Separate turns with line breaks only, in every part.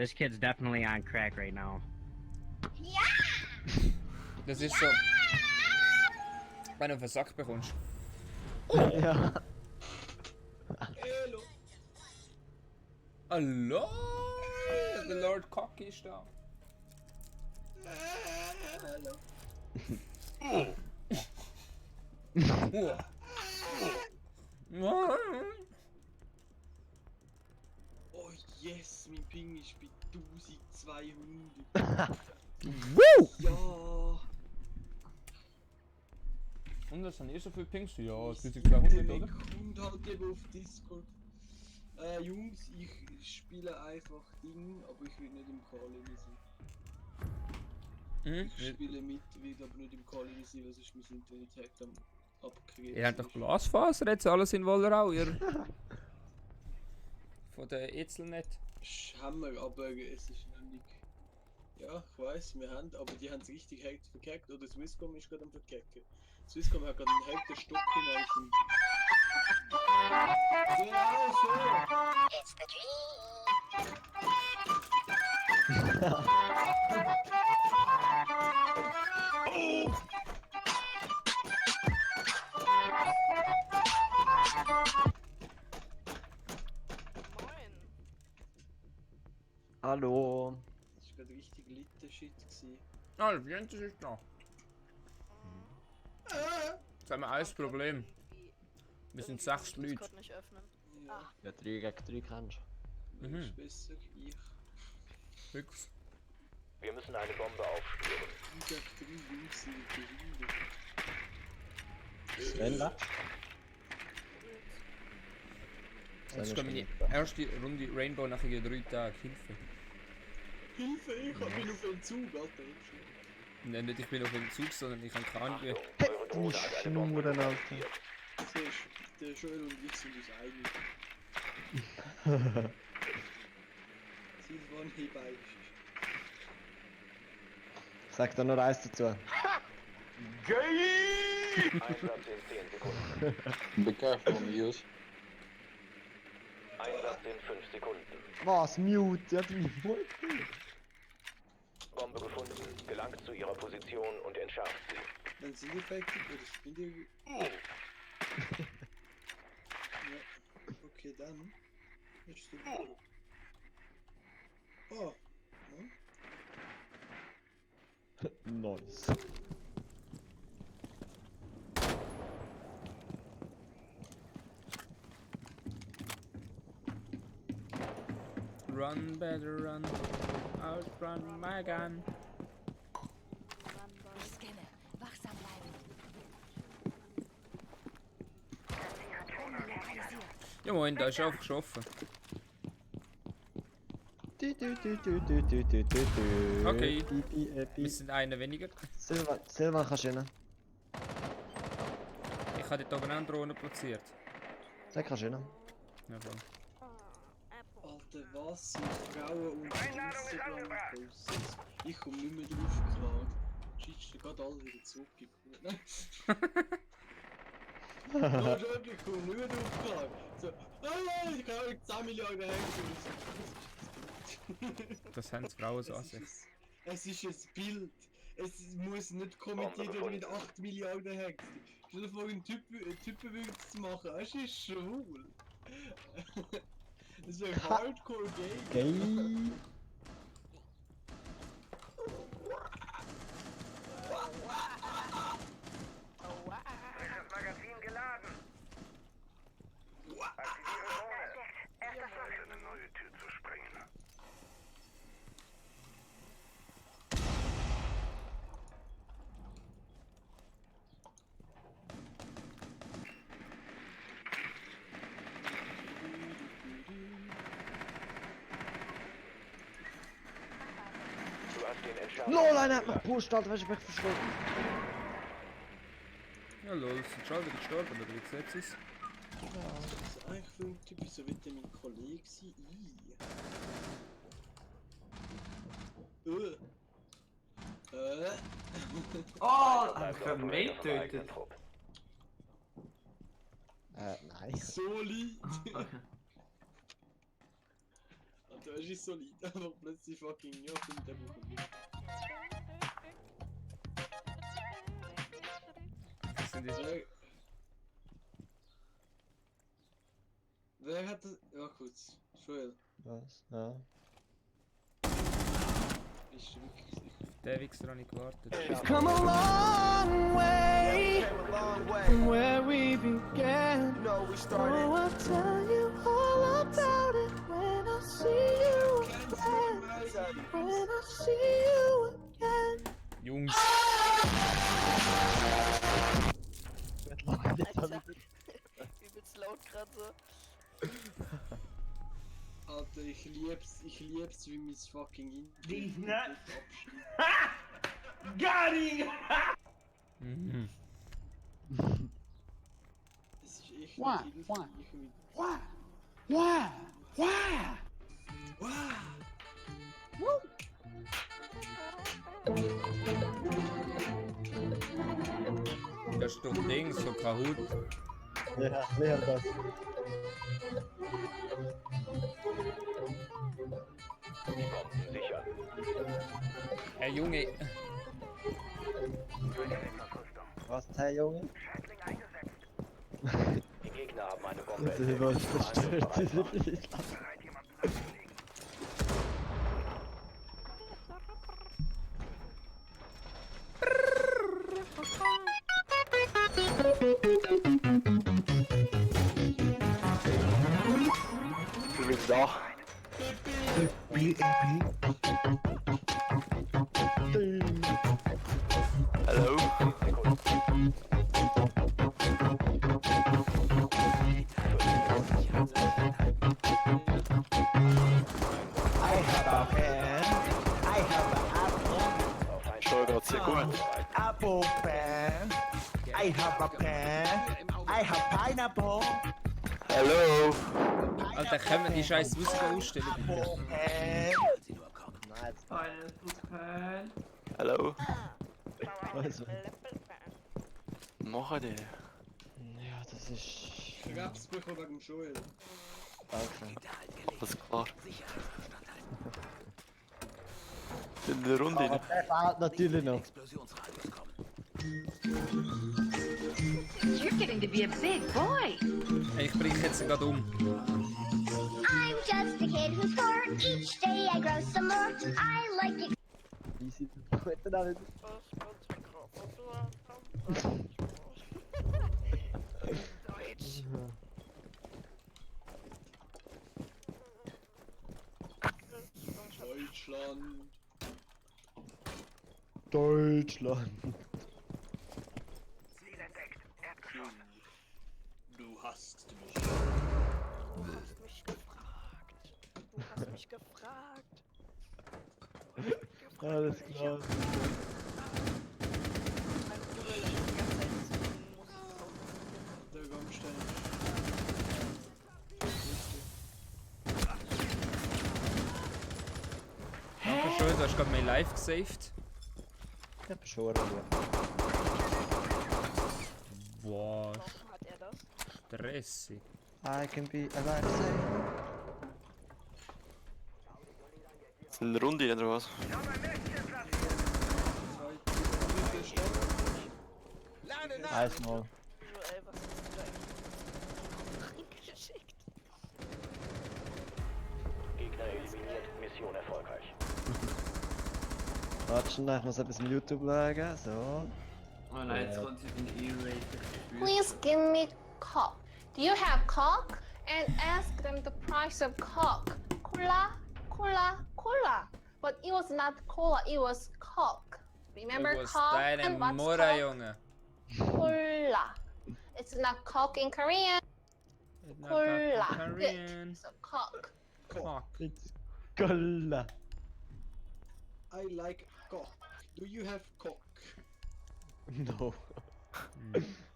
This kid's definitely on crack right now.
Das ist so, wenn du auf den Sack bekommst.
Ja.
Hallo! Hallo! Der Lord Cocky ist da. Hallo.
Oh yes, mein Ping ist bei 1200.
Woo!
Ja!
Und das sind so viele Pings? Ja, 1200, oder?
Kommt halt eben auf Discord. Jungs, ich spiele einfach Ding, aber ich will nicht im Call sein. Ich spiele mit, will aber nicht im Call sein, weil sonst mein Internet hackt am abkriegen.
Ihr habt doch Glasfaser jetzt alles in Wollerau, ihr. Von der Etzelnet.
Haben wir, aber es ist noch nicht. Ja, ich weiß, wir haben, aber die haben es richtig hart verkackt. Oder Swisscom ist gerade am verkacken. Swisscom hat gerade einen harten Stock im Außen. Genau so!
It's the
Moin.
Hallo.
Das war gerade richtig litte Shit gewesen.
Ah, der Jens ist da. Jetzt haben wir ein Problem. Wir sind 6 Leute.
Discord nicht öffnen.
Ja,
Ja, 3 gegen 3 kannst
wer ist besser? Ich.
Fix.
Wir müssen eine Bombe aufspüren.
Ich gegen 3 Jungs sind behindert.
du. Sven da?
Jetzt gehen wir in die erste Runde Rainbow nach 3 Tagen. Hilfe.
Hilfe, ich bin auf Entzug, Alter.
Nein, nicht ich bin auf dem Zug, sondern ich habe keine Ahnung.
Achtung, eure Drohne hat eine Bombe
Schnurren, Alter.
lokalisiert.
Der Joel und ich sind uns einig. Sie waren hier beide.
Sag da nur eins dazu.
Einsatz in 10 Sekunden.
Be careful on the use.
Einsatz in 5 Sekunden.
Was? Mute? Ja, die Mute.
Bombe gefunden. Gelangt zu ihrer Position und entschärft sie.
Dann sind die fertig oder sind die. Ja, okay, dann. Jetzt steht Oh. Ja.
Nice.
Run, better run. Outrun my gun.
Ich scanne. Wachsam bleiben. Bombe lokalisiert.
Ja moin, da ist einfach geschaffen. Okay. Wir sind einer weniger.
Silvan kannst du rein.
Ich habe dort oben eine Drohne platziert.
Den kannst du rein.
Ja, voll.
Alter, was sind Frauen und Instagram-Posts? Ich komm nicht mehr drauf klar. Schießt du gerade alle wieder zurückgekommen? Nein. Ich komm nicht mehr drauf klar. So, ich kann 10 Milliarden Hände.
Das haben die Frauen so an sich.
Es ist ein Bild. Es muss nicht kommentiert werden mit 8 Milliarden Hacks. Stell dir vor, einen Typen würde es machen. Es ist schwul. Das ist ein Hardcore-Game.
Gay.
Frisches Magazin geladen. Aktiviere Drohne. Eine neue Tür zu sprengen. Du hast den entscheidenden.
LOL, einer hat mich gepusht, Alter, weißt du, ich bin verschwunden.
Ja lol, sind schon wieder gestorben, oder wie sieht's aus?
Das ist eigentlich für ein Typ, wieso wird der mein Kollege sein?
Oh,
Bleibt
ich habe
Operator
Mate
vom eigenen
tötet.
Trupp.
Nice.
Solid!
Okay.
Und da ist ist solid, aber plötzlich fucking, ja, findet der Buch nicht.
Was sind das?
Wer hat das? Ja, kurz. Joel.
Was? Ja.
Ist wirklich sicher.
Der Wichser habe ich gewartet.
Come a long way from where we began. You know, we started. Oh, I'll tell you all about it when I see you again. When I see you again.
Jungs,
Alter, übelst laut gerade so.
Alter, ich lieb's, wie mein fucking
These
Internet
nuts.
abschließt.
Got him!
mhm.
Das ist echt
Why?
nicht viel
Why?
verglichen mit.
Why?
Wow!
Das ist doch Ding, so Kahoot.
Ja, wer das?
Hey Junge,
Was, hey Junge?
Die Gegner haben eine Bombe.
Das was zerstört diese Fliese.
Du bist da. Hallo? Schon gerade sehr gut.
Apple pen. I have a pen. I have pineapple.
Hallo?
Alter, können wir die scheiß Musik ausstellen bitte?
Apple pen.
Nein,
Pineapple pen.
Hallo?
also.
Machen die?
Ja, das ist.
Rapsbrüche wegen dem Joel.
Danke.
Alles klar. In der Runde.
Aber der fehlt natürlich noch.
You're getting to be a big boy.
Hey, ich bringe jetzt gerade um.
I'm just a kid who's 4. Each day I grow some more. I like it.
Easy. Guten Abend.
Deutschland.
Deutschland.
Du hast mich.
Du hast mich gefragt. Du hast mich gefragt.
Alles klar.
Mein Bruder ist die ganze Zeit deswegen muss ich das auch.
Der Gomstein.
Danke schön, du hast gerade mein Live gesaved.
Ich hab schon wieder.
Boah,
Warum hat er das?
stressig.
I can be alive. Say.
Ist in der Runde oder was?
Eins mal.
Joel, was hast du da eigentlich geschickt?
Gegner eliminiert. Mission erfolgreich.
Warte schnell, ich muss etwas im YouTube schauen. So.
Oh nein, jetzt kommt sie in die E-Rater.
Please give me Coke. Do you have Coke? And ask them the price of Coke. Cola, cola, cola. But it was not cola, it was Coke. Remember
Du hast
Coke?
deine
And what's
Mutter,
Coke?
Junge.
Cola. It's not Coke in Korean. Cola.
Korean.
Good. So Coke.
Fuck.
It's Cola.
I like cock. Do you have cock?
No.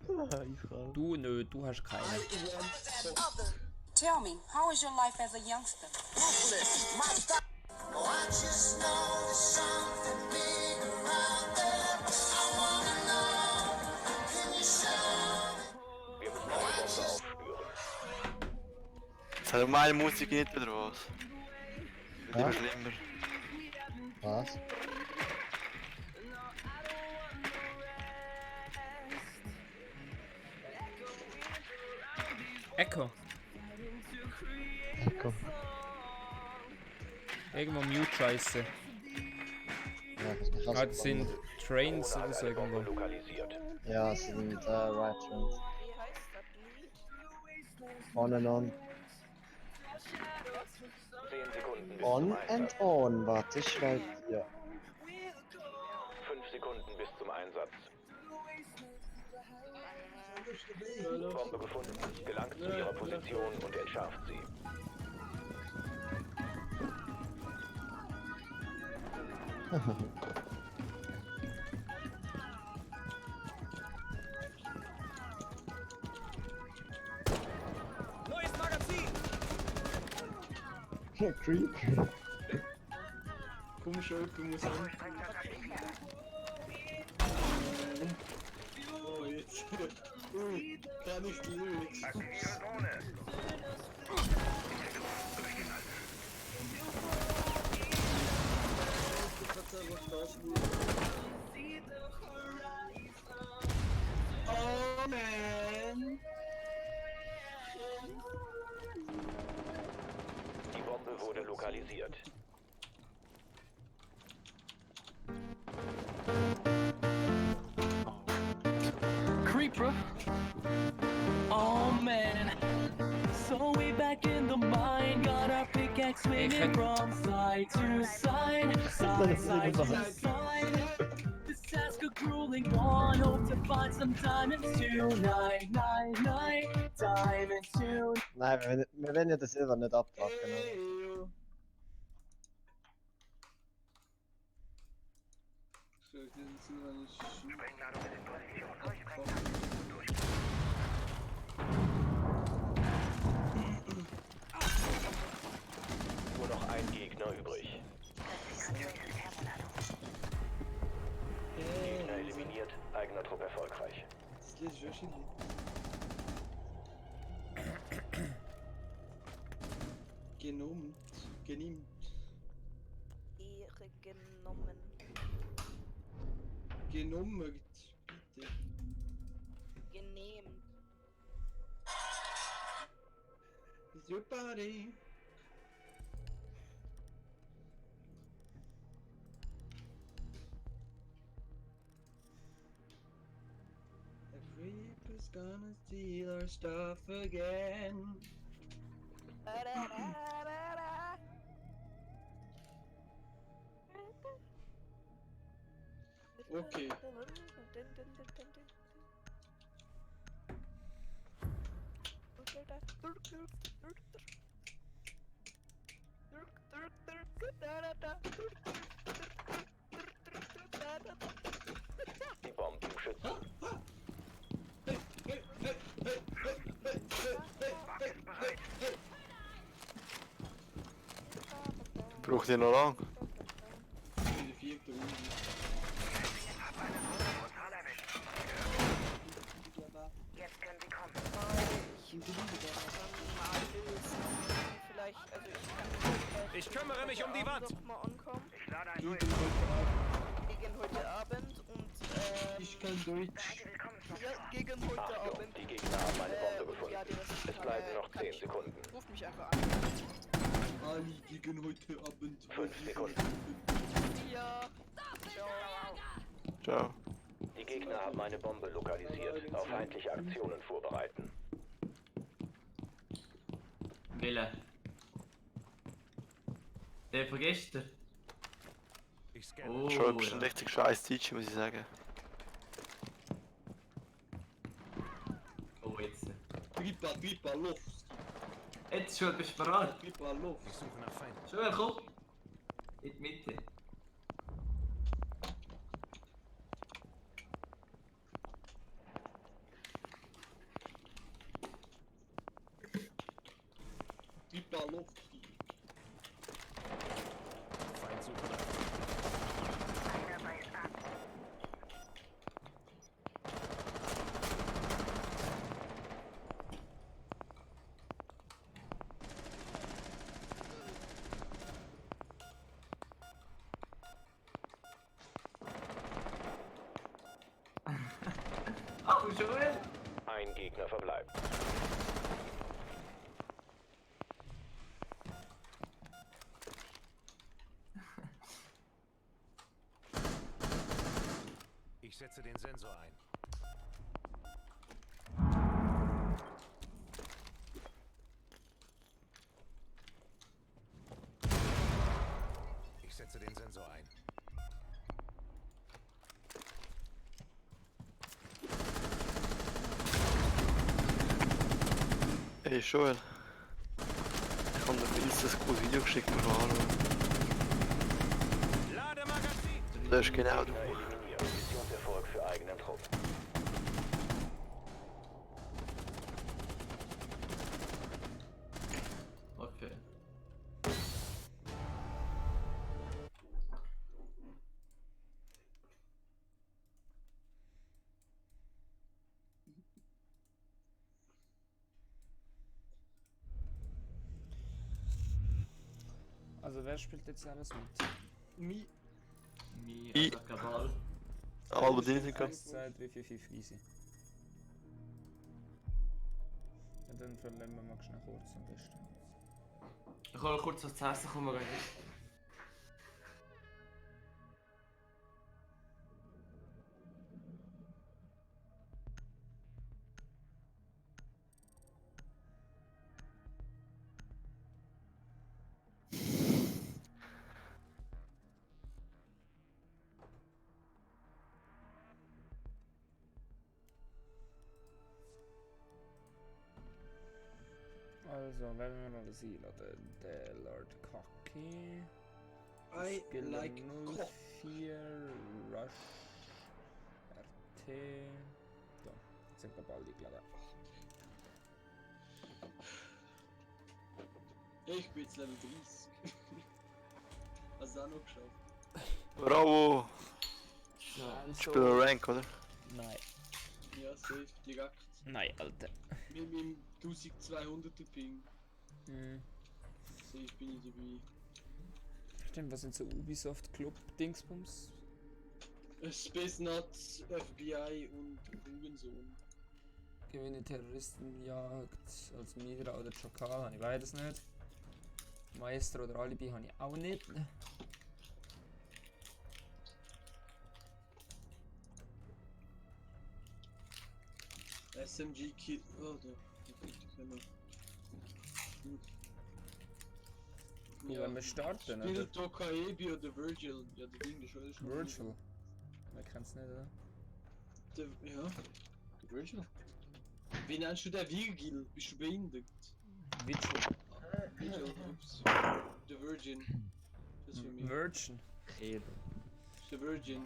Eiskalt.
Du, nö, du hast keine.
Want cock.
Tell me, how was your life as a youngster?
Wir müssen eine Bombe aufspüren. Jetzt hat meine Musik nicht oder was?
Ja?
schlimmer.
Was?
Echo.
Komm.
Irgendwo Mute-Scheiße.
Ja, das ist
Ah, das sind Trains oder so irgendwo.
Ja, es sind Right Trains.
Wie heißt das Lied?
On and on.
10 Sekunden bis
On
zum
and
Einsatz.
on. Warte, ich schreib dir.
5 Sekunden bis zum Einsatz. Bombe gefunden. Gelangt zu ihrer Position und entschärft sie.
Neues Magazin!
Creep.
Komm schon, du musst an. Oh, jetzt. Kann ich die Lyrics. Oh man!
Die Bombe wurde lokalisiert.
Creeper. Oh man. So we back in the mine, got our pickaxe swinging from side to side, side to side. This task a grueling one, hope to find some diamonds tonight, night, night, diamonds tonight.
Nein, wir werden ja den Silber nicht abpacken. Oder?
Eyo. So, den Silber nicht.
Nur noch ein Gegner übrig. Gegner eliminiert, eigener Trupp erfolgreich.
Das Lied ist wirklich lieb. Genommen. Genimmt.
Ehre genommen.
Genommen, bitte.
Genehmt.
It's your body. The creeper's gonna steal our stuff again. Okay.
Die Bombenschützen.
Braucht ihr noch lang?
In der 4. Runde.
Jetzt können sie kommen.
Vielleicht, also ich kann
Ich kümmere mich um die Wand.
noch mal ankommen.
Ich lade ein
Gegen
neues.
heute Abend.
Gegen heute Abend und
Ich kann Deutsch.
ja, gegen heute
Achtung,
Abend.
die Gegner haben eine Bombe gefunden.
Ja, die restlichen
Es bleiben
Tage
noch
kann
10
ich-
Sekunden.
Ruft mich einfach an.
Ali gegen heute Abend.
5 Sekunden.
Ja. Ciao.
Ciao.
Die Gegner haben eine Bombe lokalisiert. Auf feindliche Aktionen vorbereiten.
Wille. Der von gestern.
Ich scanne.
Oh,
Schon ein richtig scheiß Deutsch, muss ich sagen.
Oh, jetzt.
Tripa, los.
Jetzt schon, bist du bereit?
Tripa, los.
Ich suche nach Feind.
Schon, komm. In die Mitte.
Tripa, los.
Feind suche nach
Joel!
Ein Gegner verbleibt.
Ich setze den Sensor ein. Ich setze den Sensor ein.
Hey Joel. Ich habe dir ein cooles Video geschickt, musst du mal anschauen. Das ist genau du.
Missionserfolg für eigenen Trupp.
Okay.
Also wer spielt jetzt alles mit?
Mi.
Also Kabal.
Aber die sind
1, 2, 3, 4, 5, easy. Ja, dann verlieren wir mal schnell kurz am besten.
Ich hole kurz was zu essen, kommen wir gleich.
Also, wenn wir noch das einladen, der Lord Cocky.
I
Skill
like
04, Rush, RT. So, jetzt sind wir bald eingeladen.
Ich bin jetzt Level 30. Hast du auch noch geschafft?
Bravo!
Ja,
Ich spiele Rank, oder?
Nein.
Ja, safe, direkt.
Nein, Alter.
Mit meinem 1200er Ping.
Mhm.
Safe bin ich dabei.
Stimmt, was sind so Ubisoft Club Dingsbums?
Space Nuts, FBI und Hurensohn.
Gewinne Terroristenjagd als Midra oder Chakal, habe ich beides nicht. Maestro oder Alibi habe ich auch nicht.
SMG Kill. Oh, da.
Cool, wenn wir starten, oder?
Spielt Tokaebi oder Virgil? Ja, der Ding ist schon.
Virtual. Wer kennt's nicht, oder?
Ja. Der Virgil? Wie nennst du den Virgil? Bist du behindert?
Virtual.
Virgil, ups. Der Virgin. Das ist für mich.
Virgin.
Der Virgin.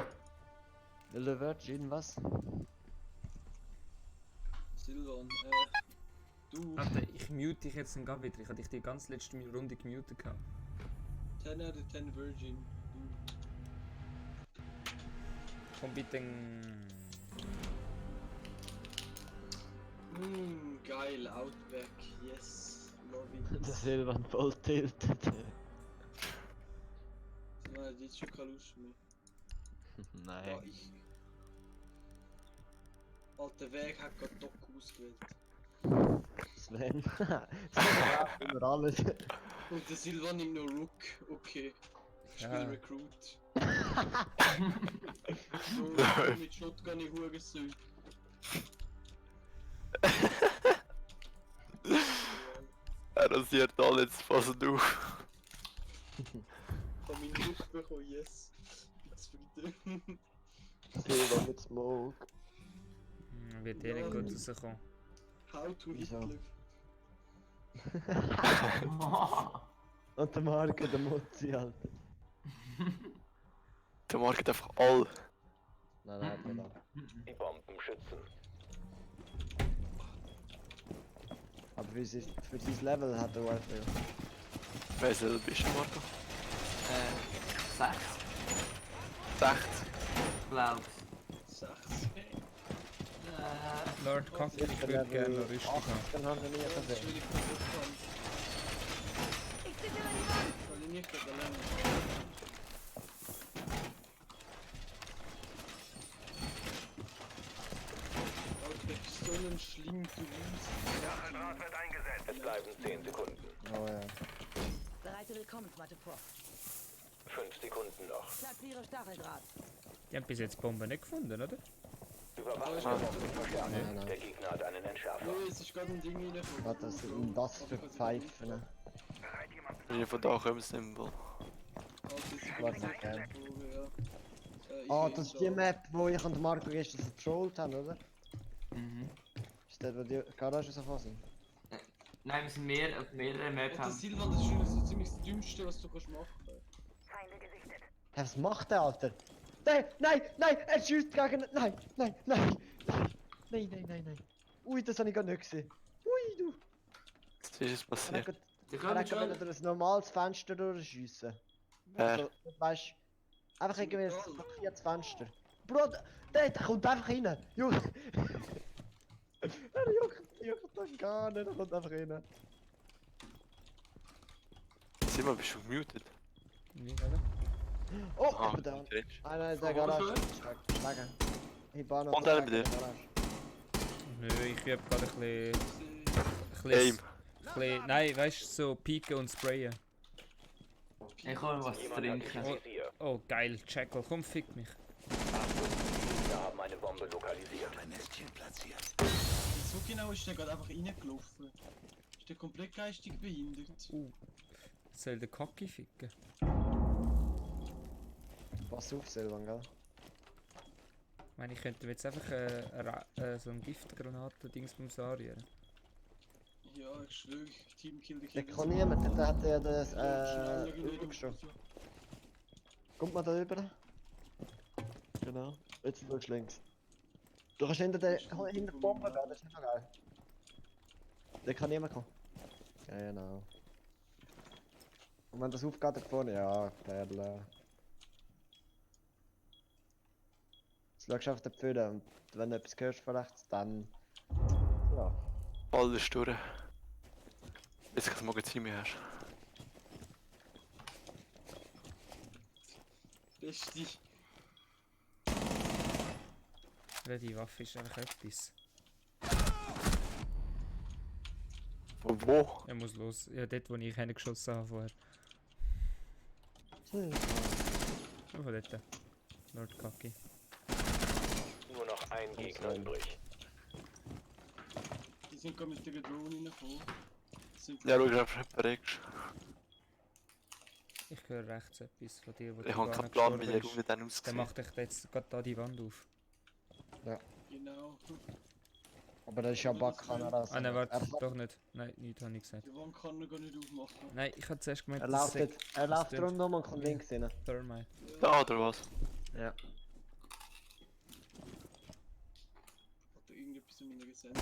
Le Virgin, was?
Silvan, du.
Warte, ich mute dich jetzt gar wieder. Ich hatte dich die ganze letzte Runde gemutet gehabt.
10 out of 10 Virgin.
Komm bitte.
Geil, Outback, yes, love it.
Der Silvan voll tiltet.
Nein, die ist schon keine Lust mehr.
Nein.
Ja, ich. Alter Weg hat gerade Doku ausgewählt.
Sven. Sven über alles.
Und der Silvan nimmt noch Rook, okay. Ich spiele
Ja.
Recruit. So, mit Shotgun in Hurensohn.
Er rasiert alles fast auf.
Ich hab meinen Look bekommen, yes. Zufrieden.
Silvan mit Smoke.
Wird eh nicht gut rauskommen.
How to
Wieso?
Hitler.
Und der Marke, der Mutzi, Alter.
Der Markt einfach all.
Nein, genau.
Die Bomben schützen.
Aber für sein Level hat er Warfare.
Weißt du, du bist, Marco?
6,
60.
glaub's.
6.
Lord Coffee, ich würde gerne noch rüsten haben.
Dann haben wir nie
Das
gesehen.
will ich kaputt haben. Weil ich nicht gerade alleine. zu uns.
Es bleiben 10 Sekunden.
Oh ja.
Bereite Willkommensmatte vor.
5 Sekunden noch.
Platziere Stacheldraht.
Die haben bis jetzt Bomben nicht gefunden, oder?
Überwachungsbomben verstärkt.
Nein, nein.
Der Gegner hat einen Entschärfer.
Nee, es ist gerade ein Ding reingekommen.
Was das sind das für Pfeifen? Ne?
Wenn ich von da komme, ist es nicht mehr.
Warte, Ah, das ist die Map, wo ich und Marco gestern getrollt haben, oder?
Mhm.
Ist das, wo die Garagen so voll sind?
Nein, wir sind mehr auf mehrere Maps
Das
haben.
Silvan, das ist schon so ziemlich das Dümmste, was du kannst machen.
Hey, was macht der, Alter? Nein, nein, nein, er schießt gegen... Nein, nein, nein, nein, nein, nein, nein, nein. Ui, das habe ich gar nicht gesehen. Ui, du.
Was ist passiert?
Sie
Er
können
kann
schon.
durch ein normales Fenster durchschiessen. Also, weißt du, einfach irgendwie ein blockiertes Fenster. Bro, der kommt einfach rein. Junge. Er juckt das gar nicht, er kommt einfach rein.
Simon, bist du gemutet?
Wie, oder?
Oh,
Ah,
ich bin da.
okay.
Nein, nein, der
Wo
Garage.
bist
Sagen. Ich baue noch
Und einer
zwei
bei dir?
Garage.
Nö, ich übe gerade ein bisschen.
Aim.
Nein, weißt du, so pieken und sprayen.
Ich hol was zu
Jemand hat
trinken.
dich im Visier.
Oh, geil, Jackal, komm, fick mich.
Wir haben eine Bombe lokalisiert.
So genau ist der gerade einfach reingelaufen. Ist der komplett geistig behindert.
Soll der Kacke ficken?
Pass auf, Silvan, gell?
Ich meine, ich könnte mir jetzt einfach so ein Giftgranaten-Dingsbums anrühren.
Ja, ich schwöre, Teamkill die
Der kann niemand, der hat ja das schon. Kommt mal da rüber? Genau. Jetzt schaust du links. Du kannst hinter der Bombe werden, das ist nicht so geil. Der kann niemand kommen. Genau. Und wenn das aufgeht, da vorne, ja, Perle. Jetzt schaust du auf den Pföhle und wenn du etwas hörst von rechts, dann... Ja.
Ball ist durch. Jetzt kein Magazin mehr hast.
Besti.
Die Waffe ist einfach etwas.
Von wo?
Er muss los. Ja, dort, wo ich geschossen habe vorher. Oh, von dort. Lord Kaki.
Nur noch ein Gegner übrig.
Die sind gerade mit der Drohne reingekommen.
Ja, schau, ich hab verreckt.
Ich höre rechts etwas von dir, wo
Ich hab keinen Plan, wie der Raum dann aussieht.
Der macht echt jetzt gerade da die Wand auf.
Ja.
Genau.
Aber das ist ja Backkamera.
Ah nein, warte, doch nicht. Nein, nichts habe ich gesagt.
Die Wand kann er gar nicht aufmachen.
Nein, ich habe zuerst gemeint,
Er läuft jetzt, er läuft rundum und kommt links rein.
Thermite.
Da oder was?
Ja.
Hat er irgendetwas in meiner gesehen?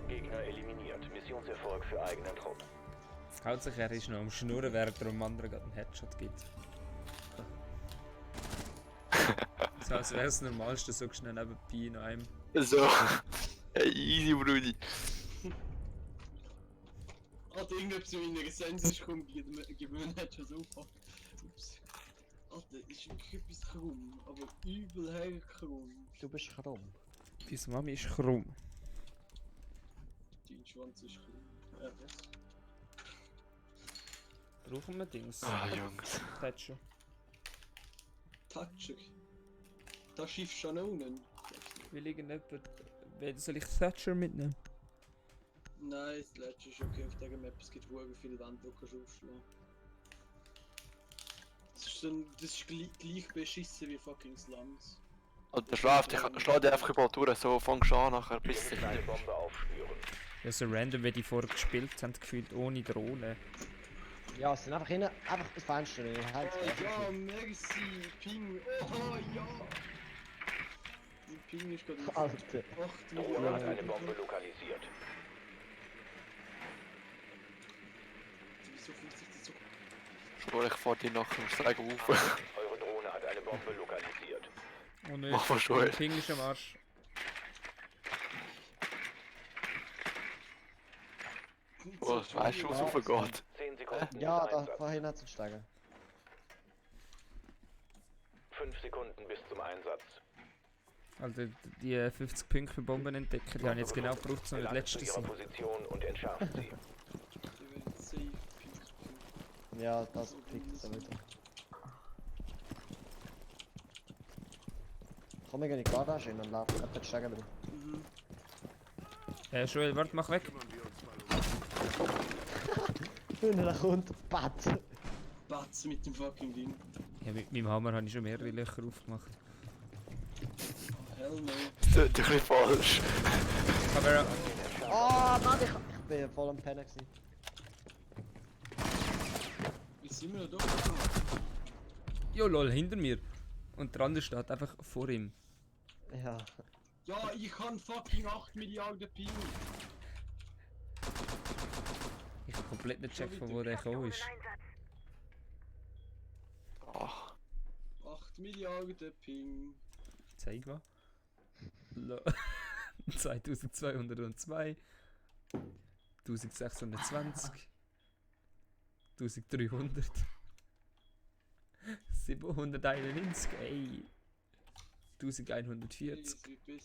Gegner eliminiert. Missionserfolg für eigenen Trupp.
Hauptsache er ist noch am Schnurren, während er dem anderen gerade einen Headshot gibt. So als wäre es das Normalste, so schnell nebenbei in einem.
So. Hey, easy, Brudi.
Hat irgendetwas in meiner gesehen, ist komm, gib mir nicht schon so auf. Ups. Alter, ist wirklich etwas krumm, aber übel her krumm.
Du bist krumm.
Deine Mami ist krumm.
Dein Schwanz ist krumm. Ja, was?
Brauchen wir Dings?
Ah, Jungs.
Thatcher.
Toucher. Das Schiff schon unten.
Will irgendjemand... Soll ich Thatcher mitnehmen?
Nein, das letzte ist okay auf dieser Map. Es gibt wirklich viele Wände, die du aufschlagen kannst. Das ist gleich beschissen wie fucking Slums.
Und der schläft, ich schlag dich einfach über die Tour, so fangst du an, nachher bis du
Eine Bombe aufspüren.
Ja, so random, wie die vorher gespielt haben, gefühlt ohne Drohne.
Ja, es sind einfach rein, einfach das Fenster rein. Halt,
Oh ja, merci, Ping. Oh ja. Die Ping ist gerade
Alter.
8
Drohne hat eine Bombe lokalisiert.
Wieso fühlt sich das so...
Schau, ich fahr dir nachher im Steiger rauf.
Eure Drohne hat eine Bombe lokalisiert.
Oh nö,
Mach mal schon.
der Ping ist am Arsch.
Oh, weißt du, was raufgeht?
10 Sekunden
Ja,
bis
da
Einsatz.
vorhin hat es einen Steiger.
5 Sekunden bis zum Einsatz.
Also die 50 Punkte für Bomben entdecken, die habe ich jetzt genau gebraucht, um das letzte zu sein.
Position und entschärfen sie.
Die werden safe Ping.
Ja, das kriegt es wieder. Komm, wir gehen in die Garage rein und laufen etwa die Stege drauf.
Joel, warte, mach weg.
Und er kommt, Batz!
Batz mit dem fucking Ding.
Ja, mit meinem Hammer habe ich schon mehrere Löcher aufgemacht.
Hell no.
Das ist ein bisschen falsch.
Aber
Oh Mann, ich bin voll am Pennen gewesen.
Wie sind wir noch da?
jo lol, hinter mir. Und der andere steht einfach vor ihm.
Ja.
Ja, ich kann fucking 8 Milliarden Ping.
Ich habe komplett nicht gecheckt, von wo der gekommen ist.
8 Milliarden Ping.
Zeig mal. 2202, 1620, 1300, 791, ey, 1140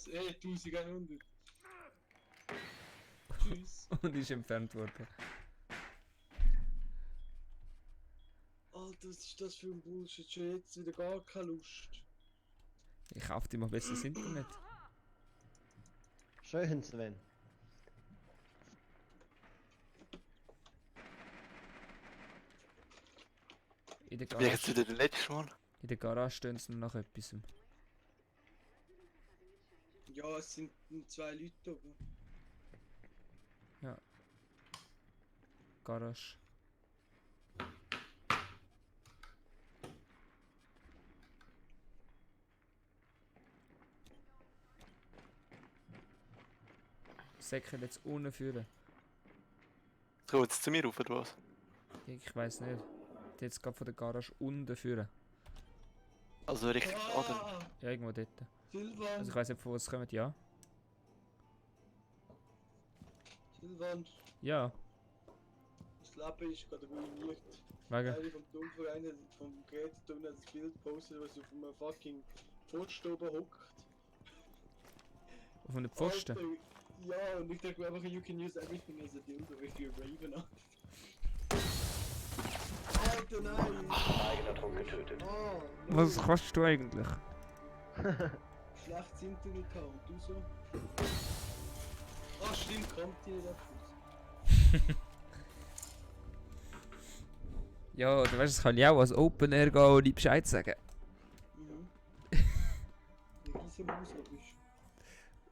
Ey, 1100. Tschüss.
und ist entfernt worden.
Alter, was ist das für ein Bullshit? Schon jetzt wieder gar keine Lust.
Ich kauf dir mal besseres Internet.
Schön, Sven.
In der
Wie jetzt
Garage,
wieder der letzte Mal?
in der Garage stehen sie noch nach etwas.
Ja, es sind 2 Leute oben.
Ja. Garage. Säcke jetzt ohne führen.
Kommt jetzt zu mir rauf, oder was?
Ich weiß nicht. Die jetzt gerade von der Garage unten führen.
Also richtig oder?
Ja, irgendwo dort.
Silvan,
Also ich weiß nicht, von wo es kommt, ja.
Silvan,
Ja,
das Leben ist gerade ruiniert.
wegen.
Einer vom Domverein hat vom Geräteturm hat das Bild gepostet, was auf einem fucking Pfosten oben hockt.
Auf einem Pfosten.
Alter, ja, und ich dachte mir einfach, you can use everything as a dildo if you're brave enough. Alter, nein!
Eigener Trupp getötet.
Oh,
Was kostet du eigentlich?
Schlechtes Internet haben und du so? Ah, stimmt, kommt dir der Fuß.
Ja, du weißt, das kann ich auch als Open Air gehen und nicht Bescheid sagen.
Mhm. Ja, diese Maus hab ich.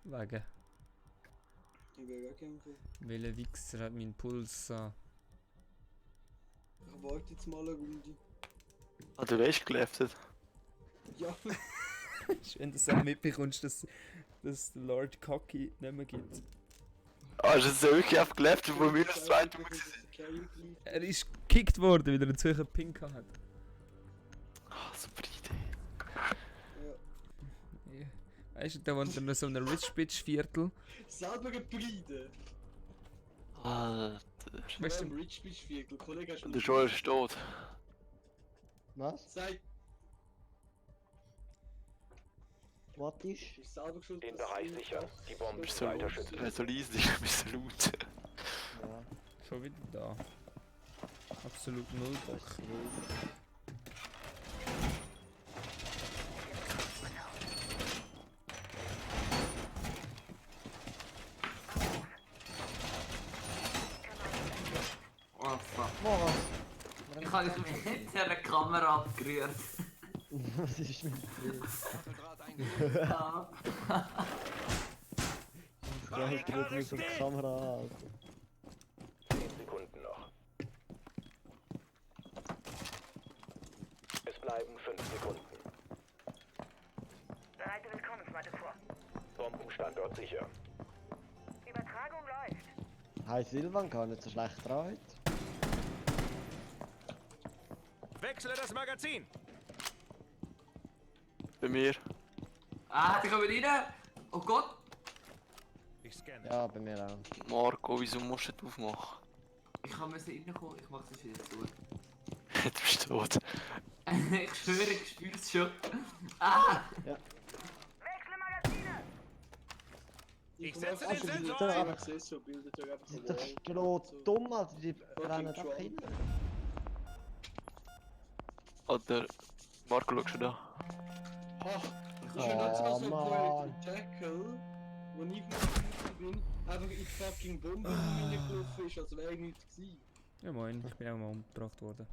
Wegen.
Ich will weggegangen.
Welcher Wichser hat meinen Puls so?
Ich warte jetzt mal eine Runde.
Ah, du hast geleftet.
Ja,
Schön, dass du auch mitbekommst, dass es Lord Cocky nicht mehr gibt.
Ah, ist das wirklich einfach geleftet, wo wir das zweite Mal waren?
Er ist gekickt worden, weil er einen Zürcher Pink hat.
Ah, super Idee.
ja.
Weißt du, da wohnt er noch so in einem Rich Bitch Viertel.
Selber gebrüder.
Alter.
Weißt
Im
du,
Rich Bitch Viertel, Kollege, hast
Und der Joel ist tot.
Was?
Seit
Was ist?
ich selber schuld.
Den
dass
Bereich
sie
sichern.
das-
Die Bomben
Bist
sind
du
weiter schützen.
so leise, ich bin so laut.
Ja,
schon wieder da. Absolut null
das
Bock.
ist wild.
Oh fuck.
Was?
Ich habe mich mit der Kamera abgerührt.
Was ist mit dir?
Ja.
Ja, ich drück mich auf die Kamera an.
10 Sekunden noch. Es bleiben 5 Sekunden.
Bereite Willkommensmatte vor.
Bombenstandort sicher.
Übertragung läuft.
Hi Silvan, gar nicht so schlecht dran heute.
Wechsle das Magazin!
Bei mir.
Ah, die kommen rein! Oh Gott!
Ich scanne.
Ja, bei mir auch.
Marco, wieso musst du das aufmachen?
Ich kann reinkommen, ich mach es wieder zu.
Du bist tot.
Ich schwöre, ich spür's schon. Ah!
Wechsle Magazin!
Ich setze
den Sensor
ein!
ein!
Ich sehe so Bilder, da einfach so
Das
Wall.
ist genau dumm, Alter, die rennen einfach
Trump.
hin.
Oder Marco, schau schon da.
Ach, ich bin nicht
Oh,
so
Mann.
Tackle, wo ich geflogen bin, einfach in die fucking Bombe reingelaufen ist, als wäre nichts gewesen.
Ja moin, ich bin auch mal umgebracht worden.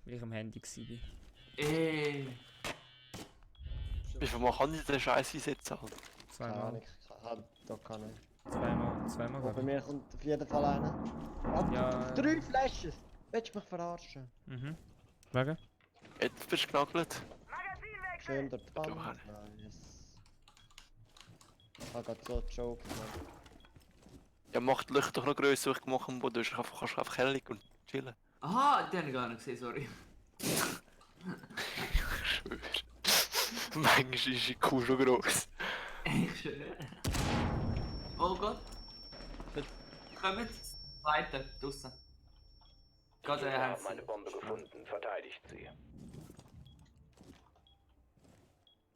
Weil ich am Handy war.
Wie viel Mal kann ich den Scheiß einsetzen? Halt?
Keine Ahnung,
Zweimal.
ich hab da keine.
Zweimal
Aber bei
glaube
mir kommt auf jeden Fall einer. Ah,
Ja.
3 Flashes! Willst du mich verarschen?
ich. Mhm. Wegen?
Jetzt bist du genagelt.
Schön dort
Du
dran.
Mann.
Nice. Ich hab grad so Jokes, Mann.
Ja, mach die Löcher doch noch grösser, was ich gemacht habe, wo du kannst einfach hell liegen und chillen.
Aha, den habe ich gar nicht gesehen, sorry.
Ich schwöre. Manchmal ist die Kuh schon gross.
Ich schwöre. Oh Gott. Kommt. Weiter, draussen.
Die
Gott,
Gegner
haben
haben eine Bombe gefunden. Verteidigt sie.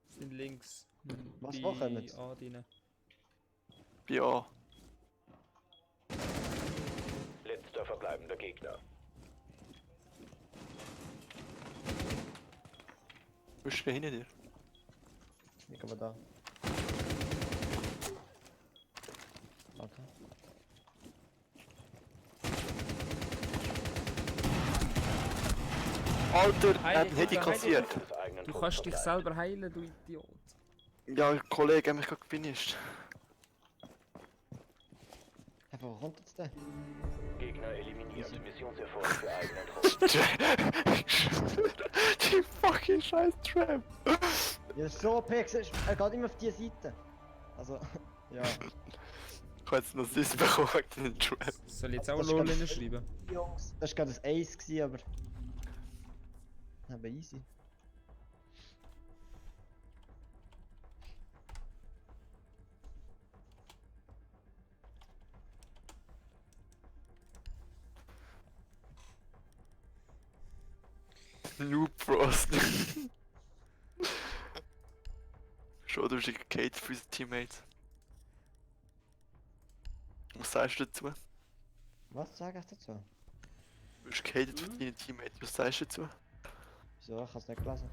Sind links.
Was
bei
machen wir jetzt?
A drin.
Ja.
Letzter verbleibender Gegner.
Bist du hinter dir?
Ich bin da. Okay.
Alter, er hat
Heil-
einen Hedi
Heil-
kassiert.
Des eigenen
Du
Trups
kannst dich
verbleiben.
selber heilen, du Idiot.
Ja, ein Kollege hat mich gerade gefinisht.
Hey, wo kommt jetzt der?
Gegner eliminiert. Missionserfolg für eigenen Trupp.
Die fucking scheiß Trap.
Ja, so Pex, er geht immer auf die Seite. Also, ja.
Ich habe jetzt noch Sis bekommen wegen den Trap.
Soll ich jetzt
Das
auch
ist
LOL
ganz-
hinschreiben?
Jungs, das war gerade ein Ace, gewesen, aber. Aber easy.
Noob Frost. Schon, du bist ein Kate für unsere Teammates. Was sagst du dazu?
Was sage ich dazu?
Du bist gehatet für deine Teammates, was sagst du dazu?
Wieso? Ich hab's nicht gelesen.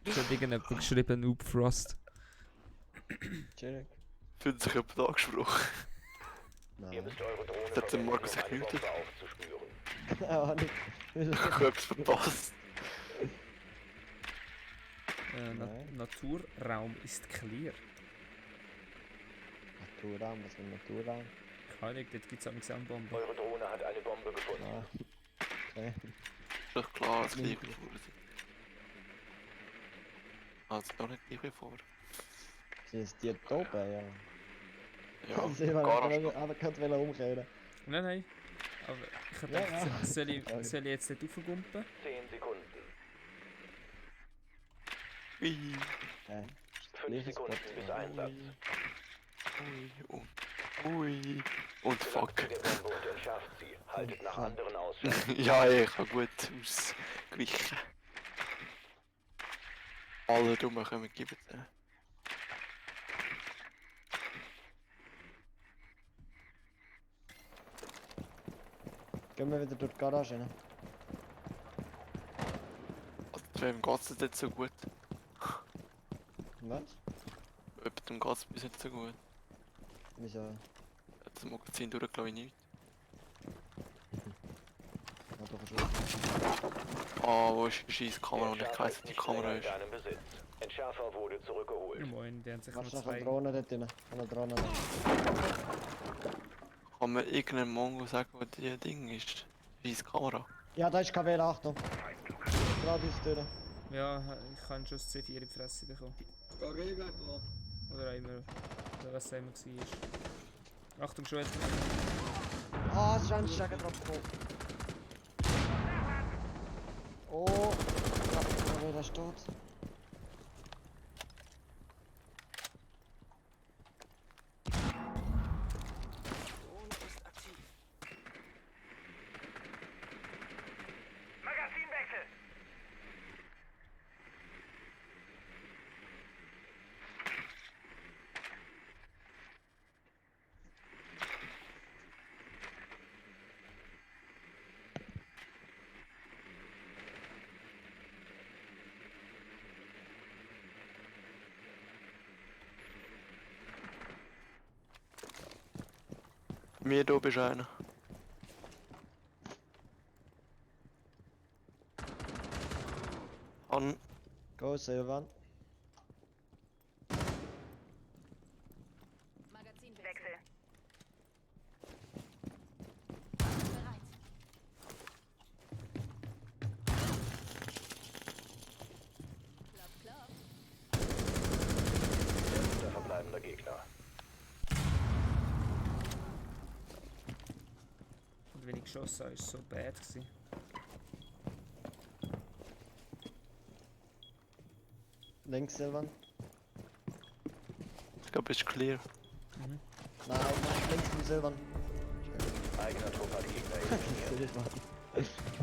Ich habe irgendjemand geschrieben, Noob Frost.
Chillig.
Fühlt sich jemand angesprochen?
Ihr
Nein.
müsst eure Drohne
Das hat der
verwenden,
Markus
um eine
gemutet.
Bombe aufzuspüren.
Ja, nicht.
Ich habe etwas verpasst.
Nein.
Naturraum ist clear.
Naturraum, was für ein Naturraum?
Keine Ahnung, dort gibt es auch Sandbomben.
Eure Drohne hat eine Bombe gefunden.
Ah. Okay.
Ist doch klar, das gleiche vor. Also doch nicht gleich wie vor.
Sie ist die da oben, ja.
Ja,
Sie
Garage.
könnte umkehren.
Nein. Aber ich hab
Ja,
gedacht,
ja.
soll ich jetzt nicht raufgumpen?
10 Sekunden.
Ui,
5 Sekunden bis Einsatz.
ui. Und fuck.
Gelangt zu der Bombe und entschärft sie. Haltet nach anderen Ausschau.
Ja, ich habe gut ausgewichen. Alle Dummen können geben.
Gehen wir wieder durch die Garage rein.
Wem geht's denn nicht so gut?
Was?
Jemandem geht's bis nicht so gut.
Wieso?
Das Magazin durchgelassen ich nicht.
Ja, doch schon.
Ah, wo ist die scheiß Kamera und ich weiss, die Kamera ist.
in deinem Besitz. Entschärfer wurde zurückgeholt.
Ja, moin, die haben sich nur
Warte, noch eine
zwei.
Drohne dort drin. Eine Drohne drin.
Kann mir irgendein Mongo sagen, wo die Ding ist? Scheiß Kamera.
Ja, da ist KW, Achtung. Gerade aus der Tür.
Ja, ich habe schon das C4 in die Fresse bekommen.
Geh gleich dran.
Oder auch immer, oder was es immer war. Achtung, schon jetzt.
Ah, es ist ein Stecker drauf gekommen. Oh. Ja, KW, der steht.
Mir da bist einer. An.
Go, Silvan.
Magazinwechsel.
Der verbleibende Gegner.
Und wenn ich geschossen habe, ist es so bad gewesen.
Links, Silvan.
Ich glaube, ist clear.
Nein, nein, links von Silvan.
Eigener Trupp hat Gegner eliminiert.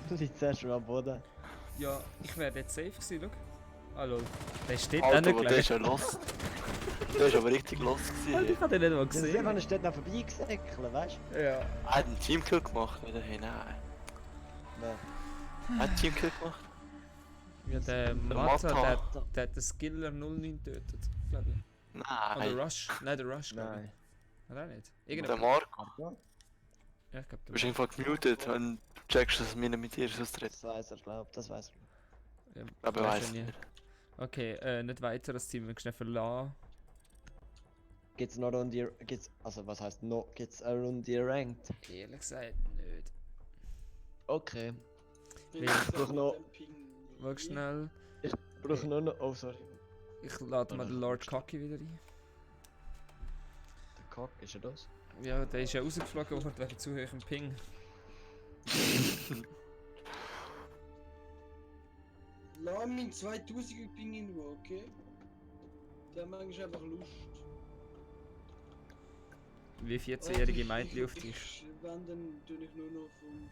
Du liegst sehr schon am Boden.
Ja, ich wäre dort safe gewesen, schau. Ah lol. Der steht
Alter,
auch nicht
aber der ist
gelegen.
ja lost. Der ist aber richtig lost
Alter,
gewesen.
ich hab den nicht mal
Der Silvan
gesehen.
ist dort noch vorbeigesäckelt, weißt du?
Ja.
Er hat einen Teamkill gemacht, oder? Hey, nein.
Nein.
Er hat einen Teamkill gemacht.
Ja, der
Mata.
Mata, der hat den Skiller 09 getötet, glaube ich. Oder
Nein.
Rush. Nein, der Rush, glaube
Nein.
ich. Hat er nicht?
Der
Irgendein.
Marco.
Ja, ich glaube,
Du bist einfach gemutet und du checkst, dass mir nicht mit dir so tritt.
Das weiß er, glaub, das weiß er.
Ja,
Aber
weiß
weiß
er nie.
nicht.
Okay, nicht weiter das Team, wir schnell verlassen.
Gibt's noch Runde, gibt's, also was heißt noch, gibt's eine Runde Ranked?
Ehrlich gesagt, nicht.
Okay.
Bin
Ich
jetzt
brauch
am
noch-
Ping.
Wag schnell.
Ich brauche nur noch, oh sorry.
Ich lade mal den Lord Cocky wieder ein.
Der Cock, ist er das?
Ja, der ist ja rausgeflogen worden wegen zu hohem Ping.
Lass mich 2000er Ping in Ruhe, okay? Der hat manchmal einfach Lust.
Wie 14-jährige Mädchen auf dich.
Wenn, dann tue ich nur noch von...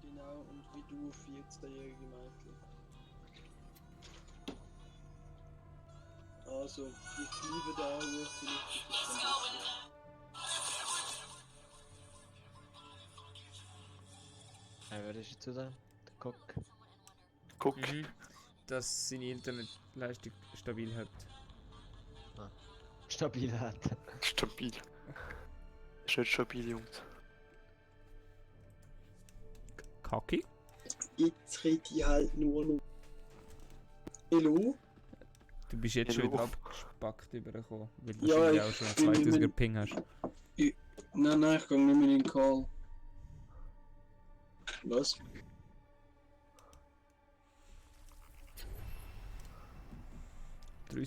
Genau, und wie du 14-jährige Mädchen. Also, ich liebe den Anruf, vielleicht ist es dann besser.
Wer ist jetzt da? Der Cock.
Guck.
Dass seine Internetleistung stabil hält.
Stabil hat.
Stabil. Ist nicht stabil, Jungs.
Cocky?
Jetzt rede ich halt nur noch. Hallo?
Du bist jetzt schon
Hallo.
wieder abgespackt übergekommen, weil du
Ja,
wahrscheinlich
ich
auch schon
bin
2000er
mit-
Ping hast.
Nein, ich gehe nicht mehr in den Call. Was?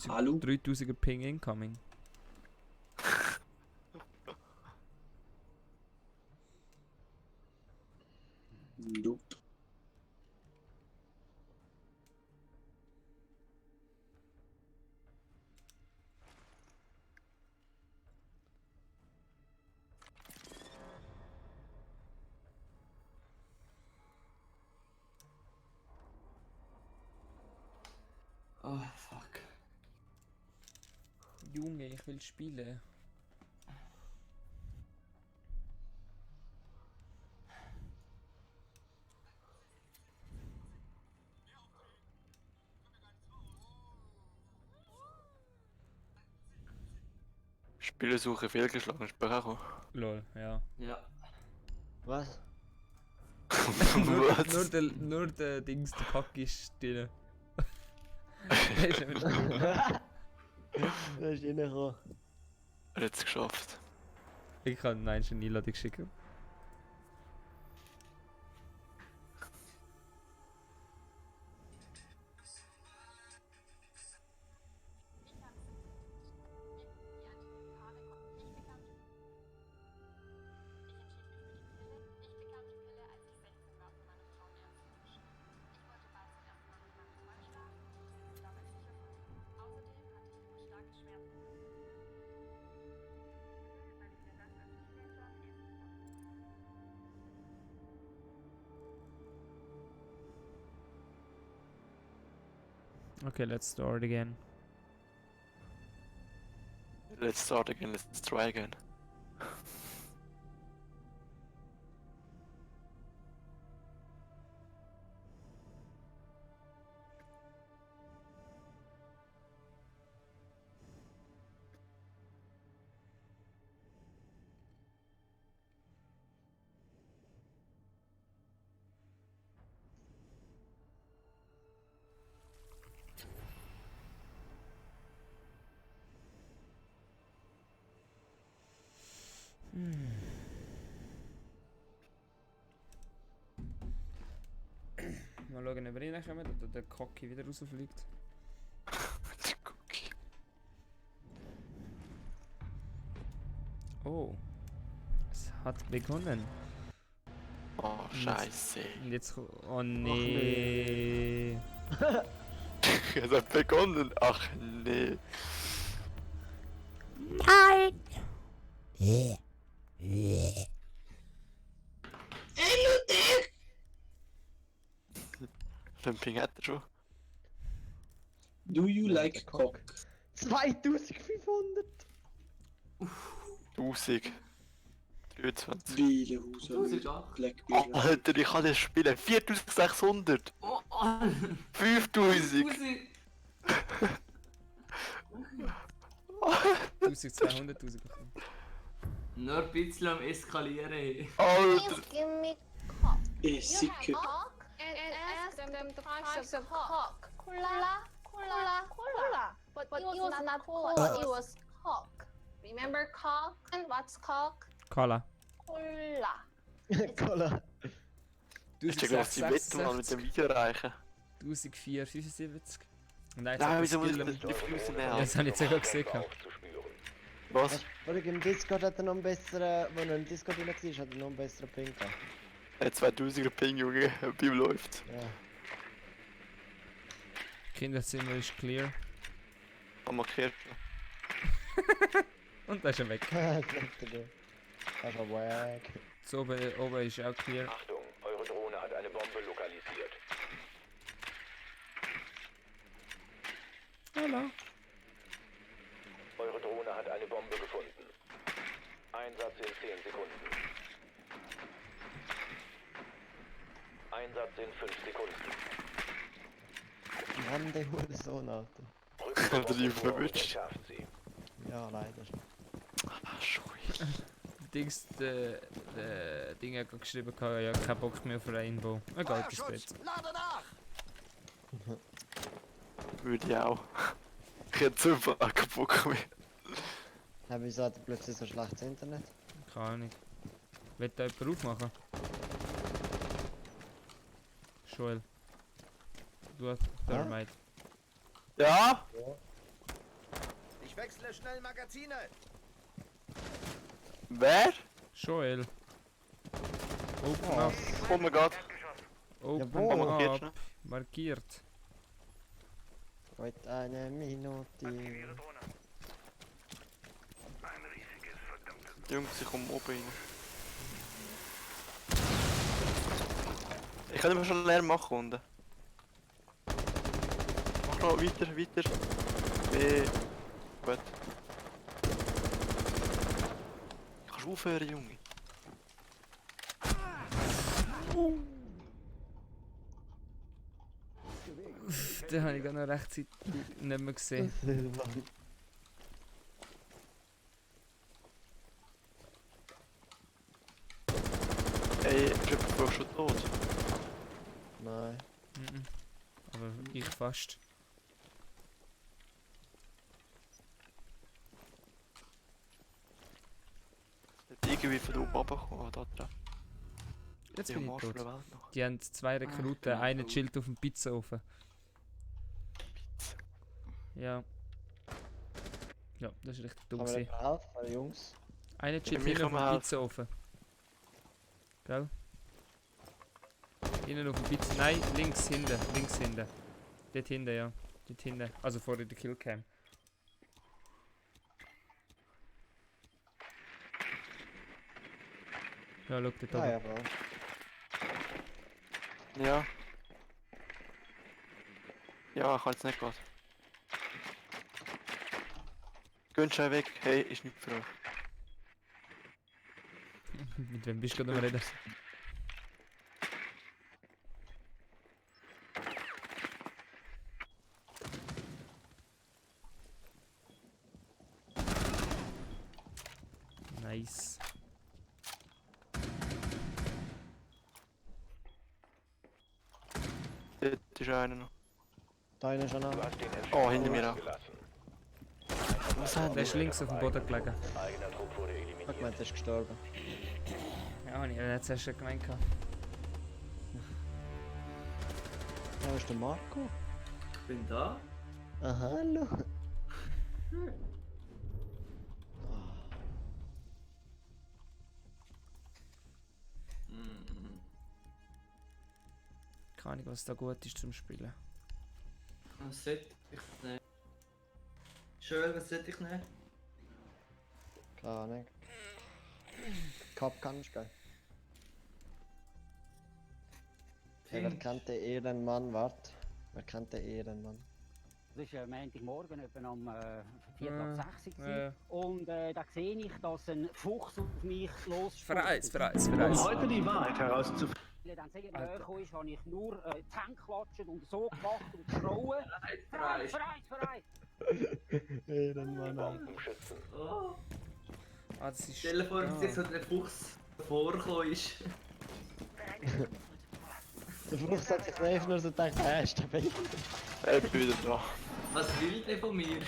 Hallo?
3000er Ping incoming.
Nope.
Oh, fuck.
Junge, ich will spielen.
Spielesuche fehlgeschlagen, Sprache.
Lol, ja.
Ja.
Was?
nur der Dings, der Cocky ist still. Der ist einfach
Der ist reingekommen.
Er hat es geschafft.
Ich kann nein schon Einladung schicken. Okay, let's start again.
Let's start again, let's try again.
Mal schauen, ob wir reinkommen oder der Cocky wieder rausfliegt.
Der Cookie.
Oh. Es hat begonnen.
Oh, scheiße.
Und jetzt... Oh nee.
Es hat begonnen. Ach nee.
Nein!
Flimping hat er schon.
Do you like cock?
2500!
1000. 23.
Bielehausen. Blackbeard.
Alter, ich kann das spielen. 4600.
Oh, oh.
5000.
1200, 1000.
Nur ein bisschen am Eskalieren.
Alter.
Please give me cock.
Eh,
You have
sicker.
cock and ask them the price of cock. Cola. But it was not cola, it was cock. Remember cock? And what's cock?
Cola.
Cola.
Cola.
Ist ja gerade die Wetten mal mit dem Video erreichen.
1475. Und
Nein, wieso muss ich das Diffusen nehmen?
Das habe ich sogar gesehen.
Was?
Oder im Discord hat er noch einen besseren, wenn er im Discord rein war, hat er noch einen besseren Ping gehabt.
Er hat 2000er Ping, Junge. Bei ihm läuft's.
Ja.
Kinderzimmer ist clear.
Haben wir gekehrt.
Und da ist er weg.
Das ist ja wack.
So, oben ist auch clear.
Achtung, eure Drohne hat eine Bombe lokalisiert.
Hallo.
Eure Drohne hat eine Bombe gefunden. Einsatz in 10 Sekunden. Einsatz in 5 Sekunden.
Mann, der Hurensohn, Alter.
Hat er die verwünscht?
Schafft sie.
Ja, leider.
Ah, scheiße.
Dings, der Ding hat gerade geschrieben, ja, kein Bock mehr auf Rainbow. Er geht ins Bett.
Würde ich auch. Ich hätte super keinen Bock mehr.
Ja, wieso hat er plötzlich so schlechtes Internet?
Keine Ahnung. Will da jemand aufmachen? Joel. Du hast Thermite.
Ja?
Ich wechsle schnell Magazine.
Wer?
Joel. Open up.
Oh mein Gott.
Open
Jawohl.
up. Markiert.
Wait eine Minute.
Jungs, ich komme oben rein. Ich kann immer schon Lärm machen unten. Mach noch weiter. Gut. Kannst du aufhören, Junge?
Den habe ich gar noch rechtzeitig nicht mehr gesehen.
Ey, ist jemand von euch schon tot?
Nein.
Aber ich fast.
Nicht irgendwie von oben runtergekommen, da dran.
Jetzt
Die
bin ich
Marsch
tot.
der Welt noch.
Die haben 2 Rekruten, einer chillt auf dem Pizzaofen. Ja. Ja, das ist richtig dumm
Kann man
gewesen.
helfen, meine Jungs?
Einer chillt
mir
hinten auf
kann
dem
man
Pizzaofen. Gell? Innen auf dem Pizza... Nein, links hinten. Dort hinten, ja. Dort hinten. Also vor der Killcam. Ja, schau dort
Ah
oben.
ja, Bro.
Ja. Ja, ich kann jetzt nicht gehen. Gehen schon weg. Hey, ist nicht für euch.
Mit wem bist du gerade am Reden? Nice.
Dort ist einer noch.
Da einer schon noch.
Du hast den
Oh, hinter mir auch.
gelassen.
Was haben
Der ist links auf dem Boden gelegen.
Eigener Trupp wurde
Ich
eliminiert.
meinte, er ist gestorben.
Ja, ich hätte es erst schon gemeint.
Da ist der Marco.
Ich bin da.
Ah, hallo.
Keine Ahnung, was da gut ist zum Spielen.
Was sollte ich nehmen? Schön, was sollte ich nehmen?
Keine Ahnung. Cup kannst du, gell? Ja, wer kennt den Ehrenmann? Wart. Wer kennt den Ehrenmann?
Das war Montagmorgen, etwa um 5:45
Ja.
Und da sehe ich, dass ein Fuchs auf mich los.
Vereins.
Um heute die Wahrheit herauszufinden.
Dann sehen wir, gekommen ist, habe ich nur die Hände geklatscht und so gemacht und geschrauen. Vereins!
Ehrenmann.
Oh.
Ah, das ist...
Stell dir vor, dass jetzt so der Fuchs vorgekommen ist.
Der Fuchs hat sich einfach nur so gedacht, ist stabil.
Ich bin wieder da.
Was will der von mir?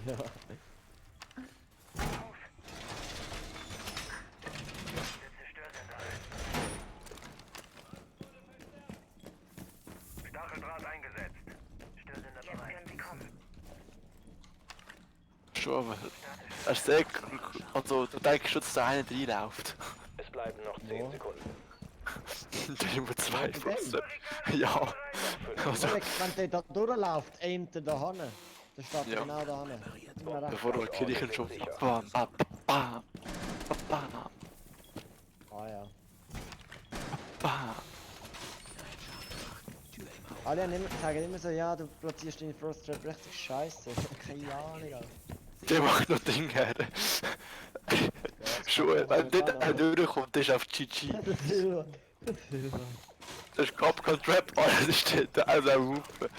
Ja.
Stacheldraht eingesetzt. Störsender bereit.
Schon, aber... Hast du sehr... Also, du denkst schon, dass da einer reinläuft.
Es bleiben noch 10 Sekunden.
Da sind wir zwei Fuchs. Ja. Also,
Wenn der da durchläuft, aimt er da hinten. Der steht
Ja.
genau da hinten.
bevor du Kirchen schon... Bam, bam, bam, bam,
Ah ja.
bam.
Alle sagen immer so, ja, du platzierst deine Frost Trap richtig scheiße. Keine Ahnung, Alter.
Der macht noch Ding her. Schon, wenn der durchkommt, ist auf GG. Das ist Capcom Trap, alles steht da, also auf Wuppe.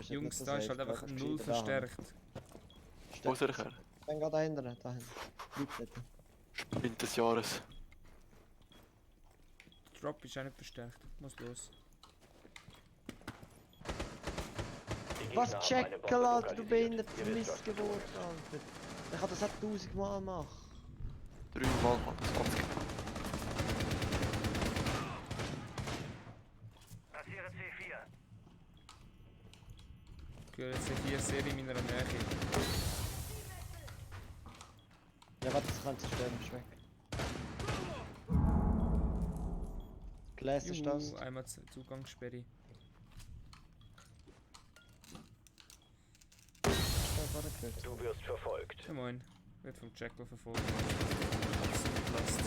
Jungs, da ist halt einfach null verstärkt.
Wo soll ich her?
Dann geh dahinter, dahin. Bleib dort.
Sprint des Jahres.
Drop ist auch nicht verstärkt. Muss los.
Was checken, Alter, du behindertes Missgeburt, Alter. Ich kann das auch 1000-mal machen.
3-mal hat das ganz genau.
Passiere C4.
Ich höre jetzt hier sehr in meiner Nähe.
Ja, warte, das kann zerstören, bist weg. Gläser ist das.
Einmal Zugangssperre.
Du wirst verfolgt.
Ja moin. Wird vom Jackal verfolgt. Last.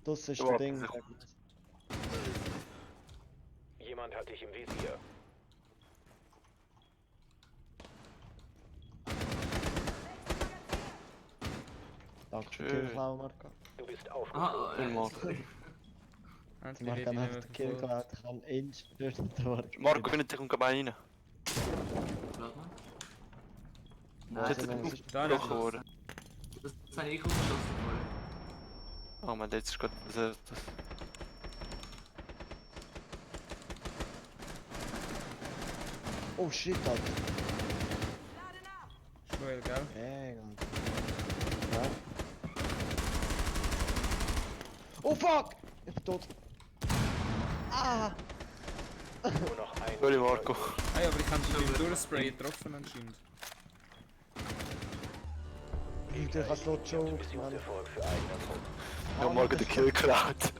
Das ist der Ding.
Jemand hat dich im Visier.
Danke für
Schön.
den Killklau, Marco.
Du bist
Ah,
aufgeflogen.
Marco hat einfach den Killklau, ich kann instant durch.
Marco, wenn ich kommt rein.
Warte mal.
Jetzt
Nein,
ist
das
der Buch geworden.
Das habe ich aufgeschossen vorher.
Oh man, jetzt ist gerade das...
Oh shit, Alter.
Schwell, gell?
Hey, Alter. Ja. Oh fuck! Ich bin tot. Ah!
Nur noch ein.
Sorry Marco.
Ah ja, aber ich habe ihn beim Durchspray getroffen anscheinend.
Alter, ich hab so Jokes, Mann.
Erfolg für eigene Truppen.
Ja, Marco den Kill geklaut.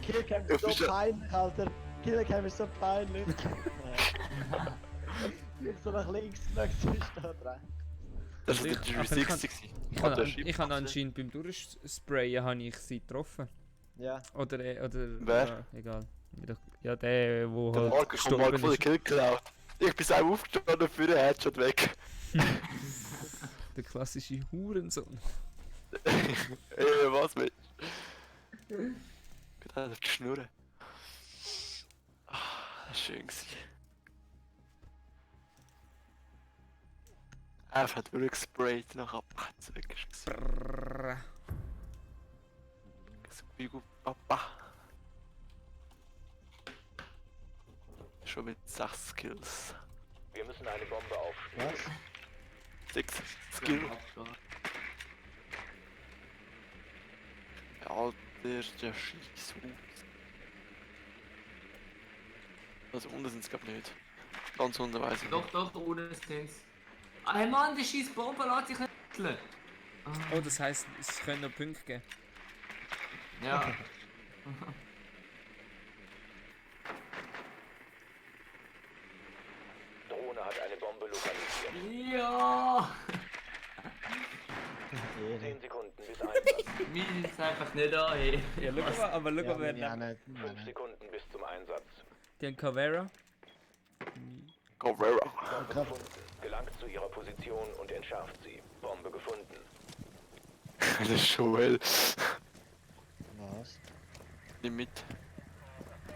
Killcam ist so peinlich, Alter. Killcam ist so peinlich. Ich hab so nach links geschaut, sie ist da dran.
Das war der
Aber
360.
Ich habe anscheinend beim Durchsprayen habe ich sie getroffen.
Ja.
Oder
Wer?
Ja, egal. Ja, der, wo
Der
halt
Marco kommt Marco den
ist.
Kill geklaut. Ich bin auch aufgestanden für den Headshot weg.
Der klassische Hurensohn.
Was mit? Geht auf die Schnurren. Ah, das war schön gewesen. Einfach durchgesprayt nach Abpatzen weg. Bigu Papa. Schon mit 6 Skills.
Wir müssen eine Bombe aufspielen.
Was?
6 Skill. Ja, der schießt aus. Also unten sind es glaube ich nicht. Ganz unten weiss ich
Doch,
nicht.
doch, unten sind's. Ah, hey Mann, die scheiß Bombe lässt sich nicht wechseln.
Oh, das heisst, es können noch Punkte geben.
Ja.
Drohne hat eine Bombe lokalisiert.
Ja.
10 Sekunden bis Einsatz.
Wir sind einfach nicht da, hey.
Ja, schau mal, aber schau mal, wer
Ja,
da.
nicht.
5 Sekunden bis zum Einsatz.
Die haben Cavera.
Covera.
Bombe gefunden. Gelangt zu ihrer Position und entschärft sie. Bombe gefunden.
Das ist schon well.
Was?
Nimm mit.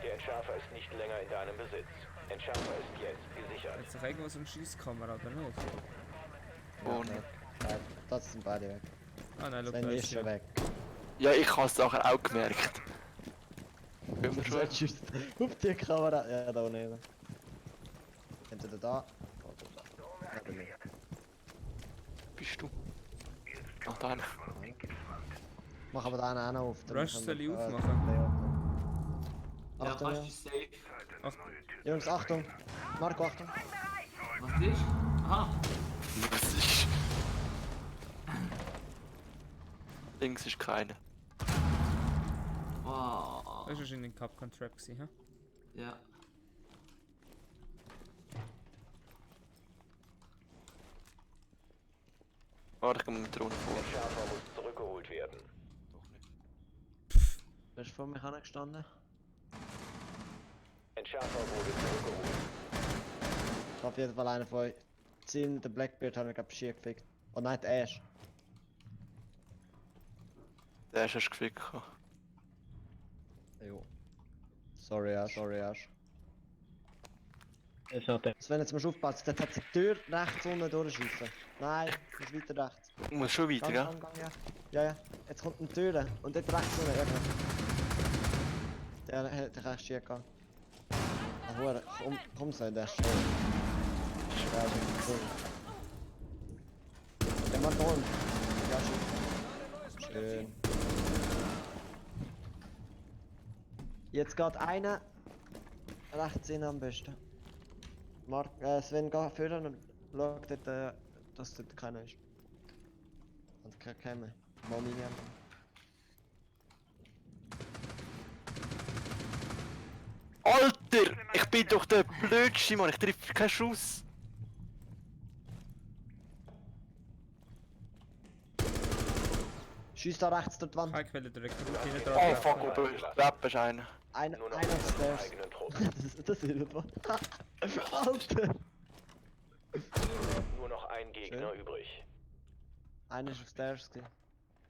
Der Entschärfer ist nicht länger in deinem Besitz. Entschärfer ist jetzt gesichert.
Jetzt doch irgendwo so eine Schießkamera, oder nicht?
Oh,
Nein, das sind beide weg.
Ah nein, schau,
Sven
da
ist
ist
schon
sie.
weg.
Ja, ich habe es nachher auch gemerkt. Gehen wir
Du
schon?
solltest auf die Kamera. Ja, da unten. Entweder da oder da. Oder nicht.
Bist du? Ach, da.
Mach aber den auch noch auf. dann
Rush
können
soll ich
wir-
aufmachen?
Ja,
Achtung,
fast
Jungs.
safe.
Jungs, Achtung! Marco, Achtung!
Was ist? Aha.
Was ist? Links ist keine.
Wow.
Das war wahrscheinlich ein Capcom-Trap gewesen, hä?
Ja.
Warte, ich gehe mit der Drohne vor.
Entschärfer muss zurückgeholt werden.
Bist du vor mich angestanden?
Entschärfer wurde zurückgeholt.
Ich hab auf jeden Fall einen von euch. Ziehen, der Blackbeard hat mich gerade schier gefickt. Oh nein, der Ash.
Der ist erst gefickt.
Jo. Sorry, Ash, sorry, Ash. Sven, jetzt musst du aufpassen, dort hat die Tür rechts unten durchschießen. Nein, du musst weiter rechts.
Du musst schon weiter, gell?
Gang, ja. Ja, ja. Jetzt kommt eine Tür und dort rechts unten, ja genau. Der hat rechts schier gegangen. Ah, Hure, komm Sven, der ist schon. Der ist echt cool. Der macht da unten. Ja, schön. Jetzt geht einer rechts hin am besten. Sven, geh führen und schau dort, dass dort keiner ist. Und kein Kämme. Mal meine Hände.
Alter! Ich bin doch der Blödste, Mann. Ich treffe keinen Schuss.
Schieß da rechts durch die Wand.
Ich will den Rekrut hinten
Oh
dran.
fuck, oben. Treppe ist einer.
Einer
Nur noch
auf Stairs.
eigenen Trupp.
Das ist etwas. Alter!
Nur noch ein Gegner übrig.
Einer ist auf Stairs gewesen.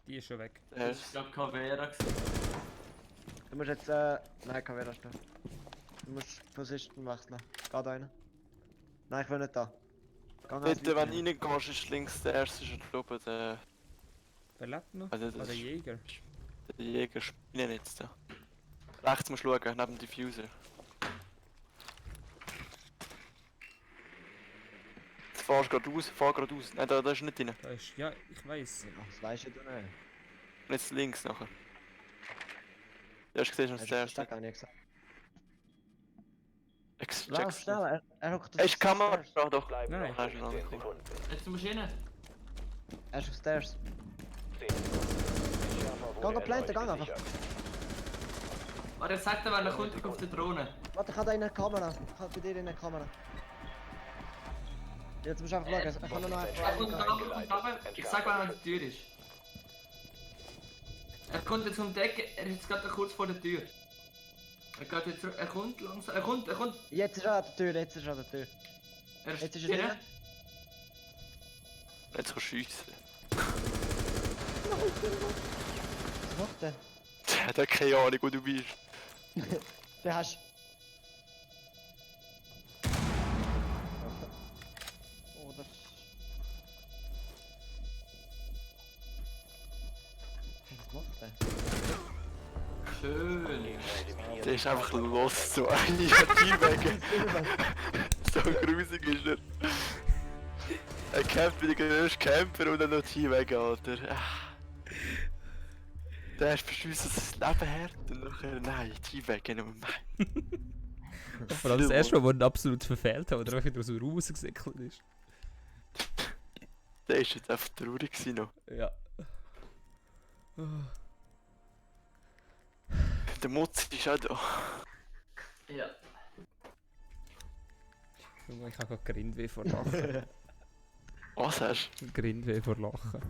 Die ist schon weg.
Der
Das
ist.
ist glaub Cavera gewesen.
Du musst jetzt, nein, kann wieder stehen. Du musst Position wechseln. Geh da rein. Nein, ich will nicht da. Geh ganz
Bitte,
weit
wenn
rein.
du reingehst, ist links der erste, ist glaube der.
Wer lebt noch?
Also, das
Ah, der
ist-
Jäger.
Der Jäger spielen jetzt da. Rechts musst du schauen, neben dem Diffuser. Jetzt fahrst du gerade raus, fahr gerade raus. Nein, da ist nicht drin.
Da ist. Ja, ich weiß.
Ach, das weisst du nicht.
Und jetzt links nachher. Ja, hast du gesehen,
Hast
der
du
erste.
das gar nicht gesagt?
Ich
Lauf
check's
schnell,
nicht.
er hockt
Ist die Kamera da doch?
Bleiben
Nein.
noch
Nein, schon
10
noch.
Sekunden.
Jetzt musst du rein.
Er ist auf Stairs.
10 Sekunden. Entschärfer wurde
planten,
erneut
gang einfach.
gesichert.
Warte, ich sag dir, wenn er kommt, ich auf der Drohne.
Warte, ich habe da in der Kamera. Ich habe bei dir in der Kamera. Jetzt musst du einfach schauen, ich kann nur noch
Er
einfach.
kommt runter. Ich sag, wenn er an der Tür ist. Er kommt jetzt um die Ecke, er ist jetzt gerade kurz vor der Tür. Er geht jetzt, er kommt langsam, er kommt.
Jetzt ist er an der Tür, jetzt ist er an der Tür.
Er
Jetzt ist er
drin.
drin.
Jetzt kannst du schiessen.
Was macht der?
Der hat keine Ahnung, wo du bist.
Der hast. Oh, das. Was macht der?
Schön.
Der ist einfach los, so ein Teamwagen. So grusig ist er. Er kämpft wie der größte Camper und dann noch Teamwagen, Alter. Der ist verschissen das Leben hart und nachher, nein, Teamwagen, nein.
Vor allem das erste Mal, wo er ihn absolut verfehlt hat, oder einfach wieder aus dem Raum rausgesickelt ist.
Der ist jetzt einfach traurig gewesen noch.
Ja.
Der Mutzi ist auch da.
Ja.
Junge, ich habe gerade Grindweh vor Lachen.
Was hast
du? Grindweh vor Lachen.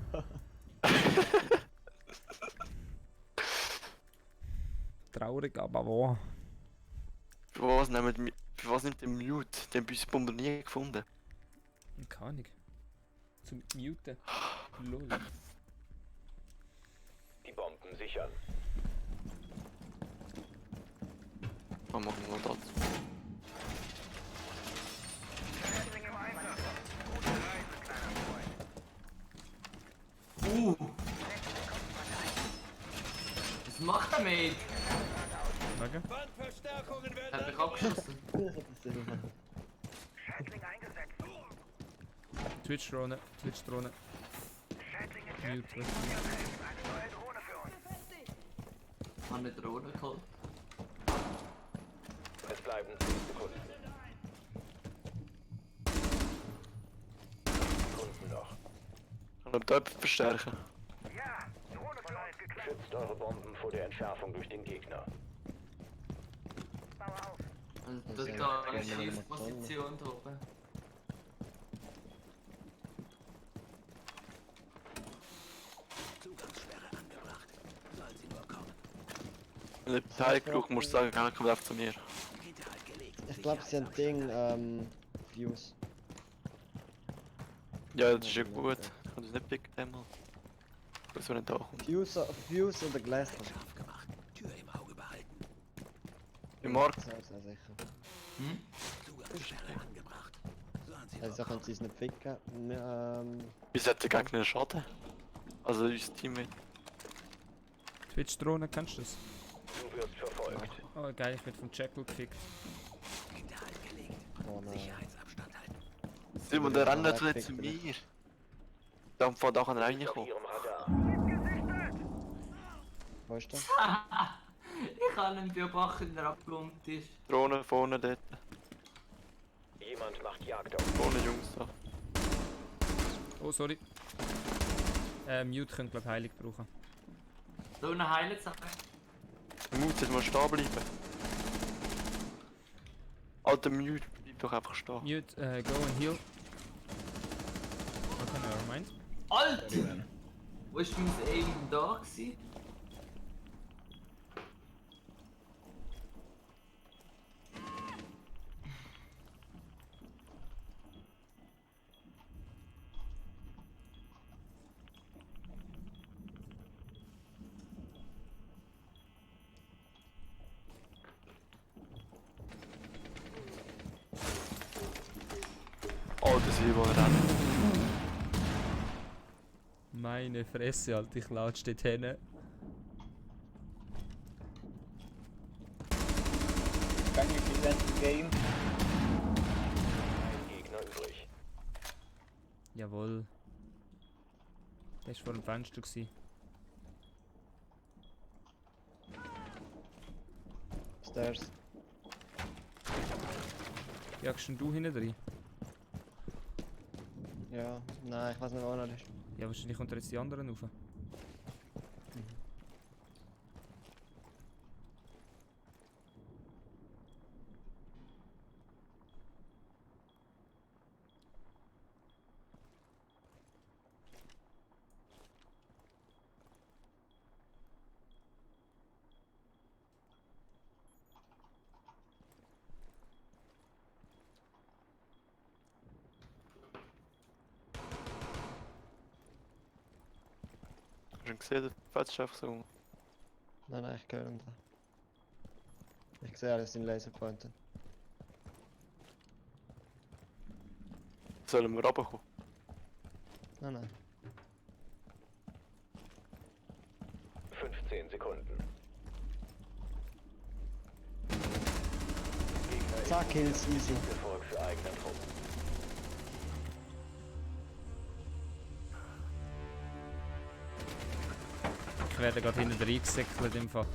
Traurig, aber wahr.
Für was nimmt der Mute? Den haben wir unsere Bomber nie gefunden.
Keine Ahnung. Zum Muten. Lol.
Die Bomben sichern.
Was machen wir das?
Was macht der Mate?
Danke.
Hat mich abgeschossen.
Twitch-Drohne, Twitch-Drohne. Mute, was?
Ich habe eine Drohne geholt.
Es bleiben 10 Sekunden. Sekunden noch.
Kann man da etwas verstärken?
Schützt eure Bomben vor der Entschärfung durch den Gegner.
Und dort da eine Schießposition da oben.
Wenn du Teig brauchst, musst du sagen, komm einfach zu mir.
Ich glaube, sie haben Ding, Fuse.
Ja, das ist ja gut. Ich kann das nicht picken einmal. Das soll nicht da kommen.
Fuse oder Glass.
Im Markt.
Sehr, sehr sicher.
Hm?
Also können sie es nicht ficken.
Bis hat der Gegner Schaden? Also unser Teammate.
Twitch-Drohne, kennst du das?
Du wirst verfolgt.
Oh geil, ich werde vom Jackal gefickt.
Oh nein.
Simon, der rennt nicht zu mir. Dann fährt auch ein reingekommen.
Wo ist der?
Ich habe einen beobachten, der abgeräumt ist.
Drohne vorne dort.
Jemand macht Jagd auf.
Vorne Jungs da.
Oh, sorry. Mute könnte glaube Heilig brauchen.
So eine heile Sache.
Mute, jetzt mal stehen bleiben. Alter Mute, bleib doch einfach stehen.
Mute, go and heal. Okay, nevermind.
Alter! Wo ist mein Aim da gewesen?
Alter Simon, rennen.
Meine Fresse, Alter, ich latsch dort hin.
Can you present the game? Ein Gegner übrig.
Jawohl. Der war vor dem Fenster gewesen.
Stairs.
Jagst denn du hinten drin?
Ja, nein, ich weiß nicht, wo er ist.
Ja, wahrscheinlich kommt jetzt die anderen rauf.
Hast du gesehen, der fährt sich einfach so.
Nein, ich höre ihn da. Ich sehe alles in Laserpointer.
Sollen wir runterkommen?
Nein.
15 Sekunden.
Zack, Kills, easy.
Erfolg für eigene Truppen.
Ich werde gerade hinten reingesäckelt im Fall.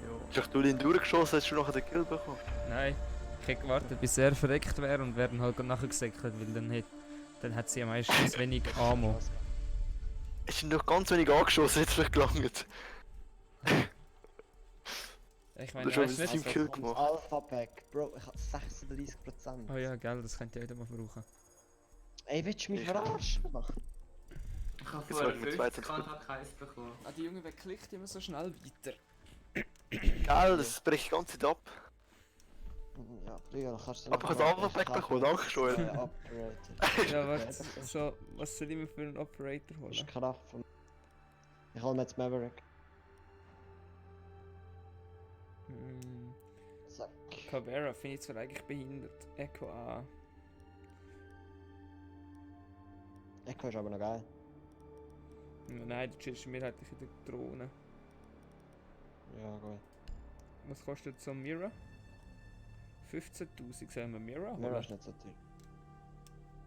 Jo.
Hast du den durchgeschossen, hast du nachher den Kill bekommen?
Nein, ich hätte gewartet, bis er verreckt wäre und wäre dann halt nachher gesäckelt, weil dann hat sie ja meistens wenig Ammo.
Es sind noch ganz wenig angeschossen, jetzt vielleicht gelangt.
Ich
Du
meine,
hast schon
weißt
ein
nicht...
Team-Kill gemacht.
Alpha Pack, Bro, ich hab 36%.
Oh ja, gell, das könnte ich wieder mal brauchen.
Ey, willst du mich verarschen?
Ich habe
Jetzt
vorher
sollten wir
50
2
und habe keins bekommen.
Ah, die Junge, wer klickt immer so schnell weiter?
Geil, das bricht die ganze Zeit ab.
Ja, früher kannst du...
Aber ich habe das Alpha-Pack bekommen, danke Joel.
Ja, warte, so, was soll ich mir für einen Operator holen?
Das ist Kraft von... Ich hol mir jetzt Maverick. Zack.
Caveira finde ich zwar eigentlich behindert. Echo A.
Echo ist aber noch geil.
Nein, du chillst mehrheitlich in der Drohne.
Ja, gut.
Was kostet so ein Mirror? 15.000, sollen wir Mirror holen?
Mirror ist nicht so teuer.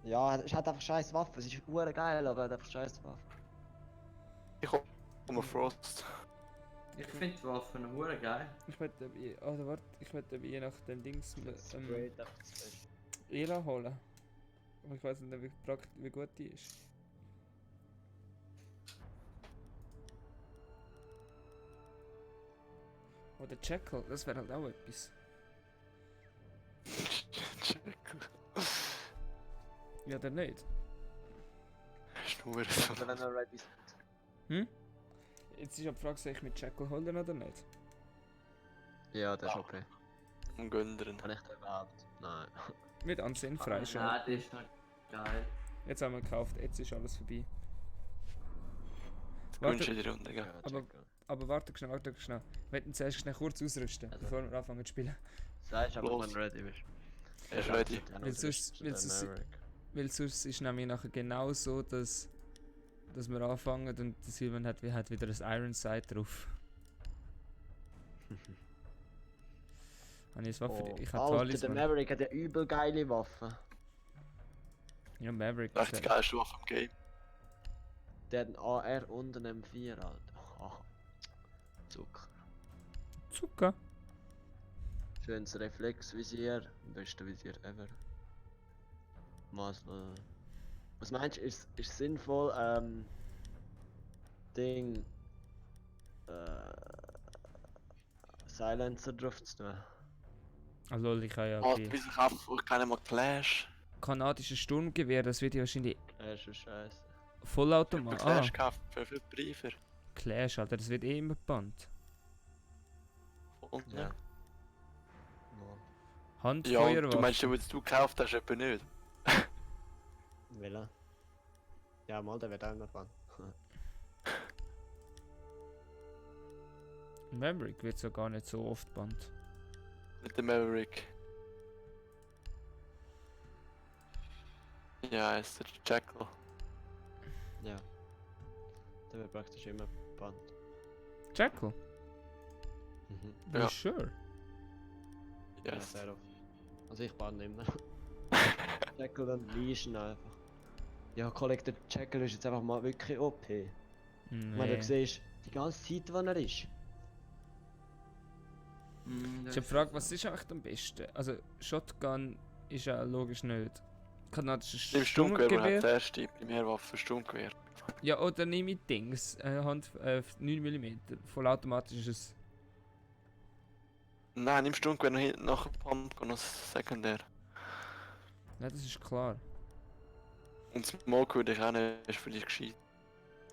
Ja, es hat einfach scheiß Waffe. Es ist geil, aber es hat einfach scheiß Waffe.
Ich hole mir Frost.
Ich finde die Waffen hure geil.
Ich werde ich werde je nach den Dings Ela holen. Aber ich weiß nicht, wie gut die ist. Oder Jackal, das wäre halt auch etwas.
Jackal.
Ja, oder nicht?
Ist nur so.
Hm? Jetzt ist die Frage, soll ich mit Jackal holen oder nicht?
Ja, das ist okay.
Und Gönderen.
Kann ich den überhaupt? Nein.
Mit Ansehen freischalten.
Nein, das ist noch geil.
Jetzt haben wir gekauft, jetzt ist alles vorbei.
Wünsche die Runde, gell?
Aber warte schnell. Wir hätten zuerst schnell kurz ausrüsten, bevor wir anfangen zu spielen.
Sagst aber, wenn du ready bist.
Er ist ready.
Weil sonst ist nämlich nachher genau so, dass wir anfangen und der Silvan hat wieder ein Iron Sight drauf. Habe ich ich habe
Alter, der Maverick hat ja übel geile Waffen.
Ja, Maverick.
Das ist die geilste Waffe im Game.
Der hat einen AR und einen M4, Alter. Oh.
Zucker.
Schönes Reflexvisier. Beste Visier ever. Was meinst du, ist sinnvoll, Silencer drauf zu tun?
Also ich habe ja
Wieso kaufen wir keine mal Clash?
kanadisches Sturmgewehr, das wird ja wahrscheinlich
Clash ist scheiße.
Vollautomat.
Clash kaufen für viel Briefer.
Clash, Alter, das wird eh immer gebannt.
Und
Ja.
Handfeuerwaffe.
Ja, du meinst, was du gekauft hast, etwa nicht?
Willa? Ja, mal, der wird auch noch fahren.
Maverick wird so gar nicht so oft gebannt.
Mit dem Maverick. Ja, ist der Jackal.
Ja. Der wird praktisch immer gebannt.
Jackal?
Mhm.
Ja. Sure?
Yes.
Ja, sehr oft. Also ich banne immer. Jackal dann Legion einfach. Ja, Collector Jackal ist jetzt einfach mal wirklich OP. Wenn du siehst, die ganze Zeit, wo er ist.
Ich habe gefragt, was ist eigentlich am besten? Also Shotgun ist ja logisch nicht. Kanadisches
Im Sturmgewehr, man hat
Sturmgewehr.
zuerst die Primärwaffe, Sturmgewehr.
Ja, oder nehme ich Dings, Hand 9mm, vollautomatisches.
Nein, nimm Sturmgewehr noch hinten nach dem Pumpgun als Sekundär.
Ja, das ist klar.
Und Smoke würde ich auch nicht, ist für dich gescheit.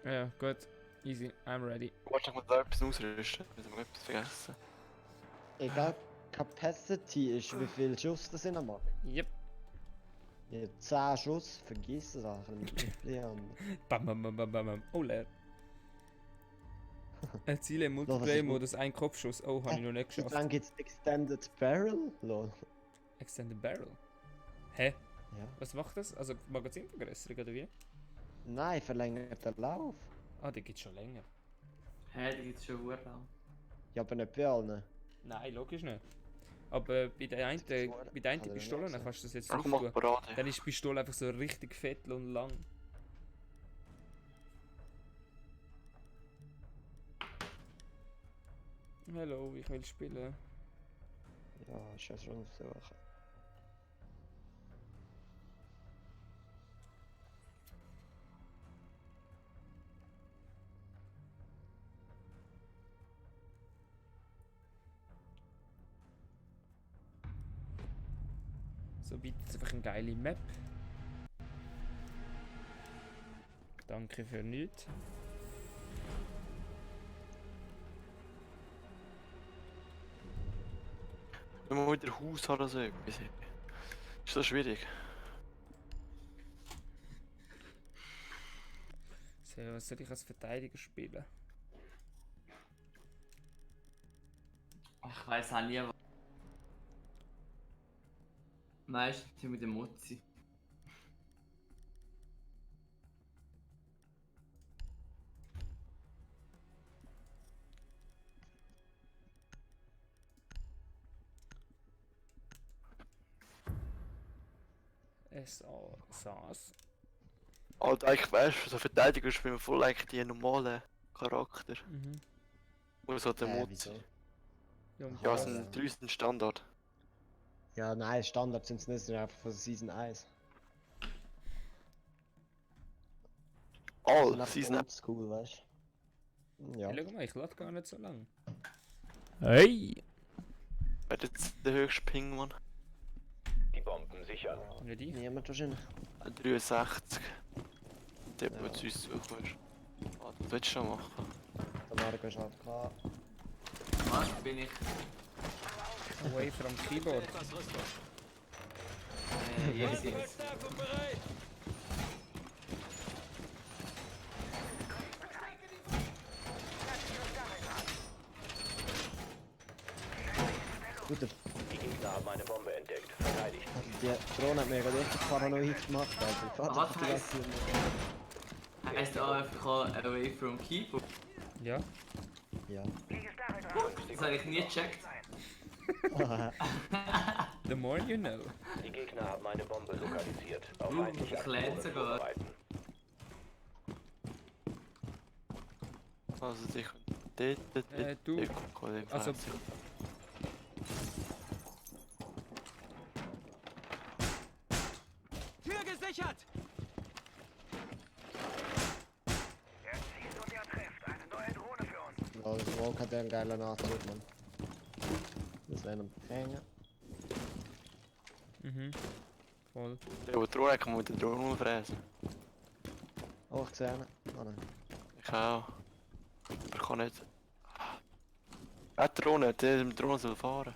Ja, gut. Easy, I'm ready.
Warte, ich muss da etwas ausrüsten, wir haben etwas vergessen.
Egal, Capacity ist, wie viel Schuss das sind am Markt.
Yep.
Ja, 10 Schuss, vergiss es auch nicht.
Bam, bam, bam, bam, bam, bam. Oh, leer. Erziele im Multiplayer-Modus einen Kopfschuss. Oh, habe ich noch nicht geschafft.
Dann gibt's Extended Barrel? Lol.
Extended Barrel? Hä?
Ja.
Was macht das? Also Magazinvergrößerung oder wie?
Nein, verlängert der Lauf.
Ah, die gibt's schon länger.
Hä, die gibt's schon lang.
Ja, aber nicht bei allen.
Nein, logisch nicht. Aber bei der einen Pistole kannst du das jetzt
Ach,
drauf
mach
tun.
Parade.
Dann ist die Pistole einfach so richtig fett und lang. Hallo, ich will spielen.
Ja, ist ja schon so.
So bietet es einfach eine geile Map. Danke für nichts.
Wenn man wieder Haus hat oder so etwas. Ist das schwierig?
So, was soll ich als Verteidiger spielen?
Ich weiß auch nie, was. Meistens mit dem Mutzi.
SAS.
Halt eigentlich weißt du, so Verteidiger spielen voll eigentlich die normalen Charakter.
Mhm.
Wo so der Mut.
Wieso?
Ja, es sind 3000 Standard.
Ja, nein, Standard sind es nicht, sind einfach von Season 1.
All Season 1.
School, weißt du? Ja.
Hey, schau mal, ich lade gar nicht so lang. Hey!
Wer hat jetzt der höchste Ping, Mann?
Die Bomben sichern.
Nicht ich.
Niemand wahrscheinlich.
63. Der, der zu uns zukommst. Was willst du noch machen?
Der Marco ist halt klar.
Was bin ich?
Away from keyboard.
Jetzt jetzt.
Guter.
Die Gegner haben eine Bombe entdeckt. Verteidigt.
Die Drohne hat mir gerade richtig paranoid gemacht, Alter.
Was heisst AFK away from keyboard?
Ja.
Ja.
Das habe ich nie gecheckt.
The more you know.
Die Gegner haben eine Bombe lokalisiert. Auf
Ich
feindliche
lerne
Aktionen
sogar.
vorbereiten.
Also dich
du. Also,
Tür gesichert!
Er schießt und er trifft. Eine neue Drohne für uns.
Ja, das Smoke hat ja einen geilen Nachdruck, Mann. Das wäre ein Hängen.
mhm. Voll.
Der Drohne kann man mit der Drohne fräsen.
Oh, ich sehe ihn. Oh nein.
Ich auch. Aber ich kann nicht. Er hat Drohne, der mit der Drohne soll fahren.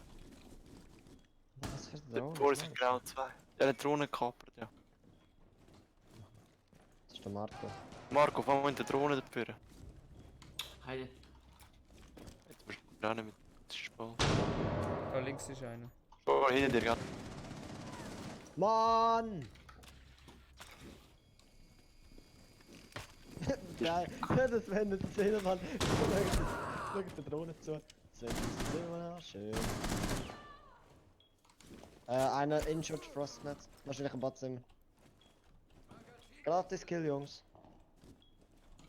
Was für
Der
Drohne?
Drohne sind genau 2. Der hat die Drohne gekapert, ja.
Das ist der Marco.
Marco, fahren wir mit der Drohne dafür.
Heide.
Jetzt musst du rennen mit dem Spall.
Da links ist einer.
Oh, hinter dir, gell?
Mann! Geil, das wäre nicht sehen, Mann. Schau der Drohne zu. Sehr schön. Einer Injured Frostnet. Wahrscheinlich ein Badzimmer. Gratis Kill, Jungs.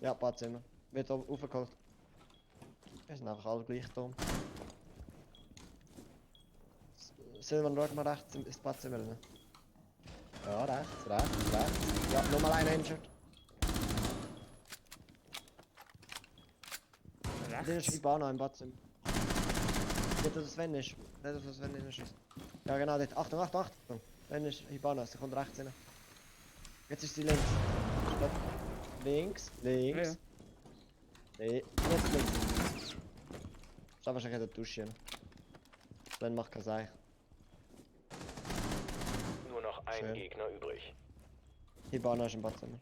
Ja, Badzimmer. Wird aufgeholt. Wir sind einfach alle gleich dumm. Silvan, schau mal rechts ins Badzimmer rein. Ja, rechts. Ja, nochmal ein Injured. Der ist Ibana im Badzimmer. Dort, wo Sven ist. Dort, wo Sven ist. Ja, genau, dort. Achtung. Sven ist Ibana, sie kommt rechts rein. Jetzt ist sie links. Stopp. Links.
Ja.
Nee, jetzt links. Ist wahrscheinlich in der Dusche. Sven macht kein Seich.
Nur noch ein
Schön.
Gegner übrig.
Ibana ist im Badzimmer.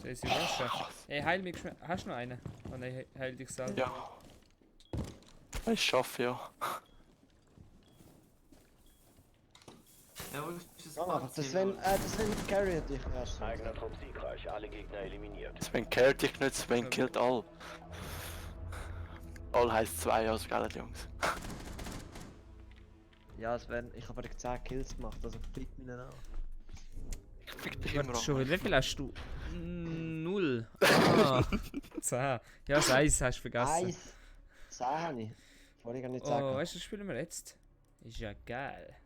Soll sie waschen? Ey, heil mich schnell. Hast du noch einen? Oh nein, heil dich selber.
Ja. Ich schaffe ja.
Ja, wo ist das
Ja, aber das Sven carried dich erst.
Eigener Trupp siegreich. Alle Gegner eliminiert.
Sven killt dich nicht, Sven killt all. All heisst 2, also gell, Jungs.
Ja, Sven, ich habe direkt 10 Kills gemacht, also fliegt mich nicht an.
Ich fick dich immer
Schon,
an.
wie viel hast du? 0. Ah, 10. Ja, das 1 hast du vergessen.
10 habe ich. Wollte ich gar nicht
Oh,
sagen.
weißt du, was spielen wir jetzt? Ist ja geil.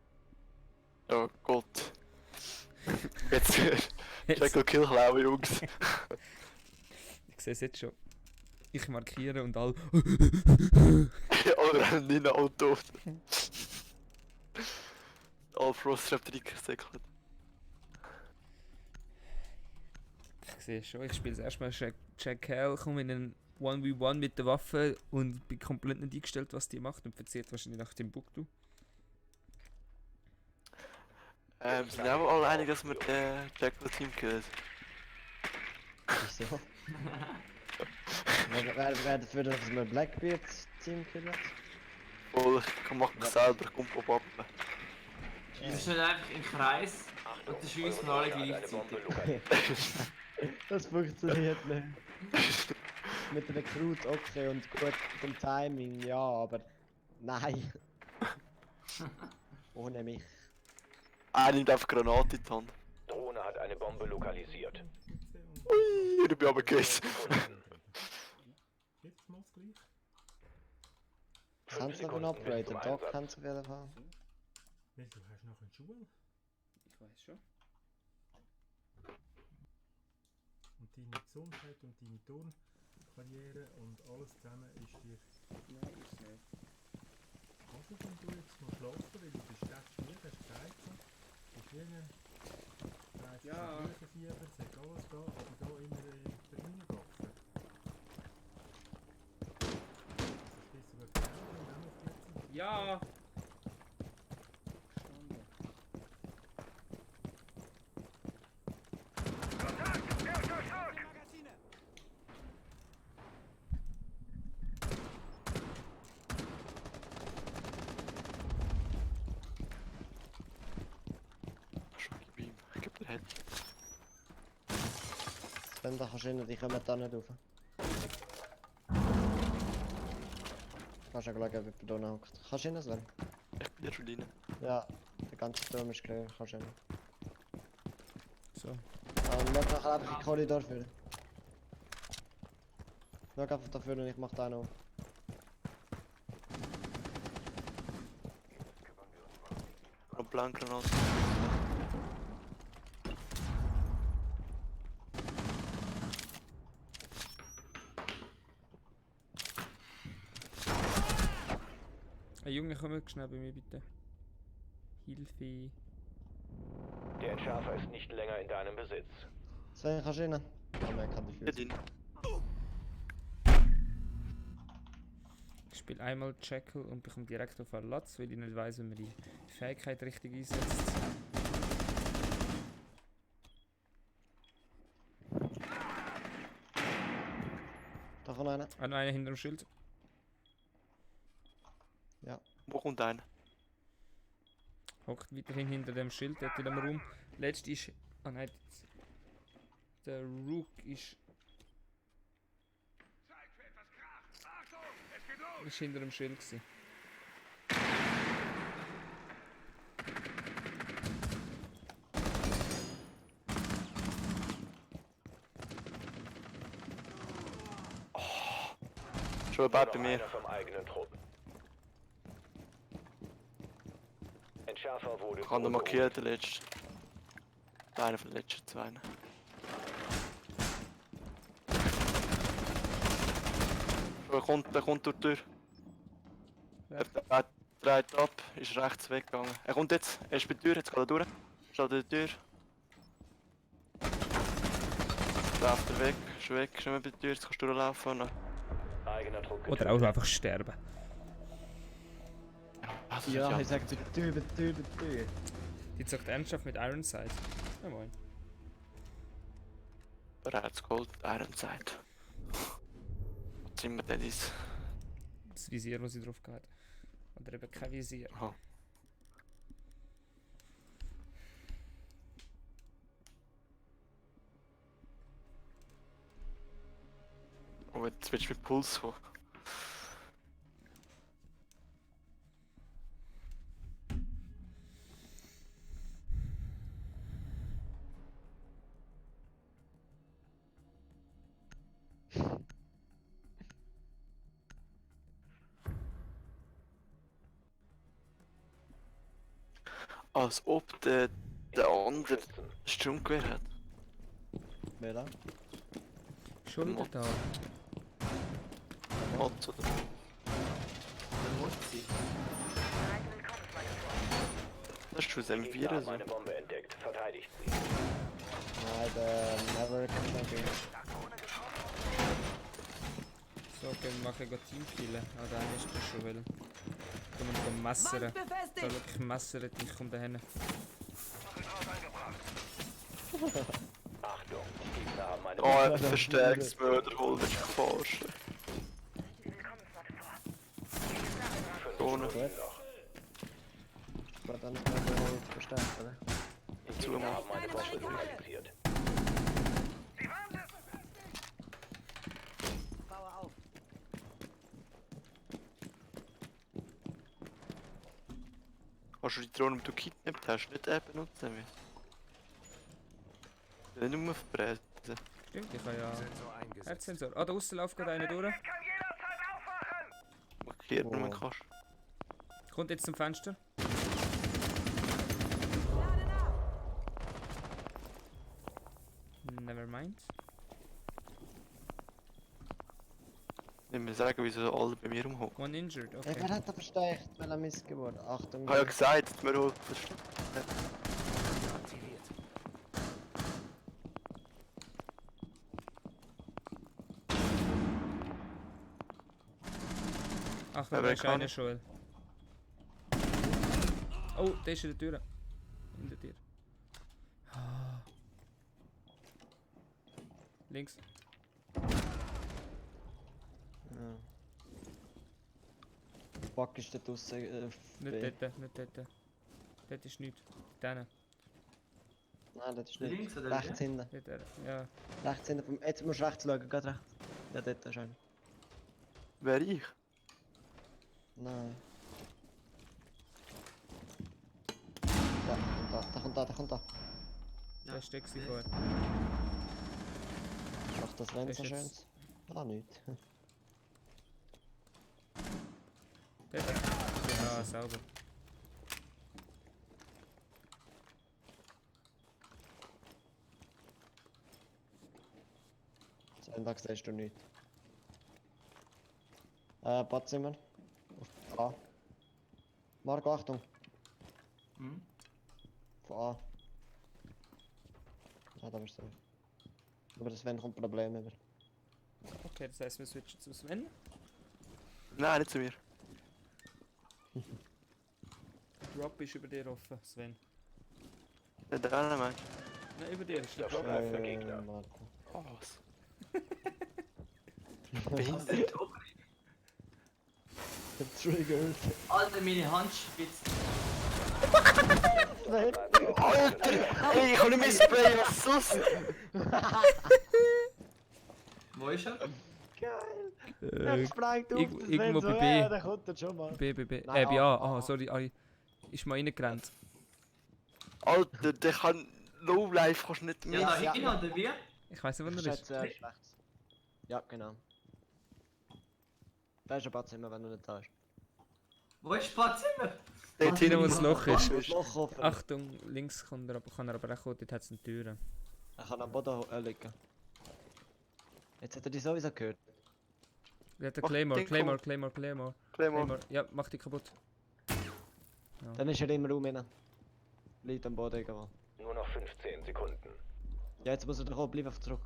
Oh Gott. Jetzt Jackal Kill klauen, Jungs.
Ich sehe es jetzt schon. Ich markiere und all.
Alle rennen nicht nach Auto. All Frost Reptrick säckelt.
Ich sehe es schon, ich spiele das erstmal Jack Hell, komme in einen 1v1 mit der Waffe und bin komplett nicht eingestellt, was die macht und verzieht wahrscheinlich nach dem Bugtu.
Sind ja auch alle einig, dass wir den Jackal Team killen.
Wieso? Wer dafür, dass wir Blackbeards Team killen?
Voll, ich mach mich selber, komm pop ab.
Wir stehen einfach im Kreis und dann schiessen wir alle gleichzeitig.
Das funktioniert nicht. Mit einer Crew okay und gut mit dem Timing, ja, aber nein. Ohne mich.
Nimmt einfach Granate in die Hand.
Drohne hat eine Bombe lokalisiert.
Ui, ich bin aber gegessen.
Was haben sie noch für ein Upgrade? Den Doc haben sie auf jeden Fall.
Du hast noch eine Schule
Ich weiß schon.
und deine Gesundheit und deine Turnkarriere und alles zusammen ist dir...
Nein, ist nicht.
Also wenn du jetzt mal schlafen, weil du bist recht schwierig, hast du gesagt, so. Und vielen
Ja.
Fieber, sagt alles da, aber da immer drinnen gaffen. Verstehst du, was ich meine? Und auch noch 14.
Ja!
Schon gib ihm, ich geb dir Head.
Wenn da kannst du die kommen da nicht rauf. Kannst du ja schauen, wie du da hockt. Kannst du rein, Sven?
Ich bin ja schon rein.
Ja, der ganze Turm ist clear, kannst du rein.
So.
Und schau nachher einfach in den Korridor führen. Schau einfach dafür und ich mach da noch.
Noch Blankgranate.
Hey Junge, komm schnell bei mir bitte. Hilfe.
Der Entschärfer ist nicht länger in deinem Besitz.
Sven, kannst du rein? Oh nein, kann ich
Geht
nicht.
rein.
Ich spiele einmal Jackal und bekomme direkt auf Latz, weil ich nicht weiss, wie man die Fähigkeit richtig einsetzt.
Da kommt einer.
Einer hinter dem Schild.
Ja.
Wo kommt einer?
Hockt weiterhin hinter dem Schild, dort in dem Raum. Letzte ist. Ah nein. Der Rook ist. Ist hinter dem Schild gewesen.
Schon ein Bad bei
Nur noch
mir.
einer vom eigenen Trupp. Entschärfer wurde
Ich habe ihn markiert, der letzte. Einer von den letzten zwei. Der kommt durch die Tür. Er dreht ab, ist rechts weggegangen. Er kommt jetzt, er ist bei der Tür, jetzt geht er durch. Steht an der Tür. Läuft er weg, ist weg, ist nicht mehr bei der Tür, jetzt kannst du durchlaufen.
Eigener Trupp
Oder auch einfach sterben.
Also,
Ja, ich sag bei der Tür, bei der Tür, bei der Tür.
Die zockt ernsthaft mit Ironside. Ja moin.
Bereits Gold, Ironside. Was sind wir denn dies?
Das Visier, das sie drauf hat. Oder eben kein Visier.
Aha. Oh, jetzt willst du mit Puls hoch. Als ob der andere Sturmgewehr hat.
Wer da?
Schon wieder da.
Motz oder?
Der Mozzi.
Das ist schon sein
Gegner
Virus.
haben eine Bombe entdeckt. Verteidigt sie.
Nein, der Maverick kann ich nicht.
So, okay, wir machen gerade Teamkillen. Ah, der eine ist das schon, weil... Da muss ich messern. Da wirklich messern, ich komme da hin.
Achtung, Gegner haben eine
Oh, ein Verstärksmörder holt dich forschen. Ohne.
Gut, dann ist man wohl verstärkt, oder?
Gegner haben eine Bombe lokalisiert.
Bauer auf.
Hast du die Drohne, die du kidnappt hast, nicht benutzen wir? Nicht nur verbreiten.
Stimmt, ich habe ja... Herzsensor. Ah, da aussen läuft gerade einer durch.
Markiert nur, wenn du kannst.
Kommt jetzt zum Fenster. Never mind.
Ich will sagen, wieso alle bei mir rumhocken.
One injured,
Ey,
okay.
wer hat da verstärkt, weil er missgeworden? Achtung.
Ich habe ja gesagt, dass wir auch verstehen.
Ach,
Ja,
da
wer
ist
kann?
einer schon. Oh, der ist in der Tür. Hinter dir. Ah. Links.
Ja. Fuck ist da draussen.
Nicht dort, nicht dort. Dort ist nichts. Dort.
Nein, das ist nicht.
Links oder
Rechts hinten.
Dort, ja.
Rechts hinten. Jetzt musst du rechts schauen, gerade rechts. Ja, dort ist einer.
Wer ich?
Nein. Da kommt da.
Der steckt sie vor.
Macht das Rennen
Ist
so
jetzt-
schön? Ah, nicht.
Dort. Ja, sauber.
Das Ende siehst du nicht. Badzimmer. Auf A. Marco, Achtung.
Hm?
Von A. Ah, da bist du. Aber das Sven kommt Probleme über.
Okay, das heisst, wir switchen zu Sven.
Nein, nicht zu mir.
Drop ist über dir offen, Sven.
Nicht der Mensch.
Nein, über dir ist der
Der
Drop.
verbleibende Gegner.
Marco.
Was?
Triggert.
Alter, meine Hand spitzt.
Alter! Ey, ich kann nicht mehr sprayen, was sonst?
Wo ist er?
Geil! Er sprengt auf,
irgendwo
das Sven
bei
so,
B.
ja, der kommt dann schon mal.
B.
Nein,
Bei A.
A.
Ah, sorry, Ari. Ist mal reingerannt.
Alter, der kann Lowlife kannst du nicht
Ja,
mehr.
da
ja,
hinten
ja.
oder wie?
Ich weiß nicht,
Ich
wo er ist.
schätze, er ist rechts. Ja, genau. Da ist ein Badzimmer, wenn du nicht da bist.
Wo ist das Badzimmer?
Dort hinten, wo das Loch ist.
Das Loch offen.
Achtung, links kann er aber auch kommen, dort hat es eine Tür.
Er kann am Boden liegen. Jetzt hat er die sowieso gehört.
Der hat den
Mach
Claymore,
den
Claymore,
kaputt.
Claymore, Claymore.
Claymore.
Ja, mach die kaputt.
Dann ist er im Raum rein. Liegt am Boden irgendwo.
Nur noch 15 Sekunden.
Ja, jetzt muss er doch bleib einfach zurück.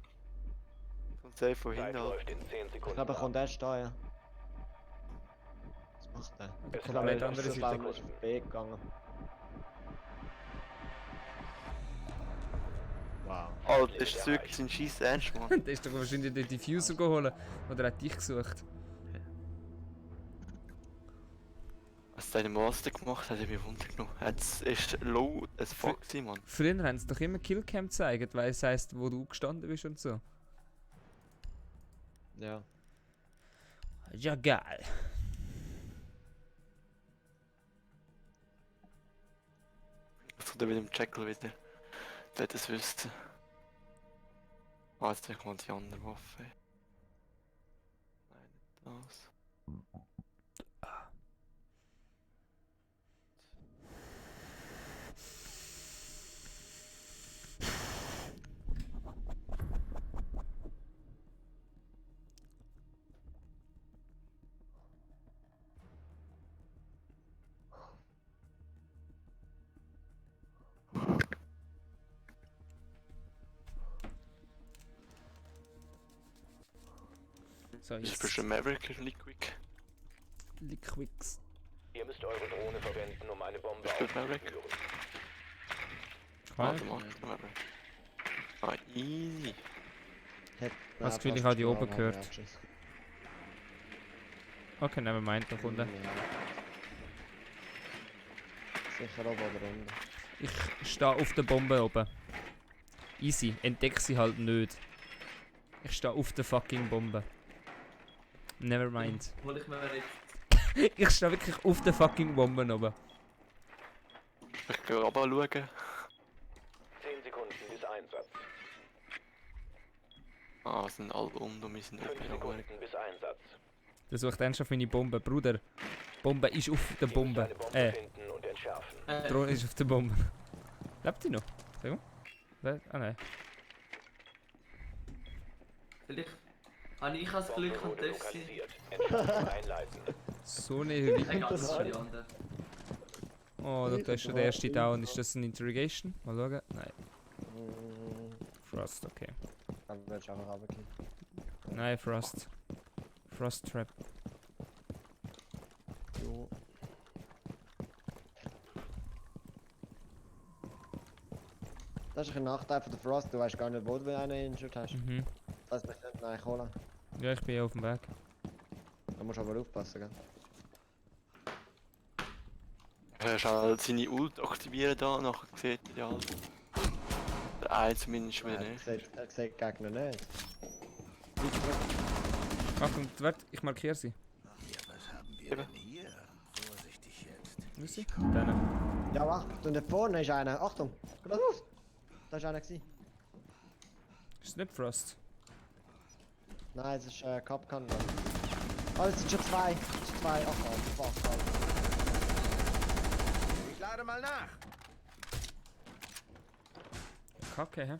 Und safe von
Zeit
hinten. Alter.
läuft in 10
Ich
Sekunden.
glaube, er kommt
ab.
erst da, ja. Was macht er?
Der
Es
kommt an
bleiben
die andere
noch
Seite.
5
ist
Sekunden.
auf B gegangen. Wow.
Alter, das ist wirklich sein Scheiß Ernst, Mann.
Der ist doch wahrscheinlich den Diffuser geholt. Oder hat dich gesucht.
Was deine Master gemacht hat, hat mich Wunder genommen. Jetzt ist low as fuck gewesen, Mann.
Früher haben sie doch immer Killcam gezeigt, weil es heisst, wo du gestanden bist und so.
Ja.
Ja, geil.
Ich tue wieder im Jackal wieder. Der das wüsste. Ah, jetzt kommt die andere Waffe. Nein, nicht das.
So,
Das ist
jetzt.
bestimmt Maverick Liquid.
Liquix.
Ihr müsst eure Drohne verwenden, um eine Bombe
Ist das Maverick?
auszuführen.
Warte mal, Maverick. Ah, easy.
Das Gefühl, ich habe die oben gehört. Okay, nevermind, da kommt er.
Sicher oben oder unten.
Ich stehe auf der Bombe oben. Easy, entdeck sie halt nicht. Ich stehe auf der fucking Bombe. Nevermind.
Hol ich mir jetzt.
Ich stehe wirklich auf der fucking Bombe oben.
Ich gehe runter schauen.
10 Sekunden bis Einsatz.
Ah, es sind alle und wir sind
5 Sekunden bis Einsatz.
Der sucht dann schon auf meine Bombe. Bruder, Bombe ist auf der Bombe.
Finden und entschärfen.
Drohne ist auf der Bombe. Lebt die noch? Sag mal. Ah nein.
Vielleicht habe ich das Glück und darf sie.
So eine
Egal, das ist die andere.
Oh, da ist schon der erste Down. Ist das ein Interrogation? Mal schauen. Nein. Frost, okay.
Dann werde ich einfach runtergehen.
Nein, Frost. Frost Trap.
Jo. Das ist ein Nachteil von der Frost, du weißt gar nicht, wo du einen injured hast.
Mhm.
Das heißt, wir könnten eigentlich holen.
Ja, ich bin ja auf dem Weg.
Da musst du aber aufpassen, gell?
Er hat halt seine Ult aktivieren da, nachher sieht er ja alles. Der eine zumindest wieder nicht.
Er sieht Gegner nicht.
Achtung, warte, ich markiere sie.
Eben.
Wo ist sie? Deine.
Ja, warte, und da vorne ist einer. Achtung! Geh los! Da ist einer gewesen.
Ist nicht Frost.
Nein, es ist Capcan. Oh, es sind schon zwei. Es sind zwei. Ach, fuck, Alter.
Ich lade mal nach.
Kacke, hä?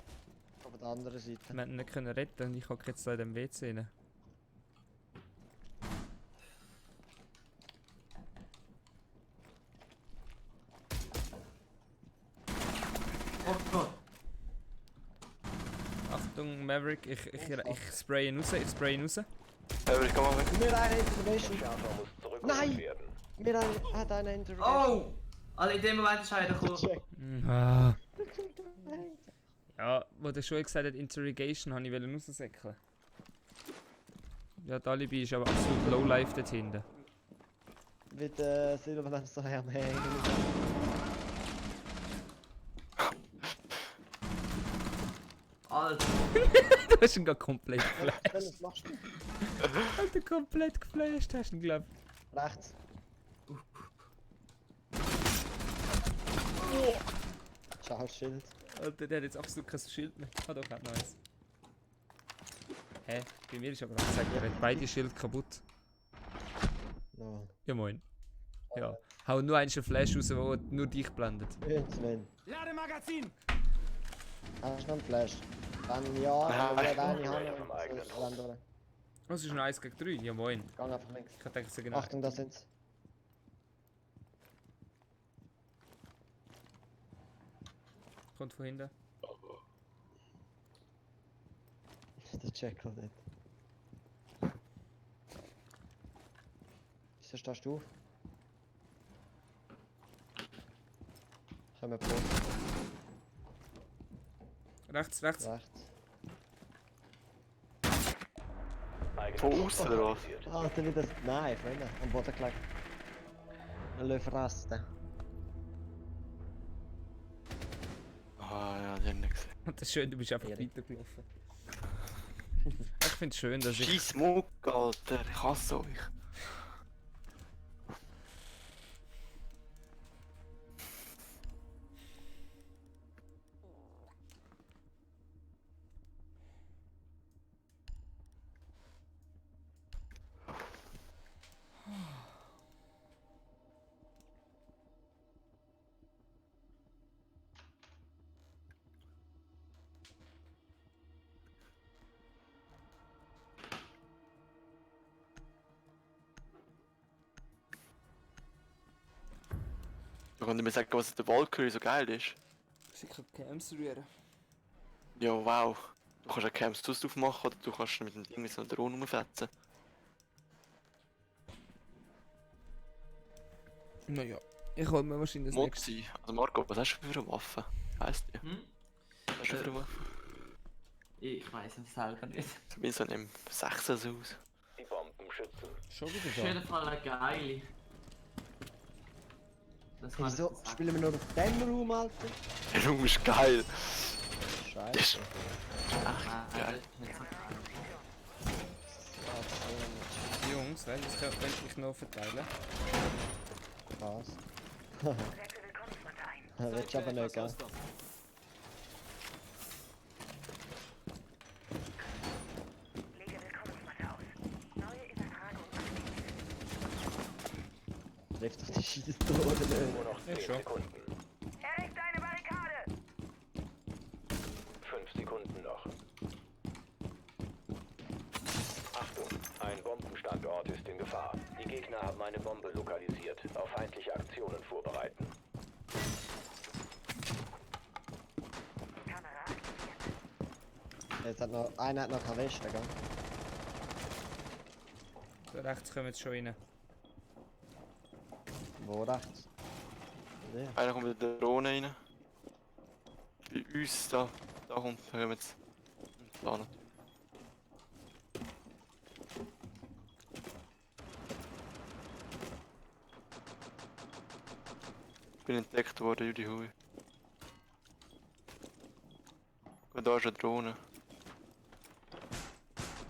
Auf der anderen Seite.
Wir hätten nicht können retten und ich hocke jetzt da in dem WC rein.
Oh Gott.
Achtung, Maverick, ich spray ihn raus, ich spray ihn raus.
Maverick, komm mal weg.
Mir eine Intervention. Nein!
Werden.
Mir hat eine Intervention.
Oh! Alle in dem Moment ist einer gekommen.
Ah. Ja, wo der schon gesagt hat, Interrogation, habe ich raussäckeln. Ja, die Alibi ist aber absolut low-life dort hinten.
Mit Silberlancer am Hängen.
Alter.
Du hast ihn gerade komplett geflasht.
Was machst du?
Alter, komplett geflasht hast du ihn, glaub ich.
Rechts. Schau, Schild.
Alter, der hat jetzt absolut kein Schild mehr. Ah doch, hat noch eins. Hä? Bei mir ist aber auch gesagt, er hat beide Schilde kaputt.
No.
Ja moin. Ja. Hau nur einen Flash raus, der nur dich blendet.
Sven.
Lade Magazin.
Hast du noch einen Flash? Dann ja, aber wir werden haben.
Was ist ein 1 gegen 3? Ja moin.
Gang einfach links.
Ich denke, so genau.
Achtung, da sind's.
Kommt von hinten.
Der Check kommt nicht. Wieso stehst du auf? Können wir Post?
Rechts, rechts.
Rechts.
Von außen oder was?
Alter, wie das. Nein, Freunde. Am Boden gelegt. Ein Löffraste.
Ah ja, die haben nicht gesehen.
Und das ist schön, du bist einfach weitergelaufen. Ich finde es schön, dass ich.
Scheiß Muck, Alter, ich hasse euch. Du kannst mir sagen, was an der Valkyrie so geil ist.
Sie kann Camps rühren.
Ja, wow. Du kannst auch Camps drauf machen oder du kannst mit dem Ding mit so einer Drohne rumfetzen.
Naja, ich hol mir wahrscheinlich das nächste.
Mozi. Also Marco, was hast du für eine Waffe? Heißt die? Was hast du für eine Waffe?
Ich weiß es selber nicht.
Wie so einem 6 aus.
Die Bombenschützen.
Schon
Auf
wieder
jeden Fall eine geile. Das kann ich
Wieso
dir sagen.
spielen wir nur auf dem Raum, Alter?
Der Raum ist geil.
Scheiße.
Ach, geil.
Nicht so geil.
Jungs, welches könnte ich noch verteilen?
Was? Willst du aber nicht, gell? Trifft auf die Scheiße oder
Nur
nicht?
noch 10
schon.
Sekunden.
Errichte eine Barrikade!
5 Sekunden noch. Achtung, ein Bombenstandort ist in Gefahr. Die Gegner haben eine Bombe lokalisiert. Auf feindliche Aktionen vorbereiten.
Kamera aktiviert.
Jetzt hat noch einer noch keine Weste, gell?
Da rechts kommen jetzt schon rein.
Wo rechts? Ja.
Einer kommt mit der Drohne rein. Bei uns da. Da kommt er jetzt. Und da natürlich. Ich bin entdeckt worden, Judy Hui. Und da ist eine Drohne.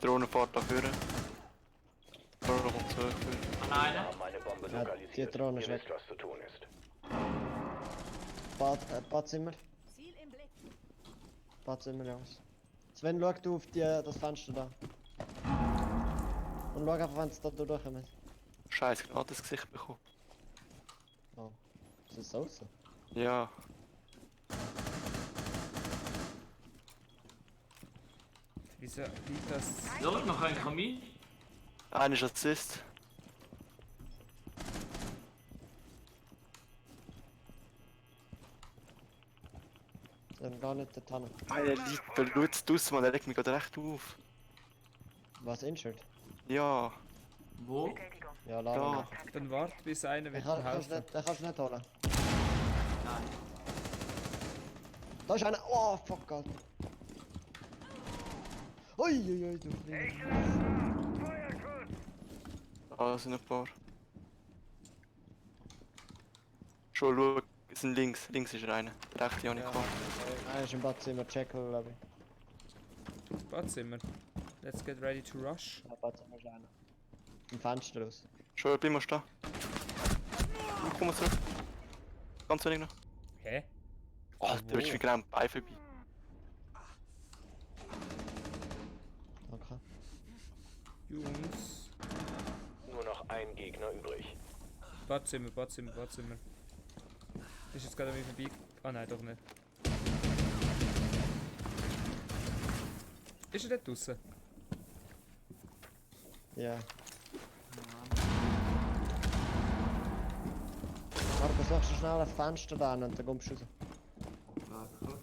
Die Drohne fährt da vorne. Die Drohne kommt zurück.
Wir haben eine Bombe
Ja,
lokalisiert.
die Drohne ist
Ihr
weg.
wisst, was zu tun ist.
Badzimmer.
Ziel im Blick.
Badzimmer, Jungs. Sven, schau du auf das Fenster da. Und schau einfach, wenn es da durchkommt.
Scheiße, genau das Gesicht bekommen.
Oh. Ist das so?
Ja.
Wieso liegt das?
Schau, noch ein Kamin.
Einer ist Assist.
Dann gar nicht der Tanne.
Einer liegt da draussen, man, der regt mich gerade recht auf.
Was, injured?
Ja.
Wo?
Ja, leider.
Dann wart bis einer
Den
wird
kannst
helfen.
du nicht holen.
Nein.
Da ist einer. Oh, fuck, Alter. Uiuiui, du
Da sind ein paar. Schon, schau, es sind links. Links ist einer. Rechts ja nicht gekommen.
Einer ist im Badzimmer, Jekyll, glaube ich.
Badzimmer. Let's get ready to rush.
Ja, Badzimmer ist einer. Im Fenster raus.
Schon, bleib mal stehen. Ich komm mal zurück. Ganz wenig noch.
Hä?
Alter, du bist wie gerade am Bein vorbei.
Okay.
Jungs.
Nur noch ein Gegner übrig.
Badzimmer. Ist jetzt gerade an mir vorbei. Ah nein, doch nicht. Ist er dort draussen?
Ja. Markus, machst du schnell ein Fenster da und dann kommst du raus.
Wenn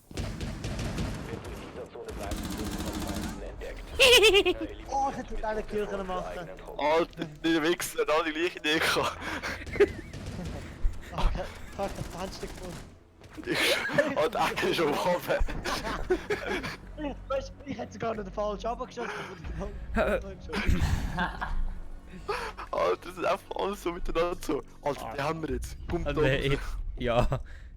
du in dieser Zone bleibst, wirst du von Feinden entdeckt.
Oh, ich hätte eine Kill können machen.
Alter, die Wichser hat auch die gleiche Idee gehabt.
Okay, ich hab das Fenster gefunden.
Und einer ist schon oben.
Weißt du, ich hätte sogar noch den falschen abgeschossen.
Alter, das ist einfach alles so miteinander so. Alter, die haben wir jetzt. Kommt da.
Nee. Ja,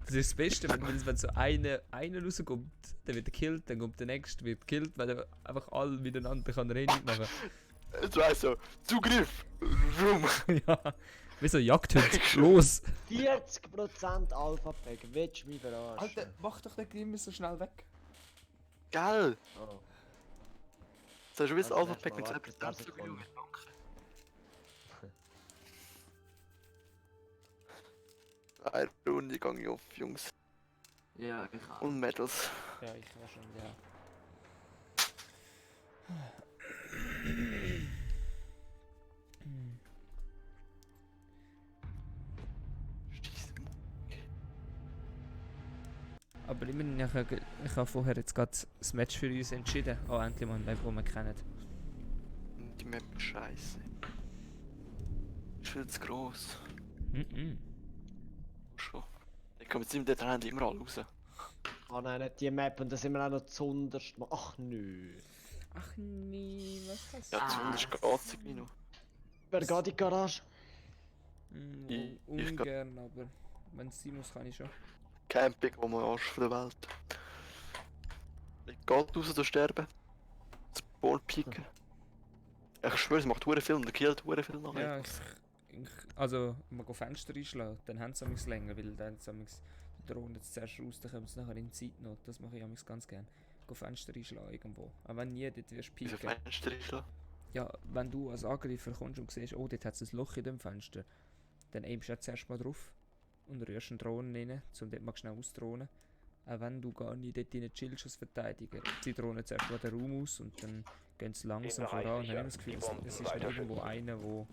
das ist das Beste, wenn so einer rauskommt, dann wird er gekillt, dann kommt der nächste, wird gekillt, weil er einfach alle miteinander kann Training machen.
Jetzt weißt du, Zugriff! Rum!
Ja, wie so ein Jagdhund. Los!
40% Alpha-Pack, willst du mich verarschen?
Alter, mach doch nicht immer so schnell weg.
Geil!
Oh.
So, schon wie das
Also,
Alpha-Pack mit
erst mal
2%
warten,
Zugriff. Eine Runde gang ich auf, Jungs.
Ja, ich auch.
Und Medals.
Ja, ich war schon, ja. Aber immerhin, ich habe vorher jetzt gerade das Match für uns entschieden. Oh, endlich mal ein Map, das wir kennen.
Die Map ist scheiße. Ist viel zu gross. schon. Ich komme jetzt mit der Hand immer alle raus.
Oh nein, nicht die Map und da sind wir auch noch zunderst. Ach nö.
Ach nee, was passiert?
Ja, zunderst geht's irgendwie noch.
Wer geht in die Garage?
Ungern, aber wenn es sein muss, kann ich schon.
Camping, wo man Arsch von der Welt. Ich gehe raus, du sterben. Spawn pieken. Ich schwöre, es macht viel und der killt viel nachher.
Ja, also, wenn man Fenster einschlägt, dann haben sie es länger, weil dann haben sie die Drohne jetzt zuerst raus, dann kommen sie nachher in Zeitnot. Das mache ich ganz gerne. Fenster einschlagen irgendwo. Aber wenn nie, dort wirst du pieken.
Wieso Fenster einschlagen?
Ja, wenn du als Angreifer kommst und siehst, oh, dort hat es ein Loch in dem Fenster, dann aimst du zuerst mal drauf und rührst einen Drohnen rein, um dort mal schnell ausdrohnen. Auch wenn du gar nicht dort rein chillst als Verteidiger, sie drohnen zuerst mal den Raum aus und dann gehen sie langsam voran und haben das Gefühl, es ist irgendwo einer, wo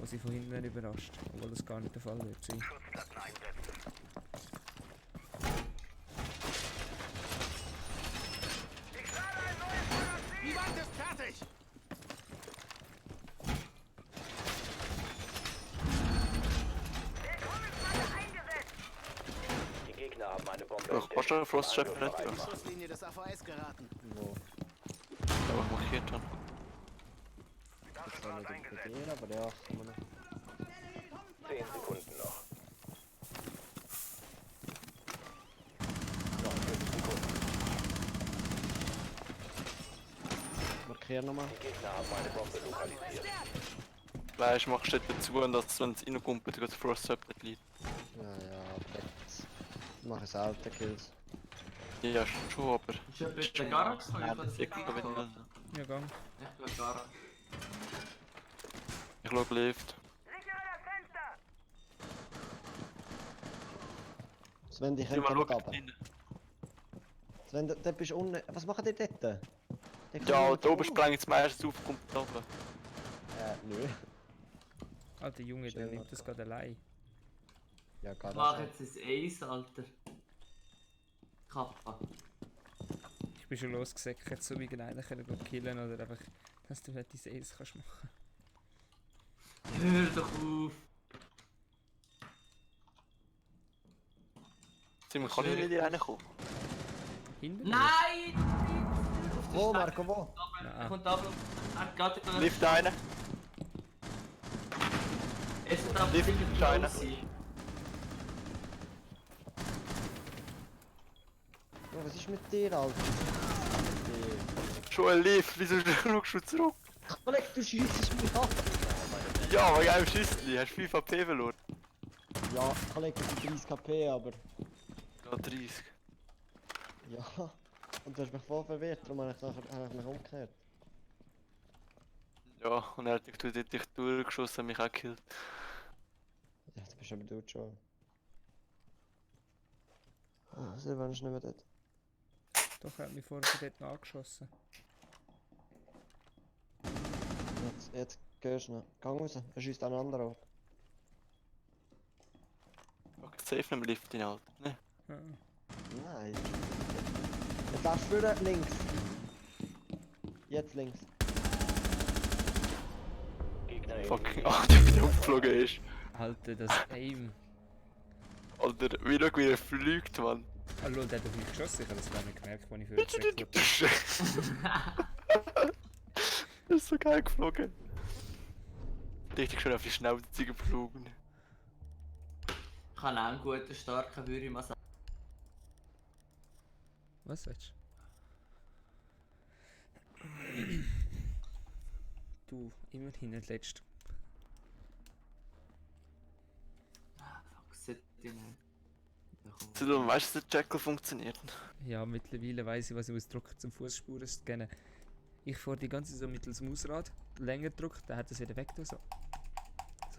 sie von hinten überrascht, obwohl das gar nicht der Fall wird sein.
Die Wand ist fertig!
Die Gegner haben eine Bombe.
Ach, kannst du einen Frosttrap retten?
In die Schusslinie des AVS geraten.
Wo?
Ja, ich markiert habe.
Das soll nicht implodieren, aber ja, kann man noch.
10 Sekunden noch.
Markieren nochmal.
Die Gegner haben eine Bombe lokalisiert.
Weißt du, machst du dort dazu, dass wenn es reinkommt, der Frosttrap nicht liegt.
Ja, perfekt. Ich mache selten Kills.
Ja, schon, aber...
Ist jemand in der Garage?
Ja, das ist gut.
Ja, gang.
Ich gehe Garage.
Ich schaue Lift.
Sven, ich
Geh mal
kann
schauen.
runter. Sven, dort bist du unten. Was machen die dort?
Ja, da oben sprengt es meistens auf, kommt da oben.
Nö.
Alter Junge, der nimmt das gerade allein.
Ja,
Ich mache jetzt ein Ace, Alter. Kappa.
Ich bin schon losgesäckert, so wie einer können killen oder einfach, dass du nicht dein Ace kannst machen.
Hör doch auf!
Simon, kann ich nicht reinkommen?
Hinten?
Nein!
Wo, Marco, wo?
Er kommt ab.
Lift einer.
Es wird ab
Lift ist einer.
Oh, was ist mit dir, Alter?
Schon ein Lift, wieso schaust du zurück?
Kollege, du schiessest mich ab!
Ja, wegen einem Schüssli, hast 5 AP verloren.
Ja, Kollege, das sind 30 KP, aber...
Ja, 30.
Ja, und du hast mich voll verwirrt, darum habe ich mich umgekehrt.
Ja, und er hat dich durchgeschossen und mich auch gekillt.
Ja, du bist aber dort schon. Ah, Silvan ist nicht mehr dort.
Doch, er hat mich vorher von dort angeschossen.
Jetzt gehst du noch. Geh raus, er schießt an einen anderen ab.
Okay, safe nicht Lift in Alter, ne?
Ja.
Nein. Jetzt darfst du wieder links. Jetzt links.
Fucking Alter, wie der aufgeflogen ist.
Alter, das Aim.
Alter, wie er fliegt, Mann.
Hallo, der hat auf mich geschossen, ich habe das gar nicht gemerkt, als ich vorher
Das ist so geil geflogen. Richtig schön auf die Schnauze geflogen.
Ich habe auch einen guten, starken, würde ich mal sagen.
Was sagst du? Immerhin nicht letzt.
Fuck, sollte ich nicht.
Du weißt, dass der Jackal funktioniert.
Ja, mittlerweile weiss ich, was ich muss drücken zum Fußspuren zu scannen. Ich fahre die ganze Zeit so mittels Mausrad, länger drückt, dann hat es wieder weg. So.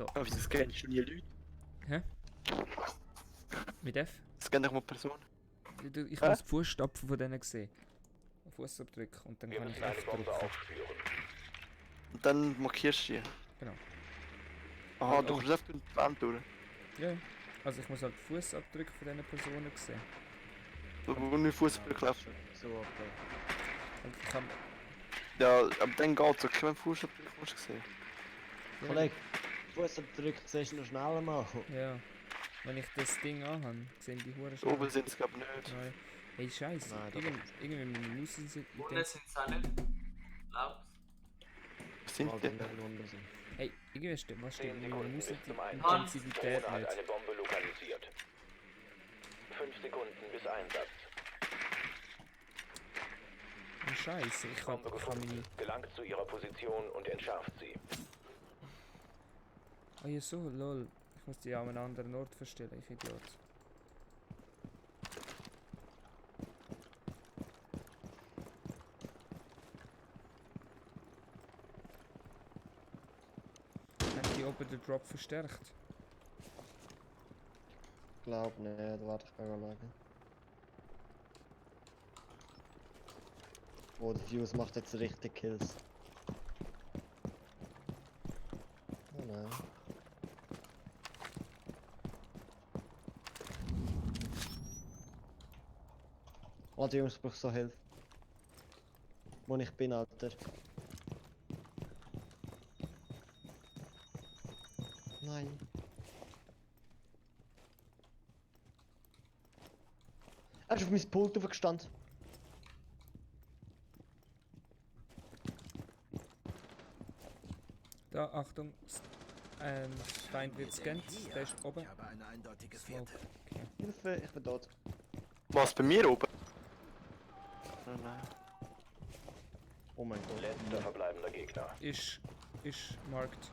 Aber wieso scannst du nie Leute?
Hä? Mit F?
Scann doch mal Personen.
Ich muss die Fußstapfen von denen sehen. Fußabdruck und dann kann ich F drücken.
Und dann markierst du die?
Genau.
Aha, du kannst einfach durch die Wand durch.
Ja, also ich muss halt die Fußabdrücke von diesen Personen sehen.
Wo nicht Fußabdruck läuft.
So, okay.
Und ich kann...
Ja, aber dann geht's, okay, wenn Fußabdruck musst du sehen.
Kollege, Fußabdruck siehst du noch schneller mal.
Ja. Wenn ich das Ding anhabe, sehen die Huren
Oben sind es, glaube ich, nicht.
Nein. Hey, Scheiße.
Nein, das
Irgendwie meine Maus sind.
Unten sind es auch nicht. Glaub's.
Was sind die?
Hey, irgendwie stimmt, was
10
stimmt? Meine
Sekunden
Maus
bis zum Einsatz.
Intensivität
Drohne hat
nicht.
eine Bombe lokalisiert. 5 Sekunden bis Einsatz.
Oh, Scheiße, ich
Bombe
kann
gefunden.
meine...
Gelangt zu ihrer Position und entschärft sie.
Ah ja, so, lol. Ich muss die an einen anderen Ort verstellen, ich Idiot. Hat die oben den Drop verstärkt?
Ich glaub nicht, warte, ich kann mal schauen. Oh, der Fuse macht jetzt richtig Kills. Oh nein. Warte Jungs, ich brauch so Hilfe. Wo ich bin, Alter. Nein. Er ist auf mein Pult aufgestanden.
Da, Achtung. Feind wird gescannt. Der ist oben.
Ich habe eine eindeutige
Smoke.
Fährte.
Okay.
Hilfe, ich bin tot.
Was, bei mir oben? Nein.
Oh mein Gott.
Letzter verbleibender Gegner.
Ist marked.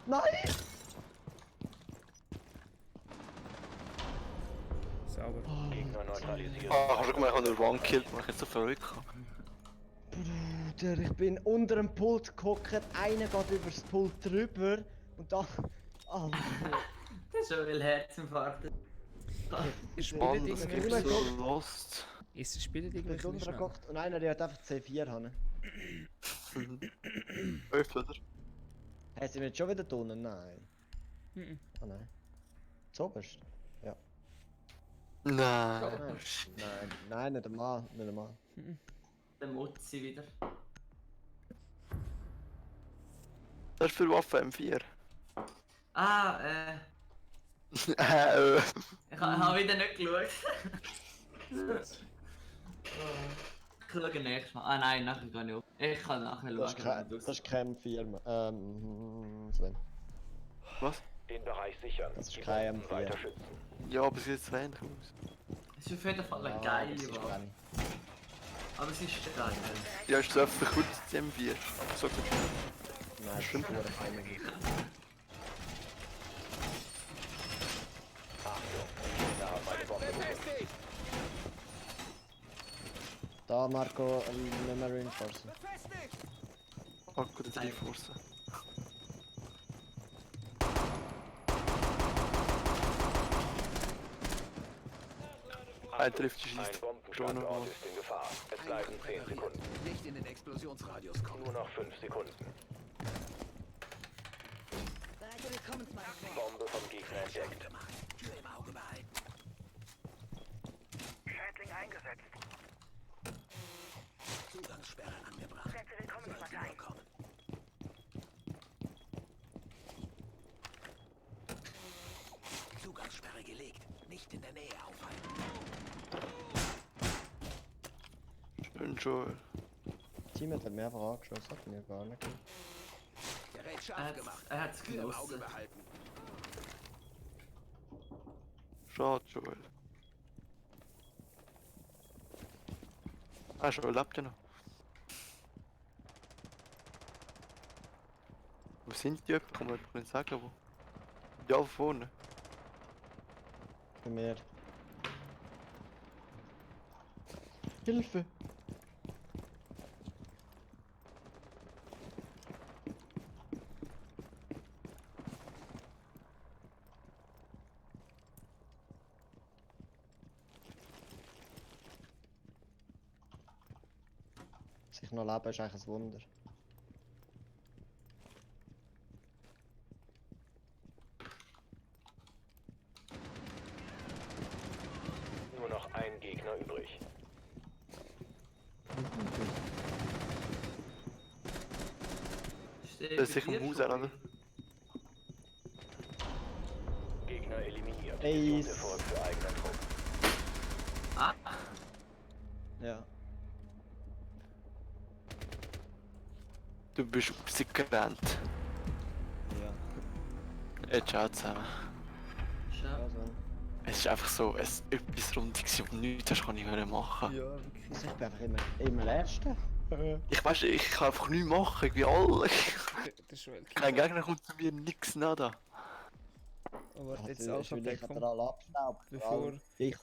Nein!
Sauber.
Gegner neutralisiert.
Ah, schau mal, ich habe einen One-Kill, mach jetzt so verrückt.
Bruder, ich bin unter dem Pult gehockt, einer geht über das Pult drüber und dann... Alter.
Das ist schon ein Herzinfarkt.
Spielen die
Das
irgendwie
gibt so
schnell?
Lost.
Spielen die
Ich bin
irgendwie
unten
schnell?
gehockt und einer, der hat einfach C4 haben.
12, oder?
Hey, sind wir jetzt schon wieder drinnen? Nein.
Mhm.
Ah nein. Zoberst? Ja.
Nein.
Nein, nicht einmal, nicht einmal.
Der Mutzi wieder.
Das ist für Waffe M4.
Ah, Ich habe wieder nicht geschaut. Ich schaue nächstes Mal. Ah nein, nachher gehe ich auf. Ich kann nachher
Das
schauen.
ist kein M4. Sven.
Was?
Den Bereich sichern.
Das ist
Die
kein
Bomben
M4.
weiter schützen.
Ja, aber es sieht jetzt wenig aus.
Es ist auf jeden Fall eine
Das
geile
ist
Waffe.
geil.
Aber es ist geil.
Ja, ist so einfach kurz die M4. So gut.
Nein, das ist
Stimmt.
nur keine.
Da haben eine Bombe gefunden.
Da, Marco, nicht mehr reinforcen.
Akku der Triforce. Ein trifft die
Ein
schießt.
Bombenstandort ist in Gefahr. Es bleiben 10 Sekunden.
Nicht in den Explosionsradius kommen.
Nur noch 5 Sekunden. Bombe vom Gegner entdeckt.
Tür im Auge behalten. Schädling eingesetzt. Zugangssperre angebracht. Setze Willkommenspartei. Zugangssperre gelegt. Nicht in der Nähe aufhalten.
Schön, Joel.
Team hat mehrfach angeschossen, hat mir gar nicht.
Gerät scharf gemacht.
Er hat's
Tür im Auge
genossen.
behalten.
Schade, Joel. Ah, Joel lebt ja noch. Wo sind die? Kann man nicht sagen, wo? Ja, vorne.
Bei mir. Hilfe! Sich noch leben ist eigentlich ein Wunder.
Nur noch ein Gegner übrig.
Das ist sicher ein Haus, oder?
Gegner Gegner eliminiert. Missionserfolg für eigenen Trupp.
Ah.
Ja.
Du bist rausgerannt.
Ja.
Ciao zusammen.
Also.
Es ist einfach so etwas Rundes, und nichts hast, kann ich mehr machen.
Ja, wirklich. Also ich bin einfach immer Erster.
Ich weiß, ich kann einfach nichts machen, wie alle. Kein Gegner kommt zu mir, nix, nada.
Oh, warte, jetzt
Also, ich will
Alpha-Pack
dich
kommt.
alle abstauben.
Bevor...
Ich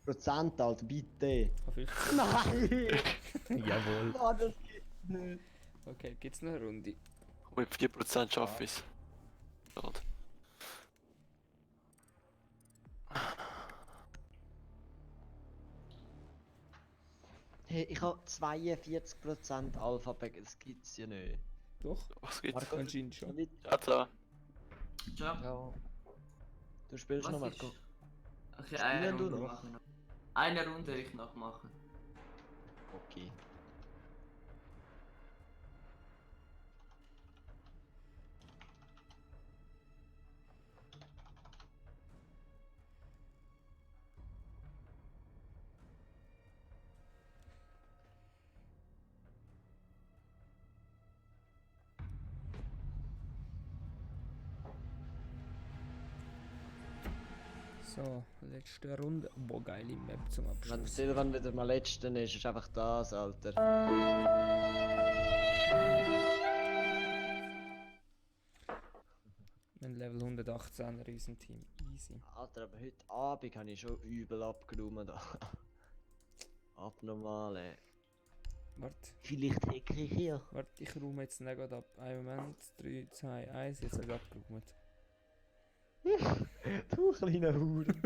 40%, Alter, bitte.
Ah, 50.
Nein!
Jawohl.
Oh, das geht nicht.
Okay, gibt's noch eine Runde?
Mit 4% schaffe ich es. Schade.
Hey, ich habe 42% Alpha-Pack, das gibt's ja nicht.
Doch,
was gibt's?
Marco,
anscheinend schon.
Ciao, ciao.
Ciao.
Du spielst noch, Marco.
Okay, eine
Spielen du
Runde
noch?
machen wir noch. Eine Runde ich noch machen.
Okay.
So, letzte Runde. Boah, geile Map zum
Wenn
Abschluss.
Silvan wieder mal letzten ist einfach das, Alter.
Ein Level 118 Riesenteam. Easy.
Alter, aber heute Abend habe ich schon übel abgenommen da. Abnormal, ey.
Warte.
Vielleicht hacke ich hier.
Warte, ich räume jetzt nicht gerade ab. Einen Moment. 3, 2, 1. Jetzt habe ich abgeräumt.
Du kleiner Huren.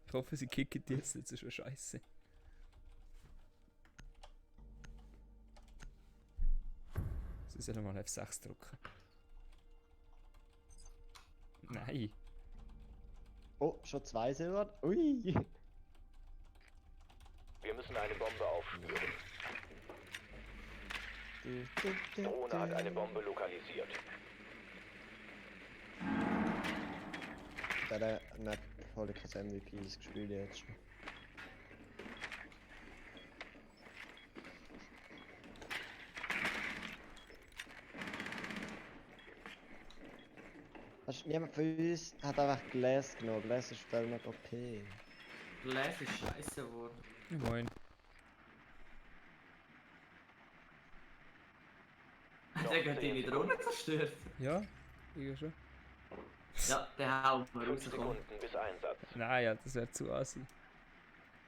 Ich hoffe, sie kicken die jetzt. Das ist schon scheiße. Sie sollen mal F6 drücken. Nein.
Oh, schon 2 Silvan. Ui.
Wir müssen eine Bombe aufspüren. Drohne hat eine Bombe lokalisiert.
Der Map hole ich kein MVP, das gespielt jetzt schon. Weißt du, niemand von uns hat einfach Glas genommen. Glas ist voll nicht OP.
Glas ist scheiße geworden.
Ja, moin.
Der hat deine Drohne zerstört.
Ja, ich schon.
Ja, der haut mal
5
rauskommen.
Sekunden bis Einsatz.
Nein, ja, das wäre zu assi.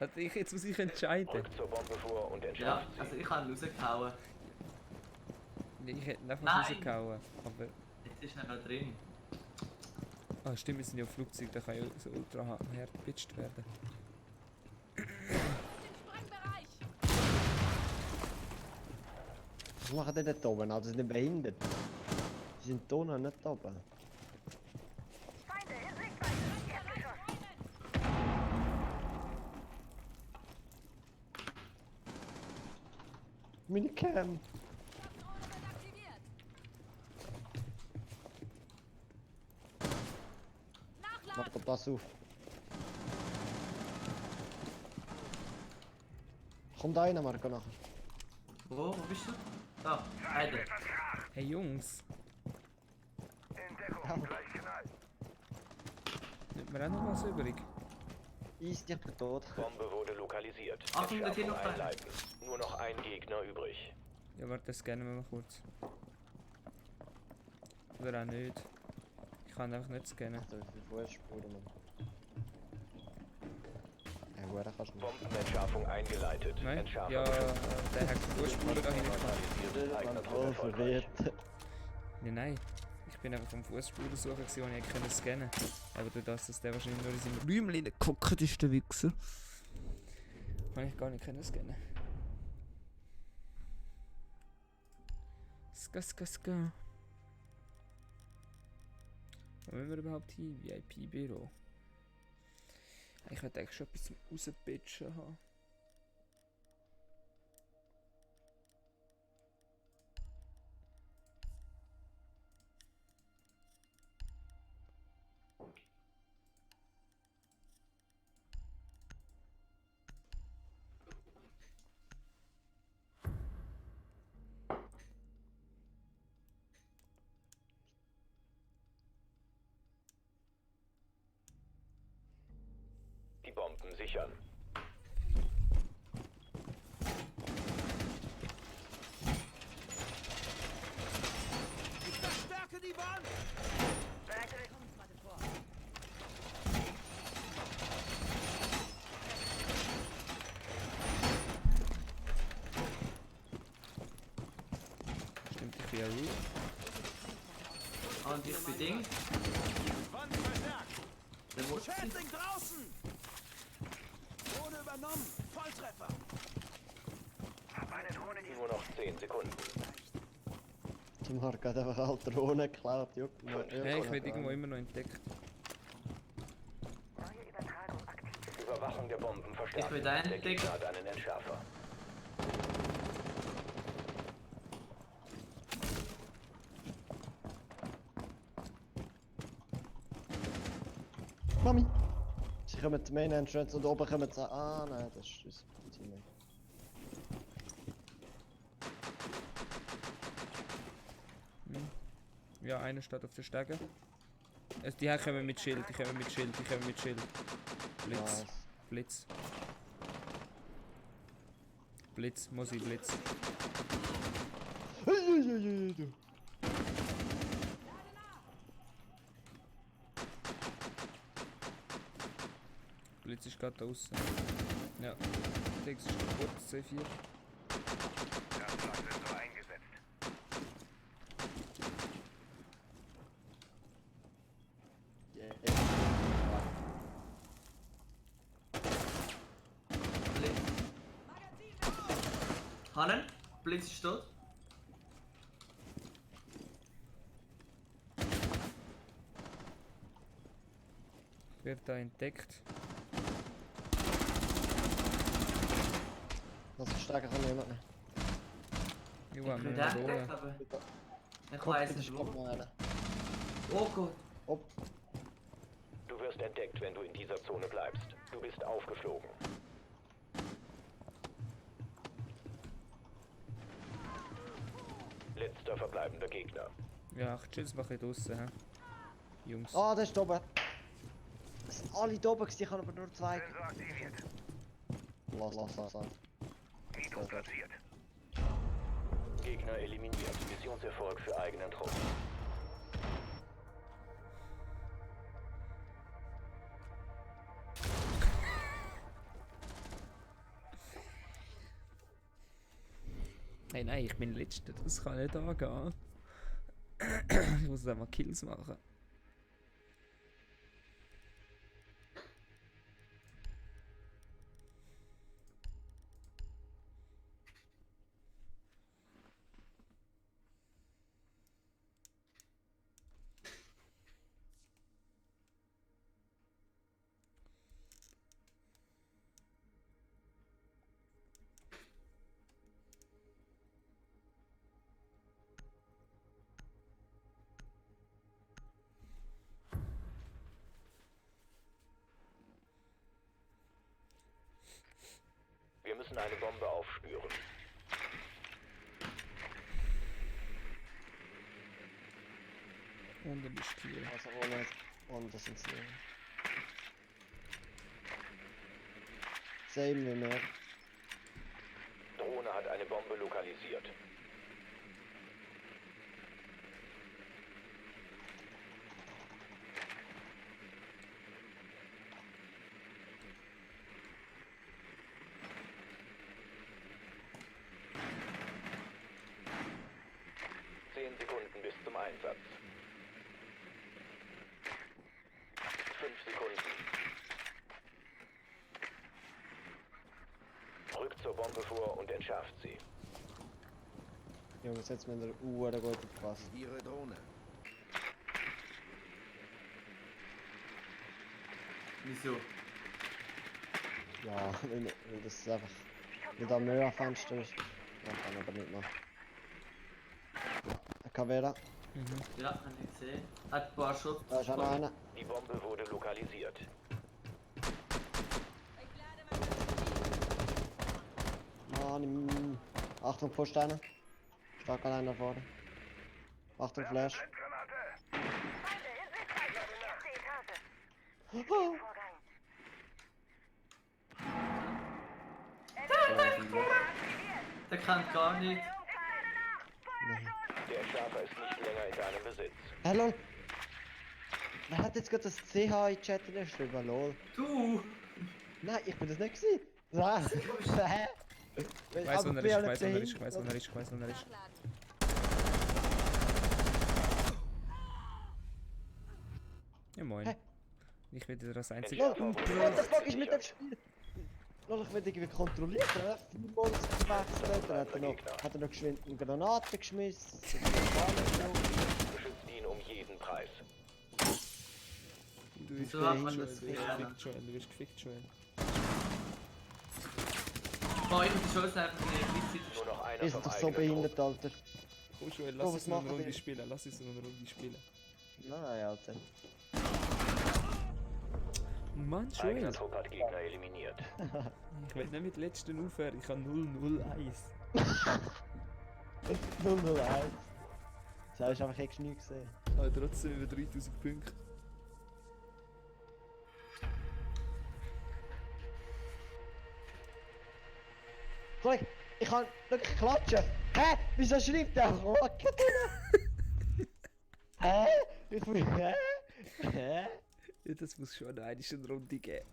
Also jetzt muss ich entscheiden.
Rückt zur Bombe vor und
Ja,
entschärft sie.
also ich habe ihn rausgehauen.
Ich hätte ihn einfach
Nein.
rausgehauen. Aber.
Jetzt ist er noch drin.
Ah, stimmt, wir sind ja auf Flugzeug, da kann ja so ultra hart gepitcht werden.
Was machen die dort oben? Also sind die behindert? Die sind da noch nicht oben.
Feinde in Sichtweite. Erdgeschoss.
Minicam! Marco, pass auf. Kommt einer, Marco, nachher.
Wo bist du? Da, einer.
Hey Jungs,
Entdeckung gleich knallt.
nimmt mir auch noch was übrig?
Easy, ich bin tot.
Bombe wurde lokalisiert.
Achtung, da geht
Entschärfung
noch einer.
einleiten. Nur noch ein Gegner übrig.
Ja, warte, das scannen wir mal kurz. Oder auch nicht. Ich kann einfach nicht scannen.
Da ist die Fußspur, Mann. Ja, gut, dann kannst du nicht.
Bombenentschärfung eingeleitet.
Nein?
Entschärfung
Ja, der hat die Fußspur da hinten.
neutralisiert. Eigner
Oh,
Trupp erfolgreich.
verwirrt.
Nein. Ich bin einfach vom Fußspurensucher gewesen, und ich konnte scannen. Aber durch das, dass der wahrscheinlich nur in seinem Räumchen geguckt ist, der Wichser. Kann ich gar nicht können scannen. Ska. Wo wollen wir überhaupt hin? VIP-Büro. Ich hätte eigentlich schon etwas zum Rauspitchen haben.
Bomben sichern.
Ich verstärke die Wand!
Stimmt, ich bin ja ruhig.
Und ich bin Ding.
Wand verstärkt!
Der muss
Schädling draußen! Drohne übernommen! Volltreffer! Hab eine Drohne, die
Nur noch 10 Sekunden.
Die Marc hat einfach alle Drohnen geklaut, juckt mir.
Ja, ich werde irgendwo immer noch entdeckt.
Überwachung der Bomben verstärkt.
Ich will
Der
entdeckt.
Gegner hat einen Entschärfer.
Mami! Sie kommen die Main Entrance und oben kommen sie. Ah nein, das ist unser Teammate.
Ja, einer steht auf der Stege. Also die hier kommen mit Schild, die kommen mit Schild, die kommen mit Schild. Blitz.
Nice.
Blitz. Blitz, muss ich Blitz.
Du.
Blitz ist gerade da außen. Ja. Dings ist kaputt, C4.
Das wird so eingesetzt.
Hannen, Blitz ist tot.
Wird da entdeckt.
Das ist stärker kann niemand mehr.
Jo,
Ich
haben
bin
wir
der
noch
entdeckt,
da.
aber ich weiß nicht wo. Oh Gott.
Du wirst entdeckt, wenn du in dieser Zone bleibst. Du bist aufgeflogen. Letzter verbleibender Gegner.
Ja, ich chill's mal draussen, hä? Jungs.
Ah, der ist da oben. Es sind alle da oben, ich habe aber nur zwei.
Sensor aktiviert.
Lass.
Nitro platziert.
Gegner eliminiert. Missionserfolg für eigenen Trupp.
Hey, nein, ich bin Letzter, das kann nicht angehen. Ich muss einfach Kills machen.
Wir müssen eine Bombe aufspüren.
Und dann ist Kiel.
Also ohne. Und das sind sie. Same wie mehr.
Drohne hat eine Bombe lokalisiert. Sekunden bis zum Einsatz. 5 Sekunden. Rückt zur Bombe vor und entschärft sie.
Jungs, jetzt müssen wir Uhr gut aufpassen.
Ihre Drohne.
Wieso?
Ja, weil das einfach nicht am Möhrfenster ist. Ja, kann aber nicht machen. Cavera.
Ja, hab ich gesehen. Hat ein paar Schutz.
Da ist auch noch einer.
Die Bombe wurde lokalisiert.
Mann, Achtung, Pfosten. Stark allein da vorne. Achtung, Flash.
Der kennt gar nicht.
Nein.
Der Entschärfer ist nicht länger in deinem Besitz.
Hallo? Wer hat jetzt gerade das CH in den Chat geschrieben, lol?
Du!
Nein, ich bin das nicht gewesen. Nein. Hä?
Ich weiß, wo er ist, ich weiß, wo er ist, ich weiß, wo er ist, ich weiß, wo er ist. Ja moin.
Hä?
Ich will dir das einzige...
Lol, what the fuck ist mit dem Spiel? Lol, ich werde irgendwie kontrolliert, er hat 4 Mal gewechselt, dann hat er noch geschwind eine Granate geschmissen.
Beschützt ihn um jeden Preis.
Du wirst
So hat
gefickt,
man
Joel,
das
du wirst
gelernt.
gefickt, Joel, du wirst gefickt, Joel.
Oh, ich muss schon einfach nicht.
Nur noch einer
Ist
vom
doch so
eigenen
behindert, Alter.
Komm Joel,
Oh,
lass
was
uns noch eine
machen
Runde
die?
spielen, lass uns noch eine Runde spielen.
Nein, Alter.
Mann,
Eigener
Joel,
Trupp hat Gegner eliminiert.
ich will nicht mit dem letzten aufhören, ich habe 001.
001. Das hast du einfach echt nie gesehen.
Aber trotzdem über 3000 Punkte.
Guck, ich kann wirklich klatschen. Hä? Wieso schreibt der Rocket drin? Hä? Ich bin. Hä? Hä?
Ja, das muss schon eine Runde geben.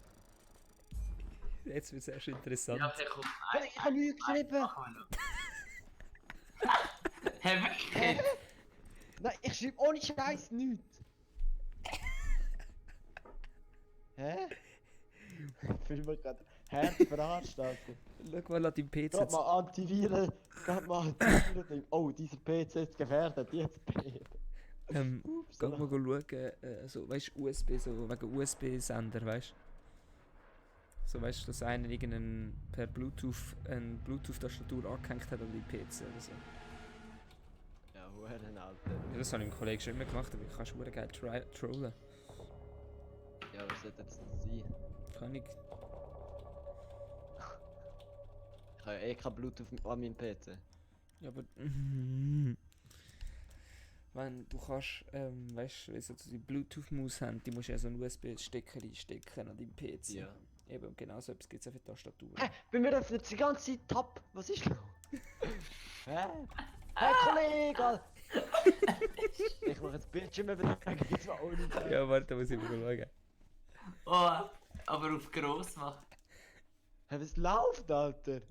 Jetzt wird es erst interessant.
Ja, komm.
Ich habe nichts geschrieben.
Hä, wirklich?
Nein, ich schreibe ohne Scheiß nichts. Hä? Ich fühle mich gerade hart verarscht, Alter.
Schau mal an deinem PC.
Gerade mal Antiviren. Gerade mal Antiviren. Oh, dieser PC ist gefährdet. Jetzt bin
Geh mal schauen, so, weißt du, USB, so wegen USB-Sender, weißt du? So, weißt du, dass einer irgendeinen per Bluetooth eine Bluetooth-Tastatur angehängt hat an die PC oder so.
Ja, Huren, Alter.
Ja, das habe ich meinem Kollegen schon immer gemacht, aber ich kann schon geil trollen.
Ja, was soll das denn sein?
Kann ich.
Ich habe ja eh kein Bluetooth an meinem PC.
Ja, aber. Wenn du kannst, weißt du, so die Bluetooth-Maus haben, die musst du ja so einen USB-Stecker einstecken an deinem PC.
Ja.
Eben, und genau so etwas gibt es auch für die Tastatur.
Bei mir öffnet die ganze Zeit Tab. Was ist los? Hä? Hey Kollege! Ich mache jetzt Bildschirmübertragung, jetzt mal ohne Zeit.
Ja, warte, da muss ich mal schauen.
Oh, aber auf gross machen.
Hey, was läuft, Alter?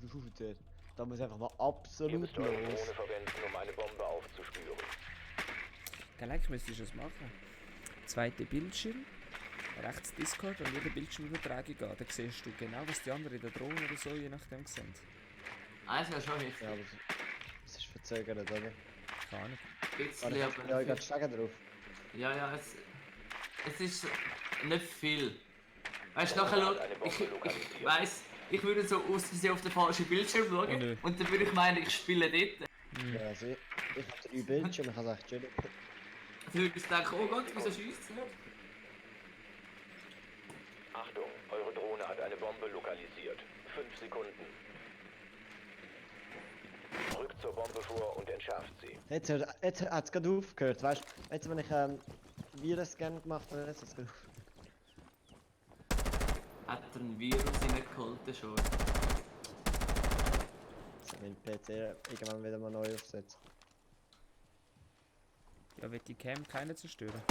Bruder, da muss einfach mal
Ihr
absolut
müsst eure Drohne
los.
verwenden, um eine Bombe aufzuspüren.
Gleich müsstest du es machen. Zweiter Bildschirm, rechts Discord, an jeder Bildschirmübertragung gehen. Dann siehst du genau, was die anderen in der Drohne oder so je nachdem sehen.
Eins wäre schon wichtig.
Ja, aber es ist verzögert, oder?
Keine Ahnung.
Bisschen,
Ja,
aber
ich gehe Stegen drauf.
ja, es ist nicht viel. Weißt du, nachher schau, ich weiss, ich würde so aus Versehen auf den falschen Bildschirm schauen
Oh, nö.
und dann würde ich meinen, ich spiele dort.
Ja, also ich habe 3 Bildschirme, ich kann es echt chillen.
Dann würde ich denken, oh Gott, wieso schießt er?
Achtung, eure Drohne hat eine Bombe lokalisiert. 5 Sekunden. Rückt zur Bombe vor und entschärft sie.
Jetzt hat es gerade aufgehört, weißt du? Jetzt, wenn ich Virenscan gemacht habe, jetzt hat es gerade aufgehört.
Hat er einen Virus reingeholt schon?
Ich will den PC irgendwann wieder mal neu aufsetzen.
Ja, wird die Cam keine zerstören.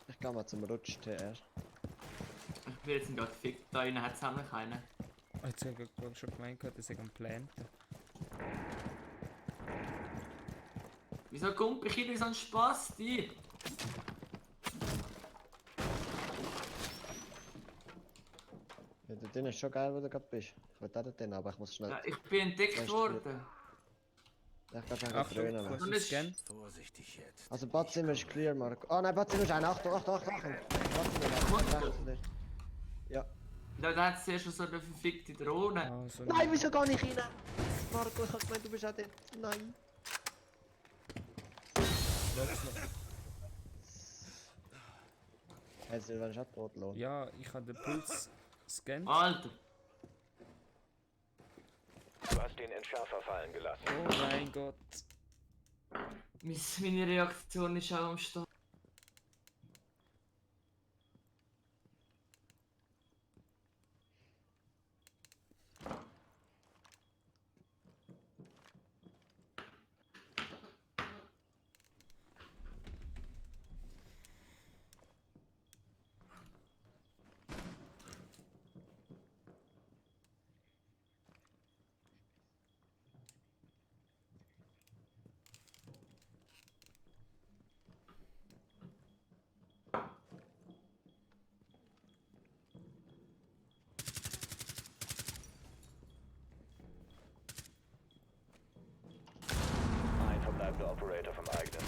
Ich gehe mal zum Rutsch-TR.
Ich bin jetzt gerade gefickt, da innen hat es nämlich keinen.
Oh, jetzt habe ich schon gemeint, das ist ein Plan.
Wieso kommt ich hier so einen Spaß die?
Ja, dort drin ist schon geil, wo du gerade bist. Ich will auch dort hin, aber ich muss schnell...
Ja, ich bin entdeckt
Weißt du,
worden.
Ich kann schon
Achtung,
grünen.
was ist Scan?
Vorsichtig jetzt.
Also Badzimmer ist clear, Marco. Oh nein, Badzimmer ist ein. Achtung, Achtung, Achtung, Achtung. Badzimmer ist ein. Ja.
Da hat es ja schon so eine verfickte Drohne.
Ah, so
Nein, wieso gar nicht rein? Marco, ich hab gemeint, du bist auch dort. Nein. Also, du willst auch tot lassen.
Ja, ich habe den Puls gescannt.
Alter!
Du hast den Entschärfer fallen gelassen.
Oh mein Gott.
Meine Reaktion ist auch am Start.
Ein verbleibender Operator vom eigenen.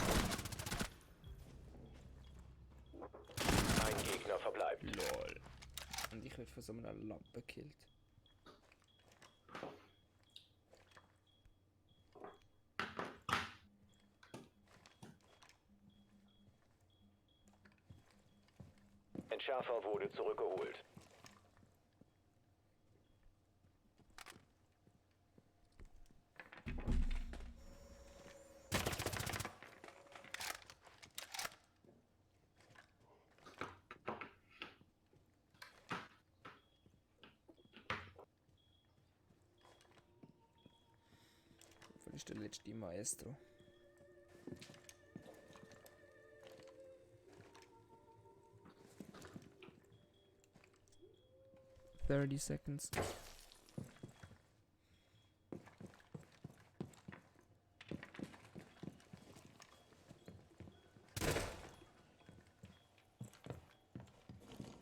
Ein Gegner verbleibt.
Lol. Und ich werde von so einem Lappen gekillt.
Entschärfer wurde zurückgeholt.
Wo ist der letzte Maestro? "30 seconds.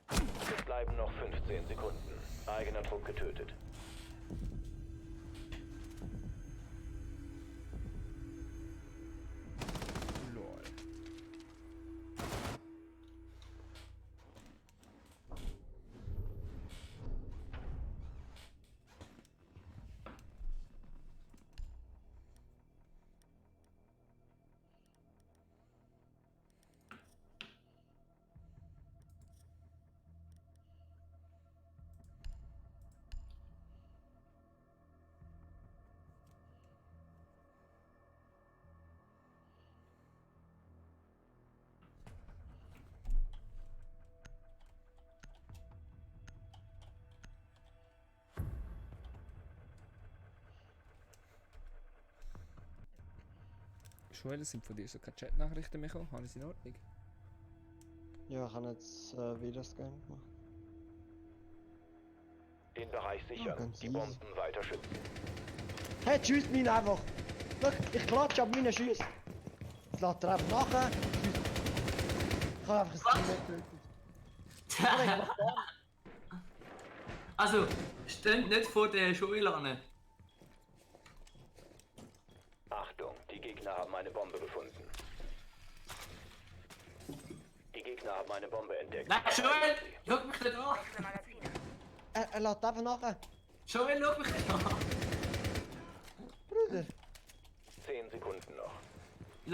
Es bleiben noch 15 Sekunden. Eigener Trupp getötet.
Lol. Joel, sind von dir so keine Chat-Nachrichten mehr gekommen? Alles in Ordnung?
Ja, ich habe jetzt Videoscan gemacht.
Den Bereich sichern.
ganz
Die
easy.
Bomben weiter schützen.
Hey, schießt mich einfach! Schau, ich klatsche ab meinen Schüssen! Jetzt lässt er einfach nachher. Ich habe einfach ein Team getötet.
Also, steht nicht vor der Schule an.
Achtung, die Gegner haben eine Bombe gefunden. Die Gegner haben eine Bombe entdeckt.
Nein, Joel! Schau mich nicht an!
Er lässt einfach nachher.
Joel, schau mich nicht an!
Bruder!
10 Sekunden noch.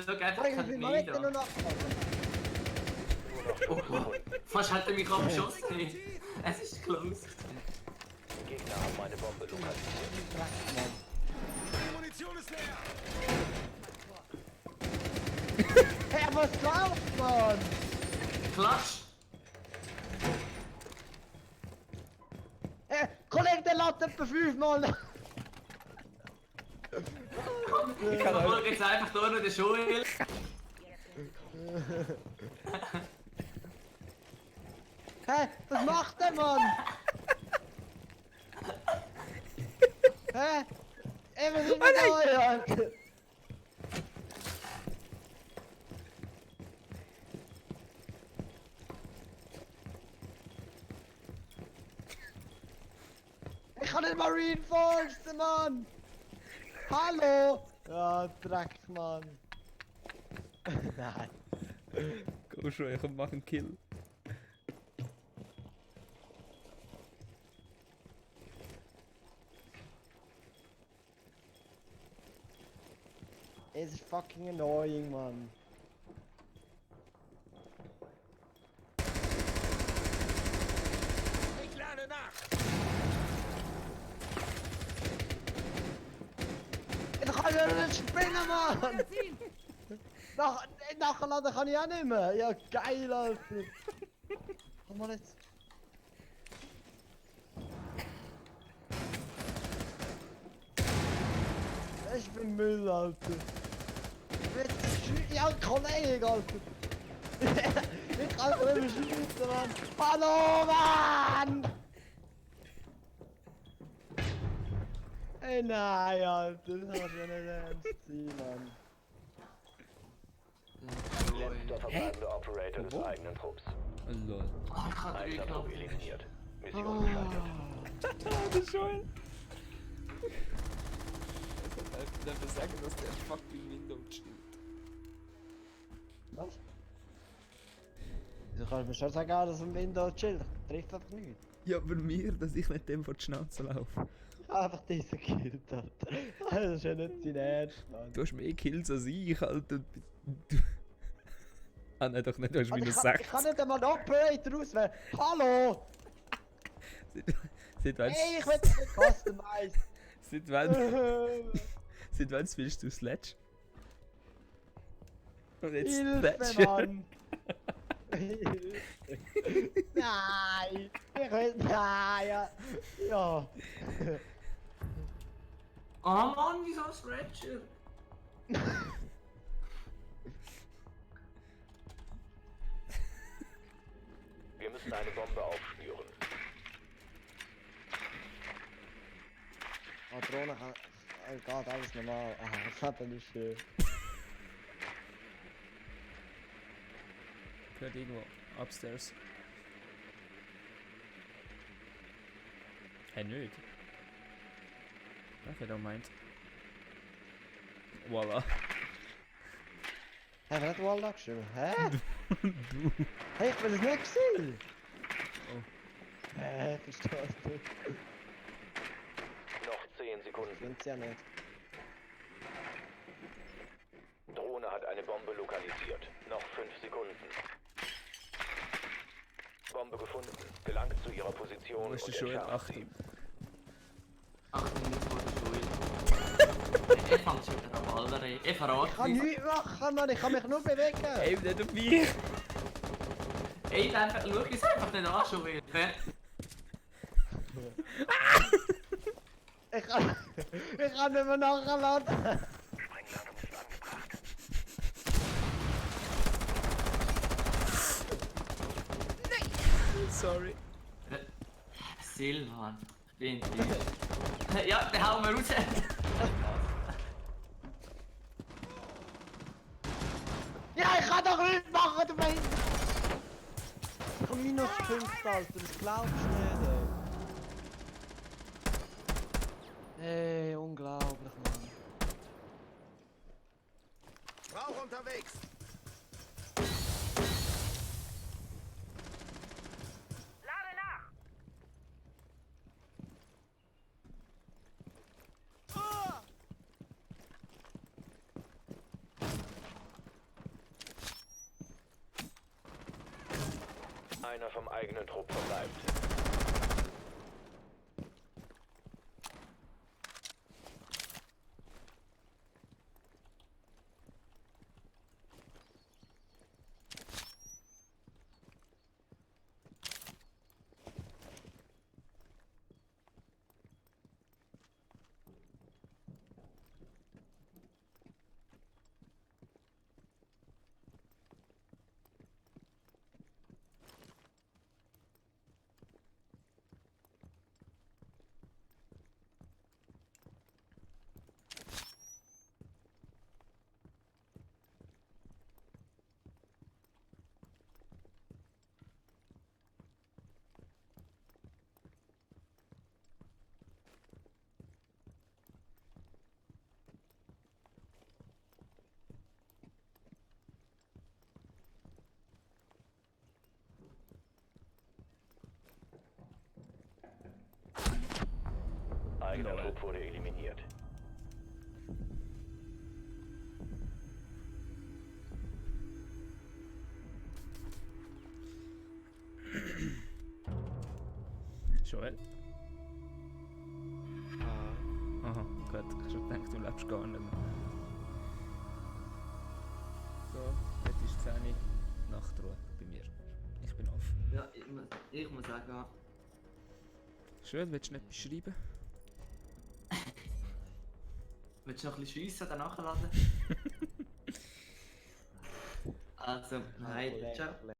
Schau einfach
Bring
kein
mich mal weg,
Video.
nur noch.
Nur noch 5 Sekunden.
Fast hat er mich abgeschossen. Es ist close.
Die Gegner haben eine Bombe lokalisiert.
Die Munition ist leer!
Hey, was läuft, Mann?
Klatsch!
Hey, Kollege, der lädt etwa 5 Mal.
Ich verfolge jetzt einfach hier noch den Joel.
Hä? Was macht der Mann? Hä? Ey, was ist mit euch, Alter? Ich kann nicht mal reinforcen, Mann! Hallo! Ja, Dreck, Mann. Nein.
Go schon, komm, mach einen Kill.
Es ist fucking annoying, Mann. ja nicht spinnen, Mann! Nachladen kann ich auch nicht mehr! Ja, geil, Alter! Komm mal jetzt! Ich bin Müll, Alter! Ja, Kollege, Alter! Ich kann nicht mehr schießen, Mann! Hallo, Mann! Ey, nein, Alter, das kannst du ja nicht ernst sein, Mann.
Letzter verbleibender Operator des eigenen Trupps.
Lol.
Einer Trupp eliminiert. Mission gescheitert.
Das ist schön. Ich kann einfach sagen, dass der fucking Windows stimmt.
Was? Du kannst mir schon sagen, dass ein Windows chillt. Trifft einfach nicht.
Ja, aber mir, dass ich nicht dem vor die Schnauze laufe.
Einfach diesen Kill, Alter. Das ist ja nicht dein Ernst, Mann.
Du hast mehr Kills als ich, Alter. Ah nein, doch nicht, du hast minus 6.
Ich kann nicht einmal einen Operator auswählen. Hallo!
Seit wann?
Hey, ich will nicht customize!
Seit wann spielst du Sledge? Und jetzt
Hilfe,
Sledge.
Mann! Nein! Ich will... Nein, ja!
Oh Mann, wieso Stretcher?
Wir müssen eine Bombe aufspüren.
Oh, Drohne kann... Oh Gott, alles normal. Aha, das hat er nicht schön.
Gehört irgendwo upstairs. Hey, nicht. Okay, don't mind. Voila.
Hä, wer hat Walla geschrieben? Hä?
Du.
Hey, ich will es nicht sehen!
Oh.
Hä, verstehst du?
Noch 10 Sekunden.
Sind's ja nicht.
Drohne hat eine Bombe lokalisiert. Noch 5 Sekunden. Bombe gefunden. Gelangt zu ihrer Position.
Wo ist die
und
Schule?
entschärft sie.
Achtung, jetzt vor der Schule. Ich fang schon wieder an Ballern. Ich verrate
Ich kann nichts machen, Mann, ich kann mich nur bewegen!
Ey, nicht auf mich!
Ey, schau es einfach nicht an, schon wieder.
Ich kann nicht mehr nachladen!
Sorry.
Silvan, ich bin enttäuscht. Ja, dann hauen wir raus.
Ja, ich kann doch nichts machen, du Mensch! Ich habe minus 5, Alter, das glaubst du nicht, ey. Hey, unglaublich, Mann.
Rauch unterwegs. Lade nach.
Einer vom eigenen Trupp verbleibt. Eigener Trupp wurde eliminiert.
Joel? Aha, okay. Ich hab schon gedacht, du lebst gar nicht mehr. So, jetzt ist 10 Uhr Nachtruhe bei mir. Ich bin off.
Ja, ich muss sagen.
Schön, willst du nicht beschreiben?
Willst du noch ein bisschen schiessen oder nachladen? Also, nein, ciao.